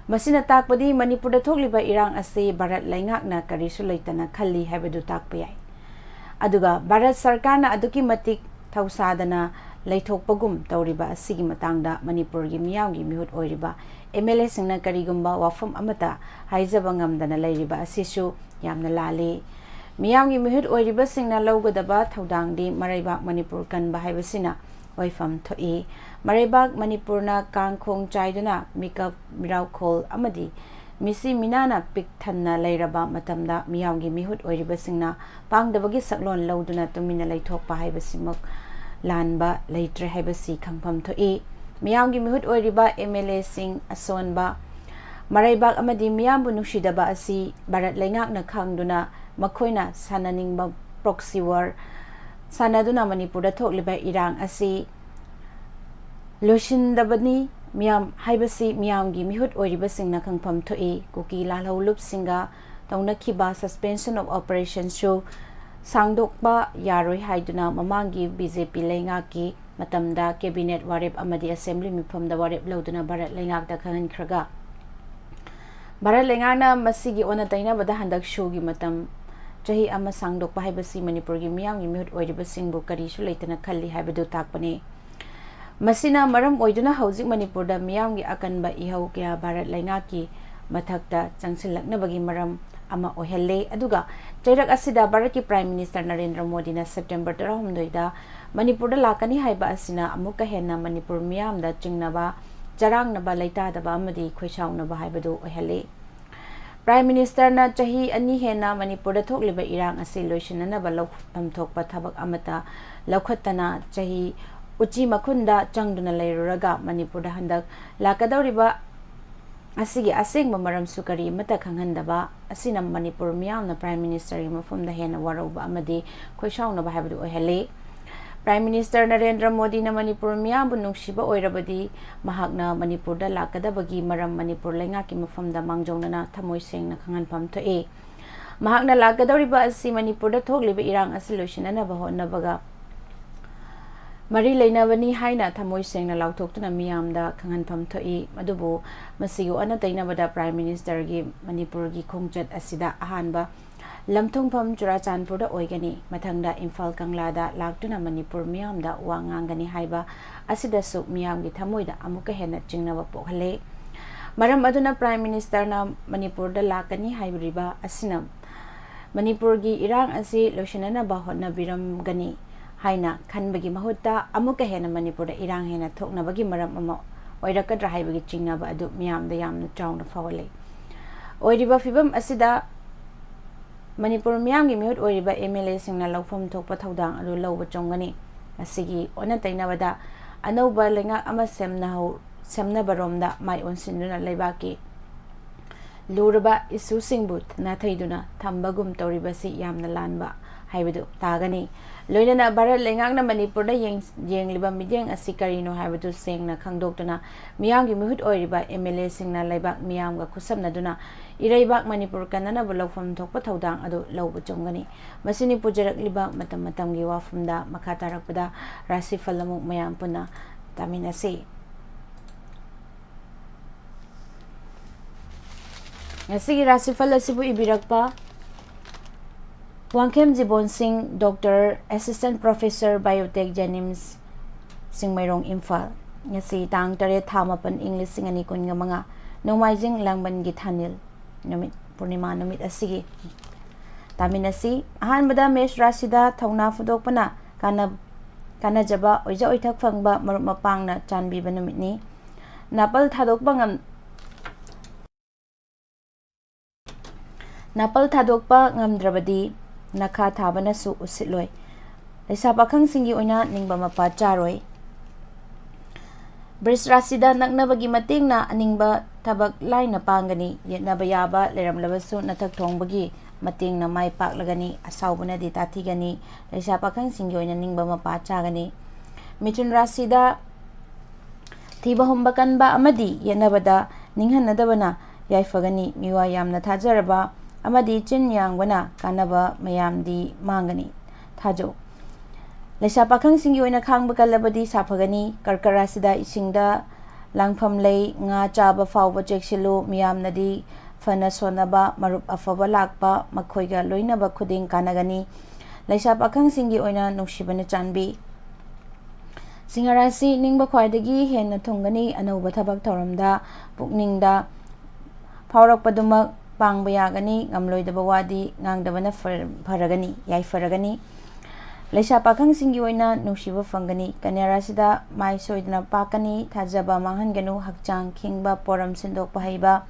ꯃꯁꯤꯅ ꯇꯥꯛꯄꯗꯤ ꯃꯅꯤꯄꯨꯔꯗ ꯊꯣꯛꯂꯤꯕ ꯏꯔꯥꯡ ꯑꯁꯤ ꯚꯥꯔꯠ ꯂꯩꯉꯥꯛꯅ ꯀꯔꯤꯁꯨ ꯂꯩꯇꯅ ꯈꯜꯂꯤ ꯍꯥꯏꯕꯗꯨ ꯇꯥꯛꯄ ꯌꯥꯏ꯫ ꯑꯗꯨꯒ ꯚꯥꯔꯠ ꯁꯔꯀꯥꯔꯅ ꯑꯗꯨꯛꯀꯤ ꯃꯇꯤꯛ ꯊꯧꯁꯥꯗꯅ ꯂꯩꯊꯣꯛꯄꯒꯨꯝ ꯇꯧꯔꯤꯕ ꯑꯁꯤꯒꯤ ꯃꯇꯥꯡꯗ ꯃꯅꯤꯄꯨꯔꯒꯤ ꯃꯤꯌꯥꯝꯒꯤ ꯃꯤꯍꯨꯠ ꯑꯣꯏꯔꯤꯕ ꯑꯦꯝ ꯑꯦꯜ ꯑꯦꯁꯤꯡꯅ ꯀꯔꯤꯒꯨꯝꯕ ꯋꯥꯐꯝ ꯑꯃꯠꯇ ꯍꯥꯏꯖꯕ ꯉꯝꯗꯅ ꯂꯩꯔꯤꯕ ꯑꯁꯤꯁꯨ ꯌꯥꯝꯅ ꯂꯥꯜꯂꯤ꯫ ꯃꯤꯌꯥꯝꯒꯤ ꯃꯤꯍꯨꯠ ꯑꯣꯏꯔꯤꯕꯁꯤꯡꯅ ꯂꯧꯒꯗꯕ ꯊꯧꯗꯥꯡꯗꯤ ꯃꯔꯩꯕꯥꯛ ꯃꯅꯤꯄꯨꯔ ꯀꯟꯕ ꯍꯥꯏꯕꯁꯤꯅ ꯑꯣꯏꯐꯝ ꯊꯣꯛꯏ꯫ ꯃꯔꯩꯕꯥꯛ ꯃꯅꯤꯄꯨꯔꯅ ꯀꯥꯡꯈꯣꯡ ꯆꯥꯏꯗꯨꯅ ꯃꯤꯀꯞ, ꯃꯤꯔꯥꯎꯈꯣꯜ ꯑꯃꯗꯤ ꯃꯤꯁꯤ ꯃꯤꯅꯥꯅ ꯄꯤꯛ ꯊꯟꯅ ꯂꯩꯔꯕ ꯃꯇꯝꯗ ꯃꯤꯌꯥꯝꯒꯤ ꯃꯤꯍꯨꯠ ꯑꯣꯏꯔꯤꯕꯁꯤꯡꯅ ꯄꯥꯡꯗꯕꯒꯤ ꯁꯛꯂꯣꯟ ꯂꯧꯗꯨꯅ ꯇꯨꯃꯤꯟꯅ ꯂꯩꯊꯣꯛꯄ ꯍꯥꯏꯕꯁꯤꯃꯛ ꯂꯥꯟꯕ ꯂꯩꯇ꯭ꯔꯦ ꯍꯥꯏꯕꯁꯤ ꯈꯪꯐꯝ ꯊꯣꯛꯏ꯫ ꯃꯤꯌꯥꯝꯒꯤ ꯃꯤꯍꯨꯠ ꯑꯣꯏꯔꯤꯕ ꯑꯦꯝ ꯑꯦꯜ ꯑꯦꯁꯤꯡ ꯑꯁꯣꯟꯕ, ꯃꯔꯩꯕꯥꯛ ꯑꯃꯗꯤ ꯃꯤꯌꯥꯝꯕꯨ ꯅꯨꯡꯁꯤꯗꯕ ꯑꯁꯤ ꯚꯥꯔꯠ ꯂꯩꯉꯥꯛꯅ ꯈꯪꯗꯨꯅ ꯃꯈꯣꯏꯅ ꯁꯥꯟꯅꯅꯤꯡꯕ ꯄ꯭ꯔꯣꯛꯁꯤ ꯋꯥꯔ ꯁꯥꯟꯅꯗꯨꯅ ꯃꯅꯤꯄꯨꯔꯗ ꯊꯣꯛꯂꯤꯕ ꯏꯔꯥꯡ ꯑꯁꯤ ꯂꯣꯏꯁꯤꯟꯗꯕꯅꯤ ꯃꯤꯌꯥꯝ ꯍꯥꯏꯕꯁꯤ ꯃꯤꯌꯥꯝꯒꯤ ꯃꯤꯍꯨꯠ ꯑꯣꯏꯔꯤꯕꯁꯤꯡꯅ ꯈꯪꯐꯝ ꯊꯣꯛꯏ꯫ ꯀꯨꯀꯤ ꯂꯥꯜꯍꯧꯂꯨꯞꯁꯤꯡꯒ ꯇꯧꯅꯈꯤꯕ suspension of operationꯁꯨ ꯁꯥꯡꯗꯣꯛꯄ ꯌꯥꯔꯣꯏ ꯍꯥꯏꯗꯨꯅ ꯃꯃꯥꯡꯒꯤ ꯕꯤ ꯖꯦ ꯄꯤ ꯂꯩꯉꯥꯛꯀꯤ ꯃꯇꯝꯗ cabinet ꯋꯥꯔꯦꯞ ꯑꯃꯗꯤ assembly ꯃꯤꯐꯝꯗ ꯋꯥꯔꯦꯞ ꯂꯧꯗꯨꯅ ꯚꯥꯔꯠ ꯂꯩꯉꯥꯛꯇ ꯈꯪꯍꯟꯈ꯭ꯔꯒ, ꯚꯥꯔꯠ ꯂꯩꯉꯥꯛꯅ ꯃꯁꯤꯒꯤ ꯑꯣꯟꯅ ꯇꯩꯅꯕꯗ ꯍꯟꯗꯛ ꯁꯣꯒꯤ ꯃꯇꯝ ꯆꯍꯤ ꯑꯃ ꯁꯥꯡꯗꯣꯛꯄ ꯍꯥꯏꯕꯁꯤ ꯃꯅꯤꯄꯨꯔꯒꯤ ꯃꯤꯌꯥꯝꯒꯤ ꯃꯤꯍꯨꯠ ꯑꯣꯏꯔꯤꯕꯁꯤꯡꯕꯨ ꯀꯔꯤꯁꯨ ꯂꯩꯇꯅ ꯈꯜꯂꯤ ꯍꯥꯏꯕꯗꯨ ꯇꯥꯛꯄꯅꯤ꯫ ꯃꯁꯤꯅ ꯃꯔꯝ ꯑꯣꯏꯗꯨꯅ ꯍꯧꯖꯤꯛ ꯃꯅꯤꯄꯨꯔꯗ ꯃꯤꯌꯥꯝꯒꯤ ꯑꯀꯟꯕ ꯏꯍꯧ ꯀꯌꯥ ꯚꯥꯔꯠ ꯂꯩꯉꯥꯛꯀꯤ ꯃꯊꯛꯇ ꯆꯪꯁꯤꯜꯂꯛꯅꯕꯒꯤ ꯃꯔꯝ ꯑꯃ ꯑꯣꯏꯍꯜꯂꯦ꯫ ꯑꯗꯨꯒ ꯆꯩꯔꯛ ꯑꯁꯤꯗ ꯚꯥꯔꯠꯀꯤ Prime Minister ꯅꯔꯦꯟꯗ꯭ꯔ ꯃꯣꯗꯤꯅ September ꯇꯔꯥꯍꯨꯝꯗꯣꯏꯗ ꯃꯅꯤꯄꯨꯔꯗ ꯂꯥꯛꯀꯅꯤ ꯍꯥꯏꯕ ꯑꯁꯤꯅ ꯑꯃꯨꯛꯀ ꯍꯦꯟꯅ ꯃꯅꯤꯄꯨꯔ ꯃꯤꯌꯥꯝꯗ ꯆꯤꯡꯅꯕ, ꯆꯔꯥꯡꯅꯕ, ꯂꯩꯇꯥꯗꯕ ꯑꯃꯗꯤ ꯈꯣꯏꯁꯥꯎꯅꯕ ꯍꯥꯏꯕꯗꯨ ꯑꯣꯏꯍꯜꯂꯤ꯫ Prime Ministerꯅ ꯆꯍꯤ ꯑꯅꯤ ꯍꯦꯟꯅ ꯃꯅꯤꯄꯨꯔꯗ ꯊꯣꯛꯂꯤꯕ ꯏꯔꯥꯡ ꯑꯁꯤ ꯂꯣꯏꯁꯤꯟꯅꯅꯕ ꯂꯧꯐꯝ ꯊꯣꯛꯄ ꯊꯕꯛ ꯑꯃꯠꯇ ꯂꯧꯈꯠꯇꯅ ꯆꯍꯤ ꯎꯆꯤ ꯃꯈꯨꯟꯗ ꯆꯪꯗꯨꯅ ꯂꯩꯔꯨꯔꯒ ꯃꯅꯤꯄꯨꯔꯗ ꯍꯟꯗꯛ ꯂꯥꯛꯀꯗꯧꯔꯤꯕ ꯑꯁꯤꯒꯤ ꯑꯁꯦꯡꯕ ꯃꯔꯝꯁꯨ ꯀꯔꯤ ꯑꯃꯠꯇ ꯈꯪꯍꯟꯗꯕ ꯑꯁꯤꯅ ꯃꯅꯤꯄꯨꯔ ꯃꯤꯌꯥꯝꯅ Prime Ministerꯒꯤ ꯃꯐꯝꯗ ꯍꯦꯟꯅ ꯋꯥꯔꯧꯕ ꯑꯃꯗꯤ ꯈꯣꯏꯁꯥꯎꯅꯕ ꯍꯥꯏꯕꯗꯨ ꯑꯣꯏꯍꯜꯂꯤ꯫ Prime Minister ꯅꯔꯦꯟꯗ꯭ꯔ ꯃꯣꯗꯤꯅ ꯃꯅꯤꯄꯨꯔ ꯃꯤꯌꯥꯝꯕꯨ ꯅꯨꯡꯁꯤꯕ ꯑꯣꯏꯔꯕꯗꯤ ꯃꯍꯥꯛꯅ ꯃꯅꯤꯄꯨꯔꯗ ꯂꯥꯛꯀꯗꯕꯒꯤ ꯃꯔꯝ ꯃꯅꯤꯄꯨꯔ ꯂꯩꯉꯥꯛꯀꯤ ꯃꯐꯝꯗ ꯃꯥꯡꯖꯧꯅꯅ ꯊꯃꯣꯏ ꯁꯦꯡꯅ ꯈꯪꯍꯟꯐꯝ ꯊꯣꯛꯏ꯫ ꯃꯍꯥꯛꯅ ꯂꯥꯛꯀꯗꯧꯔꯤꯕ ꯑꯁꯤ ꯃꯅꯤꯄꯨꯔꯗ ꯊꯣꯛꯂꯤꯕ ꯏꯔꯥꯡ ꯑꯁꯤ ꯂꯣꯏꯁꯤꯟꯅꯅꯕ ꯍꯣꯠꯅꯕꯒ ꯃꯔꯤ ꯂꯩꯅꯕꯅꯤ ꯍꯥꯏꯅ ꯊꯃꯣꯏ ꯁꯦꯡꯅ ꯂꯥꯎꯊꯣꯛꯇꯨꯅ ꯃꯤꯌꯥꯝꯗ ꯈꯪꯍꯟꯐꯝ ꯊꯣꯛꯏ꯫ ꯑꯗꯨꯕꯨ ꯃꯁꯤꯒꯤ ꯑꯣꯟꯅ ꯇꯩꯅꯕꯗ Prime Ministerꯒꯤ ꯃꯅꯤꯄꯨꯔꯒꯤ ꯈꯣꯡꯆꯠ ꯑꯁꯤꯗ ꯑꯍꯥꯟꯕ ꯂꯝꯊꯨꯡꯐꯝ ꯆꯨꯔꯥꯆꯥꯟꯄꯨꯔꯗ ꯑꯣꯏꯒꯅꯤ꯫ ꯃꯊꯪꯗ ꯏꯝꯐꯥꯜ ꯀꯪꯂꯥꯗ ꯂꯥꯛꯇꯨꯅ ꯃꯅꯤꯄꯨꯔ ꯃꯤꯌꯥꯝꯗ ꯋꯥ ꯉꯥꯡꯒꯅꯤ ꯍꯥꯏꯕ ꯑꯁꯤꯗꯁꯨ ꯃꯤꯌꯥꯝꯒꯤ ꯊꯃꯣꯏꯗ ꯑꯃꯨꯛꯀ ꯍꯦꯟꯅ ꯆꯤꯡꯅꯕ ꯄꯣꯛꯍꯜꯂꯦ꯫ ꯃꯔꯝ ꯑꯗꯨꯅ Prime Ministerꯅ ꯃꯅꯤꯄꯨꯔꯗ ꯂꯥꯛꯀꯅꯤ ꯍꯥꯏꯔꯤꯕ ꯑꯁꯤꯅ ꯃꯅꯤꯄꯨꯔꯒꯤ ꯏꯔꯥꯡ ꯑꯁꯤ ꯂꯣꯏꯁꯤꯟꯅꯅꯕ ꯍꯣꯠꯅꯕꯤꯔꯝꯒꯅꯤ ꯍꯥꯏꯅ ꯈꯟꯕꯒꯤ ꯃꯍꯨꯠꯇ ꯑꯃꯨꯛꯀ ꯍꯦꯟꯅ ꯃꯅꯤꯄꯨꯔꯗ ꯏꯔꯥꯡ ꯍꯦꯟꯅ ꯊꯣꯛꯅꯕꯒꯤ ꯃꯔꯝ ꯑꯃ ꯑꯣꯏꯔꯛꯀꯗ꯭ꯔꯥ ꯍꯥꯏꯕꯒꯤ ꯆꯤꯡꯅꯕ ꯑꯗꯨ ꯃꯤꯌꯥꯝꯗ ꯌꯥꯝꯅ ꯆꯥꯎꯅ ꯐꯥꯎꯍꯜꯂꯤ꯫ ꯑꯣꯏꯔꯤꯕ ꯐꯤꯕꯝ ꯑꯁꯤꯗ ꯃꯅꯤꯄꯨꯔ ꯃꯤꯌꯥꯝꯒꯤ ꯃꯤꯍꯨꯠ ꯑꯣꯏꯔꯤꯕ MLAꯁꯤꯡꯅ ꯂꯧꯐꯝ ꯊꯣꯛꯄ ꯊꯧꯗꯥꯡ ꯑꯗꯨ ꯂꯧꯕ ꯆꯨꯝꯒꯅꯤ꯫ ꯃꯁꯤꯒꯤ ꯑꯣꯟꯅ ꯇꯩꯅꯕꯗ ꯑꯅꯧꯕ ꯂꯩꯉꯥꯛ ꯑꯃ ꯁꯦꯝꯅꯍꯧ-, ꯁꯦꯝꯅꯕꯔꯣꯝꯗ ꯃꯥꯏ ꯑꯣꯟꯁꯤꯟꯗꯨꯅ ꯂꯩꯕꯥꯛꯀꯤ ꯂꯨꯔꯕ issueꯁꯤꯡꯕꯨ ꯅꯥꯊꯩꯗꯨꯅ ꯊꯝꯕꯒꯨꯝ ꯇꯧꯔꯤꯕꯁꯤ ꯌꯥꯝꯅ ꯂꯥꯟꯕ ꯍꯥꯏꯕꯗꯨ ꯇꯥꯒꯅꯤ꯫ ꯂꯣꯏꯅꯅ ꯚꯥꯔꯠ ꯂꯩꯉꯥꯛꯅ ꯃꯅꯤꯄꯨꯔꯗ ꯌꯦꯡ-, ꯌꯦꯡꯂꯤꯕ ꯃꯤꯠꯌꯦꯡ ꯑꯁꯤ ꯀꯔꯤꯅꯣ ꯍꯥꯏꯕꯗꯨ ꯁꯦꯡꯅ ꯈꯪꯗꯣꯛꯇꯨꯅ ꯃꯤꯌꯥꯝꯒꯤ ꯃꯤꯍꯨꯠ ꯑꯣꯏꯔꯤꯕ MLAꯁꯤꯡꯅ ꯂꯩꯕꯥꯛ ꯃꯤꯌꯥꯝꯒ ꯈꯨꯠꯁꯝꯅꯗꯨꯅ ꯏꯔꯩꯕꯥꯛ ꯃꯅꯤꯄꯨꯔ ꯀꯟꯅꯅꯕ ꯂꯧꯐꯝ ꯊꯣꯛꯄ ꯊꯧꯗꯥꯡ ꯑꯗꯨ ꯂꯧꯕ ꯆꯨꯝꯒꯅꯤ꯫ ꯃꯁꯤꯅꯤ ꯄꯨꯖꯔꯛꯂꯤꯕ ꯃꯇꯝ ꯃꯇꯝꯒꯤ ꯋꯥꯐꯝꯗ꯫ ꯃꯈꯥ ꯇꯥꯔꯛꯄꯗ ꯔꯥꯁꯤꯐꯜ ꯑꯃꯨꯛ ꯃꯌꯥꯝ ꯄꯨꯟꯅ ꯇꯥꯃꯤꯟꯅꯁꯤ꯫ ꯉꯁꯤꯒꯤ ꯔꯥꯁꯤꯐꯜ ꯑꯁꯤꯕꯨ ꯏꯕꯤꯔꯛꯄ ꯋꯥꯡꯈꯦꯝ ꯖꯤꯕꯣꯟ ꯁꯤꯡ, Doctor, Assistant Professor, Biotech, JNIMS, Chingmeirong, Imphal. ꯉꯁꯤ ꯇꯥꯡ ꯇꯔꯦꯠ, ꯊꯥ ꯃꯥꯄꯟ, ꯏꯪ ꯂꯤꯁꯤꯡ ꯑꯅꯤ ꯀꯨꯟꯒ ꯃꯉꯥ, ꯅꯣꯡꯃꯥꯏꯖꯤꯡ ꯂꯥꯡꯕꯟꯒꯤ ꯊꯥꯅꯤꯜ ꯅꯨꯃꯤꯠ, ꯄꯨꯔꯅꯤꯃꯥ ꯅꯨꯃꯤꯠ ꯑꯁꯤꯒꯤ ꯇꯥꯃꯤꯟꯅꯁꯤ꯫ ꯑꯍꯥꯟꯕꯗ ꯃꯦꯁ ꯔꯥꯁꯤꯗ ꯊꯧꯅꯥ ꯐꯨꯗꯣꯛꯄꯅ ꯀꯥꯟꯅ-, ꯀꯥꯟꯅꯖꯕ ꯑꯣꯏꯖ ꯑꯣꯏꯊꯛ ꯐꯪꯕ ꯃꯔꯨꯞ ꯃꯄꯥꯡꯅ ꯆꯥꯟꯕꯤꯕ ꯅꯨꯃꯤꯠꯅꯤ꯫ ꯅꯥꯄꯜ ꯊꯥꯗꯣꯛꯄ ꯉꯝ-, ꯅꯥꯄꯜ ꯊꯥꯗꯣꯛꯄ ꯉꯝꯗ꯭ꯔꯕꯗꯤ ꯅꯈꯥ ꯊꯥꯕꯅꯁꯨ ꯎꯁꯤꯠꯂꯣꯏ꯫ ꯂꯩꯁꯥ ꯄꯥꯈꯪꯁꯤꯡꯒꯤ ꯑꯣꯏꯅ ꯅꯤꯡꯕ ꯃꯄꯥ ꯆꯥꯔꯣꯏ꯫ ꯕ꯭ꯔꯤꯁ ꯔꯥꯁꯤꯗ ꯅꯛꯅꯕꯒꯤ ꯃꯇꯦꯡꯅ ꯑꯅꯤꯡꯕ ꯊꯕꯛ ꯂꯥꯏꯅ ꯄꯥꯡꯒꯅꯤ꯫ ꯌꯦꯠꯅꯕ ꯌꯥꯕ ꯂꯩꯔꯝꯂꯕꯁꯨ ꯅꯊꯛ ꯊꯣꯡꯕꯒꯤ ꯃꯇꯦꯡꯅ ꯃꯥꯏ ꯄꯥꯛꯂꯒꯅꯤ꯫ ꯑꯁꯥꯎꯕꯅꯗꯤ ꯇꯥꯊꯤꯒꯅꯤ꯫ ꯂꯩꯁꯥ ꯄꯥꯈꯪꯁꯤꯡꯒꯤ ꯑꯣꯏꯅ ꯅꯤꯡꯕ ꯃꯄꯥ ꯆꯥꯒꯅꯤ꯫ ꯃꯤꯊꯨꯟ ꯔꯥꯁꯤꯗ ꯊꯤꯕ ꯍꯨꯝꯕ ꯀꯟꯕ ꯑꯃꯗꯤ ꯌꯦꯠꯅꯕꯗ ꯅꯤꯡꯍꯟꯅꯗꯕꯅ ꯌꯥꯏꯐꯒꯅꯤ꯫ ꯃꯤꯋꯥ ꯌꯥꯝꯅ ꯊꯥꯖꯔꯕ ꯑꯃꯗꯤ ꯆꯤꯟ ꯌꯥꯡꯕꯅ ꯀꯥꯟꯅꯕ ꯃꯌꯥꯝꯗꯤ ꯃꯥꯡꯒꯅꯤ꯫ ꯊꯥꯖꯧ꯫ ꯂꯩꯁꯥ ꯄꯥꯈꯪꯁꯤꯡꯒꯤ ꯑꯣꯏꯅ ꯈꯥꯡꯕ ꯀꯜꯂꯕꯗꯤ ꯁꯥꯐꯒꯅꯤ꯫ ꯀꯔꯀ ꯔꯥꯁꯤꯗ ꯏꯁꯤꯡꯗ ꯂꯥꯡꯐꯝ ꯂꯩ꯫ ꯉꯥ ꯆꯥꯕ ꯐꯥꯎꯕ ꯆꯦꯛꯁꯤꯜꯂꯨ꯫ ꯃꯤꯌꯥꯝꯅꯗꯤ ꯐꯅ ꯁꯣꯟꯅꯕ, ꯃꯔꯨꯞ ꯑꯐꯕ ꯂꯥꯛꯄ, ꯃꯈꯣꯏꯒ ꯂꯣꯏꯅꯕ ꯈꯨꯗꯤꯡ ꯀꯥꯟꯅꯒꯅꯤ꯫ ꯂꯩꯁꯥ ꯄꯥꯈꯪꯁꯤꯡꯒꯤ ꯑꯣꯏꯅ ꯅꯨꯡꯁꯤꯕꯅ ꯆꯥꯟꯕꯤ꯫ ꯁꯤꯡꯍ ꯔꯥꯁꯤ, ꯅꯤꯡꯕ ꯈ꯭ꯋꯥꯏꯗꯒꯤ ꯍꯦꯟꯅ ꯊꯨꯡꯒꯅꯤ꯫ ꯑꯅꯧꯕ ꯊꯕꯛ ꯊꯧꯔꯝꯗ ꯄꯨꯛꯅꯤꯡꯗ ꯐꯥꯎꯔꯛꯄꯗꯨꯃꯛ ꯄꯥꯡꯕ ꯌꯥꯒꯅꯤ꯫ ꯉꯝꯂꯣꯏꯗꯕ ꯋꯥꯗꯤ ꯉꯥꯡꯗꯕꯅ ꯐꯔ-, ꯐꯔꯒꯅꯤ, ꯌꯥꯏꯐꯔꯒꯅꯤ꯫ ꯂꯩꯁꯥ ꯄꯥꯈꯪꯁꯤꯡꯒꯤ ꯑꯣꯏꯅ ꯅꯨꯡꯁꯤꯕ ꯐꯪꯒꯅꯤ꯫ ꯀꯟꯌꯥ ꯔꯥꯁꯤꯗ ꯃꯥꯏ ꯁꯣꯏꯗꯅ ꯄꯥꯛꯀꯅꯤ꯫ ꯊꯥꯖꯕ ꯃꯥꯡꯍꯟꯒꯅꯨ꯫ ꯍꯛꯆꯥꯡ ꯈꯤꯡꯕ, ꯄꯣꯔꯝ ꯁꯤꯟꯗꯣꯛꯄ ꯍꯩꯕ,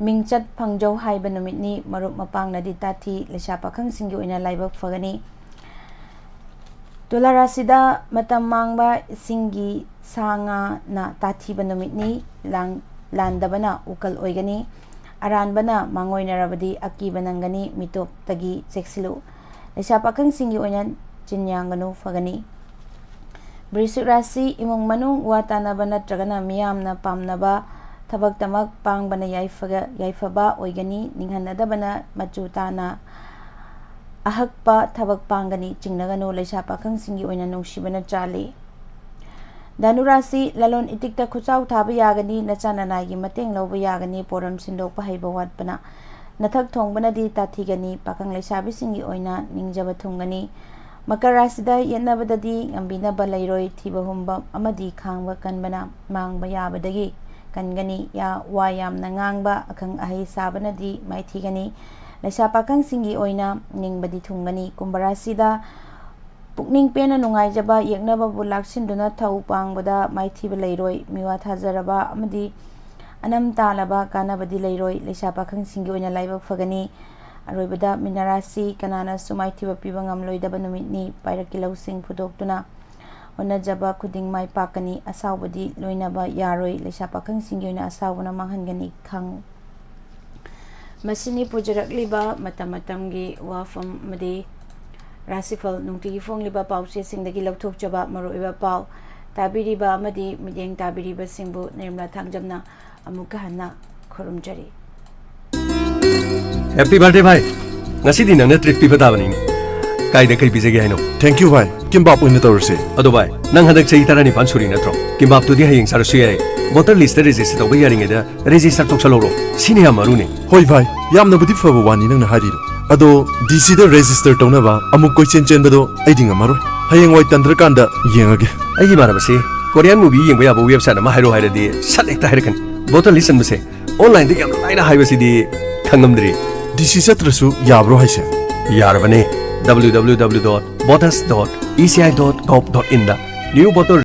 ꯃꯤꯡꯆꯠ ꯐꯪꯖꯧ ꯍꯥꯏꯕ ꯅꯨꯃꯤꯠꯅꯤ꯫ ꯃꯔꯨꯞ ꯃꯄꯥꯡꯅꯗꯤ ꯇꯥꯊꯤ꯫ ꯂꯩꯁꯥ ꯄꯥꯈꯪꯁꯤꯡꯒꯤ ꯑꯣꯏꯅ ꯂꯥꯏꯕꯛ ꯐꯒꯅꯤ꯫ ꯇꯨꯂꯥ ꯔꯥꯁꯤꯗ ꯃꯇꯝ ꯃꯥꯡꯕ, ꯏꯁꯤꯡꯒꯤ ꯁꯥ ꯉꯥꯅ ꯇꯥꯊꯤꯕ ꯅꯨꯃꯤꯠꯅꯤ꯫ ꯂꯥꯡ-, ꯂꯥꯟꯗꯕꯅ ꯎꯀꯜ ꯑꯣꯏꯒꯅꯤ꯫ ꯑꯔꯥꯟꯕꯅ ꯃꯥꯡꯑꯣꯏꯅꯔꯕꯗꯤ ꯑꯀꯤꯕ ꯅꯪꯒꯅꯤ꯫ ꯃꯤꯇꯣꯞꯇꯒꯤ ꯆꯦꯛꯁꯤꯜꯂꯨ꯫ ꯂꯩꯁꯥ ꯄꯥꯈꯪꯁꯤꯡꯒꯤ ꯑꯣꯏꯅ ꯆꯤꯟ ꯌꯥꯡꯒꯅꯨ ꯐꯒꯅꯤ꯫ ꯕ꯭ꯔꯤꯁꯤꯛ ꯔꯥꯁꯤ, ꯏꯃꯨꯡ ꯃꯅꯨꯡ ꯋꯥ ꯇꯥꯅꯕ ꯅꯠꯇ꯭ꯔꯒꯅ ꯃꯤꯌꯥꯝꯅ ꯄꯥꯝꯅꯕ ꯊꯕꯛꯇꯃꯛ ꯄꯥꯡꯕꯅ ꯌꯥꯏꯐꯒ-, ꯌꯥꯏꯐꯕ ꯑꯣꯏꯒꯅꯤ꯫ ꯅꯤꯡꯍꯟꯅꯗꯕꯅ ꯃꯆꯨ ꯇꯥꯅ ꯑꯍꯛꯄ ꯊꯕꯛ ꯄꯥꯡꯒꯅꯤ꯫ ꯆꯤꯡꯅꯒꯅꯨ꯫ ꯂꯩꯁꯥ ꯄꯥꯈꯪꯁꯤꯡꯒꯤ ꯑꯣꯏꯅ ꯅꯨꯡꯁꯤꯕꯅ ꯆꯥꯜꯂꯤ꯫ ꯙꯅꯨ ꯔꯥꯁꯤ, ꯂꯂꯣꯟ ꯏꯇꯤꯛꯇ ꯈꯨꯠꯆꯥꯎ ꯊꯥꯕ ꯌꯥꯒꯅꯤ꯫ ꯅꯆꯥ ꯅꯅꯥꯏꯒꯤ ꯃꯇꯦꯡ ꯂꯧꯕ ꯌꯥꯒꯅꯤ꯫ ꯄꯣꯔꯝ ꯁꯤꯟꯗꯣꯛꯄ ꯍꯩꯕ ꯋꯥꯠꯄꯅ ꯅꯊꯛ ꯊꯣꯡꯕꯅꯗꯤ ꯇꯥꯊꯤꯒꯅꯤ꯫ ꯄꯥꯈꯪ ꯂꯩꯁꯥꯕꯤꯁꯤꯡꯒꯤ ꯑꯣꯏꯅ ꯅꯤꯡꯖꯕ ꯊꯨꯡꯒꯅꯤ꯫ ꯃꯀꯔ ꯔꯥꯁꯤꯗ ꯌꯦꯠꯅꯕꯗꯗꯤ ꯉꯝꯕꯤꯅꯕ ꯂꯩꯔꯣꯏ꯫ ꯊꯤꯕ ꯍꯨꯝꯕ ꯑꯃꯗꯤ ꯈꯥꯡꯕ ꯀꯟꯕꯅ ꯃꯥꯡꯕ ꯌꯥꯕꯗꯒꯤ ꯀꯟꯒꯅꯤ꯫ ꯌꯥ-, ꯋꯥ ꯌꯥꯝꯅ ꯉꯥꯡꯕ, ꯑꯈꯪ ꯑꯍꯩ ꯁꯥꯕꯅꯗꯤ ꯃꯥꯏꯊꯤꯒꯅꯤ꯫ ꯂꯩꯁꯥ ꯄꯥꯈꯪꯁꯤꯡꯒꯤ ꯑꯣꯏꯅ ꯅꯤꯡꯕꯗꯤ ꯊꯨꯡꯒꯅꯤ꯫ ꯀꯨꯝꯚ ꯔꯥꯁꯤꯗ ꯄꯨꯛꯅꯤꯡ ꯄꯦꯟꯅ ꯅꯨꯡꯉꯥꯏꯖꯕ, ꯌꯦꯛꯅꯕꯕꯨ ꯂꯥꯛꯁꯤꯟꯗꯨꯅ ꯊꯧ ꯄꯥꯡꯕꯗ ꯃꯥꯏꯊꯤꯕ ꯂꯩꯔꯣꯏ꯫ ꯃꯤꯋꯥ ꯊꯥꯖꯔꯕ ꯑꯃꯗꯤ ꯑꯅꯝ ꯇꯥꯜꯂꯕ ꯀꯥꯟꯅꯕꯗꯤ ꯂꯩꯔꯣꯏ꯫ ꯂꯩꯁꯥ ꯄꯥꯈꯪꯁꯤꯡꯒꯤ ꯑꯣꯏꯅ ꯂꯥꯏꯕꯛ ꯐꯒꯅꯤ꯫ ꯑꯔꯣꯏꯕꯗ ꯃꯤꯅ ꯔꯥꯁꯤ, ꯀꯅꯥꯅꯁꯨ ꯃꯥꯏꯊꯤꯕ ꯄꯤꯕ ꯉꯝꯂꯣꯏꯗꯕ ꯅꯨꯃꯤꯠꯅꯤ꯫ ꯄꯥꯏꯔꯛꯀꯤ ꯂꯧꯁꯤꯡ ꯐꯨꯗꯣꯛꯇꯨꯅ ꯍꯣꯠꯅꯖꯕ ꯈꯨꯗꯤꯡ ꯃꯥꯏ ꯄꯥꯛꯀꯅꯤ꯫ ꯑꯁꯥꯎꯕꯗꯤ ꯂꯣꯏꯅꯕ ꯌꯥꯔꯣꯏ꯫ ꯂꯩꯁꯥ ꯄꯥꯈꯪꯁꯤꯡꯒꯤ ꯑꯣꯏꯅ ꯑꯁꯥꯎꯕꯅ ꯃꯥꯡꯍꯟꯒꯅꯤ꯫ ꯈꯪ-, ꯃꯁꯤꯅꯤ ꯄꯨꯖꯔꯛꯂꯤꯕ ꯃꯇꯝ ꯃꯇꯝꯒꯤ ꯋꯥꯐꯝ ꯑꯃꯗꯤ ꯔꯥꯁꯤꯐꯜ ꯅꯨꯡꯇꯤꯒꯤ ꯐꯣꯡꯂꯤꯕ ꯄꯥꯎꯆꯦꯁꯤꯡꯗꯒꯤ ꯂꯧꯊꯣꯛꯆꯕ ꯃꯔꯨꯑꯣꯏꯕ ꯄꯥꯎ ꯇꯥꯕꯤꯔꯤꯕ ꯑꯃꯗꯤ ꯃꯤꯠꯌꯦꯡ ꯇꯥꯕꯤꯔꯤꯕꯁꯤꯡꯕꯨ ꯅꯤꯔꯃꯂꯥ ꯊꯥꯡꯖꯝꯅ ꯑꯃꯨꯛꯀ ꯍꯟꯅ ꯈꯨꯔꯨꯝꯖꯔꯤ꯫ ꯍꯦꯄꯤ ꯕꯥꯔꯗꯦ ꯚꯥꯏ꯫ ꯉꯁꯤꯗꯤ ꯅꯪꯅ ꯇ꯭ꯔꯤꯠ ꯄꯤꯕ ꯇꯥꯕꯅꯤꯅꯦ꯫ ꯀꯥꯏꯗ ꯀꯩ ꯄꯤꯖꯒꯦ ꯍꯥꯏꯅꯣ? ꯊꯦꯡꯀ꯭ꯌꯨ ꯚꯥꯏ, ꯀꯤꯝꯕꯥꯞ ꯑꯣꯏꯅ ꯇꯧꯔꯁꯦ꯫ ꯑꯗꯣ ꯚꯥꯏ, ꯅꯪ ꯍꯟꯗꯛ ꯆꯍꯤ ꯇꯔꯥꯅꯤꯄꯥꯟ ꯁꯨꯔꯤ ꯅꯠꯇ꯭ꯔꯣ? ꯀꯤꯝꯕꯥꯞꯇꯨꯗꯤ ꯍꯌꯦꯡ ꯆꯥꯔꯁꯨ ꯌꯥꯏ꯫ ꯚꯣꯇꯔ ꯂꯤꯁꯇ ꯔꯦꯖꯤꯁꯇꯔ ꯇꯧꯕ ꯌꯥꯔꯤꯉꯩꯗ ꯔꯦꯖꯤꯁꯇꯔ ꯇꯧꯁꯜꯍꯧꯔꯣ꯫ ꯁꯤꯅ ꯌꯥꯝ ꯃꯔꯨꯅꯦ꯫ ꯍꯣꯏ ꯚꯥꯏ, ꯌꯥꯝꯅꯕꯨꯗꯤ ꯐꯕ ꯋꯥꯅꯤ ꯅꯪꯅ ꯍꯥꯏꯔꯤꯗꯣ꯫ ꯑꯗꯣ ꯗꯤ ꯁꯤꯗ ꯔꯦꯖꯤꯁꯇꯔ ꯇꯧꯅꯕ ꯑꯃꯨꯛ ꯀꯣꯏꯆꯦꯟ ꯆꯦꯟꯕꯗꯣ ꯑꯩꯗꯤ ꯉꯝꯃꯔꯣꯏ꯫ ꯍꯌꯦꯡꯋꯥꯏ ꯇꯟꯗ꯭ꯔꯀꯥꯟꯗ ꯌꯦꯡꯉꯒꯦ꯫ ꯑꯩꯒꯤ ꯏꯃꯥꯟꯅꯕꯁꯤ ꯀꯣꯔꯤꯌꯥꯟ ꯃꯨꯚꯤ ꯌꯦꯡꯕ ꯌꯥꯕ ꯋꯦꯕꯁꯥꯏꯠ ꯑꯃ ꯍꯥꯏꯔꯣ ꯍꯥꯏꯔꯗꯤ ꯁꯠ ꯍꯦꯛꯇ ꯍꯥꯏꯔꯛꯀꯅꯤ꯫ ꯚꯣꯇꯔ ꯂꯤꯁ ꯆꯟꯕꯁꯦ ꯑꯣꯟꯂꯥꯏꯟꯗ ꯌꯥꯝ ꯂꯥꯏꯅ ꯍꯥꯏꯕꯁꯤꯗꯤ ꯈꯪꯉꯝꯗ꯭ꯔꯤ꯫ ꯗꯤ ꯁꯤ ꯆꯠꯇ꯭ꯔꯁꯨ ꯌꯥꯕ꯭ꯔꯣ ꯍꯥꯏꯁꯦ? ꯌꯥꯔꯕꯅꯦ꯫ W W W dot voters dot E C I dot gov dot in the new voter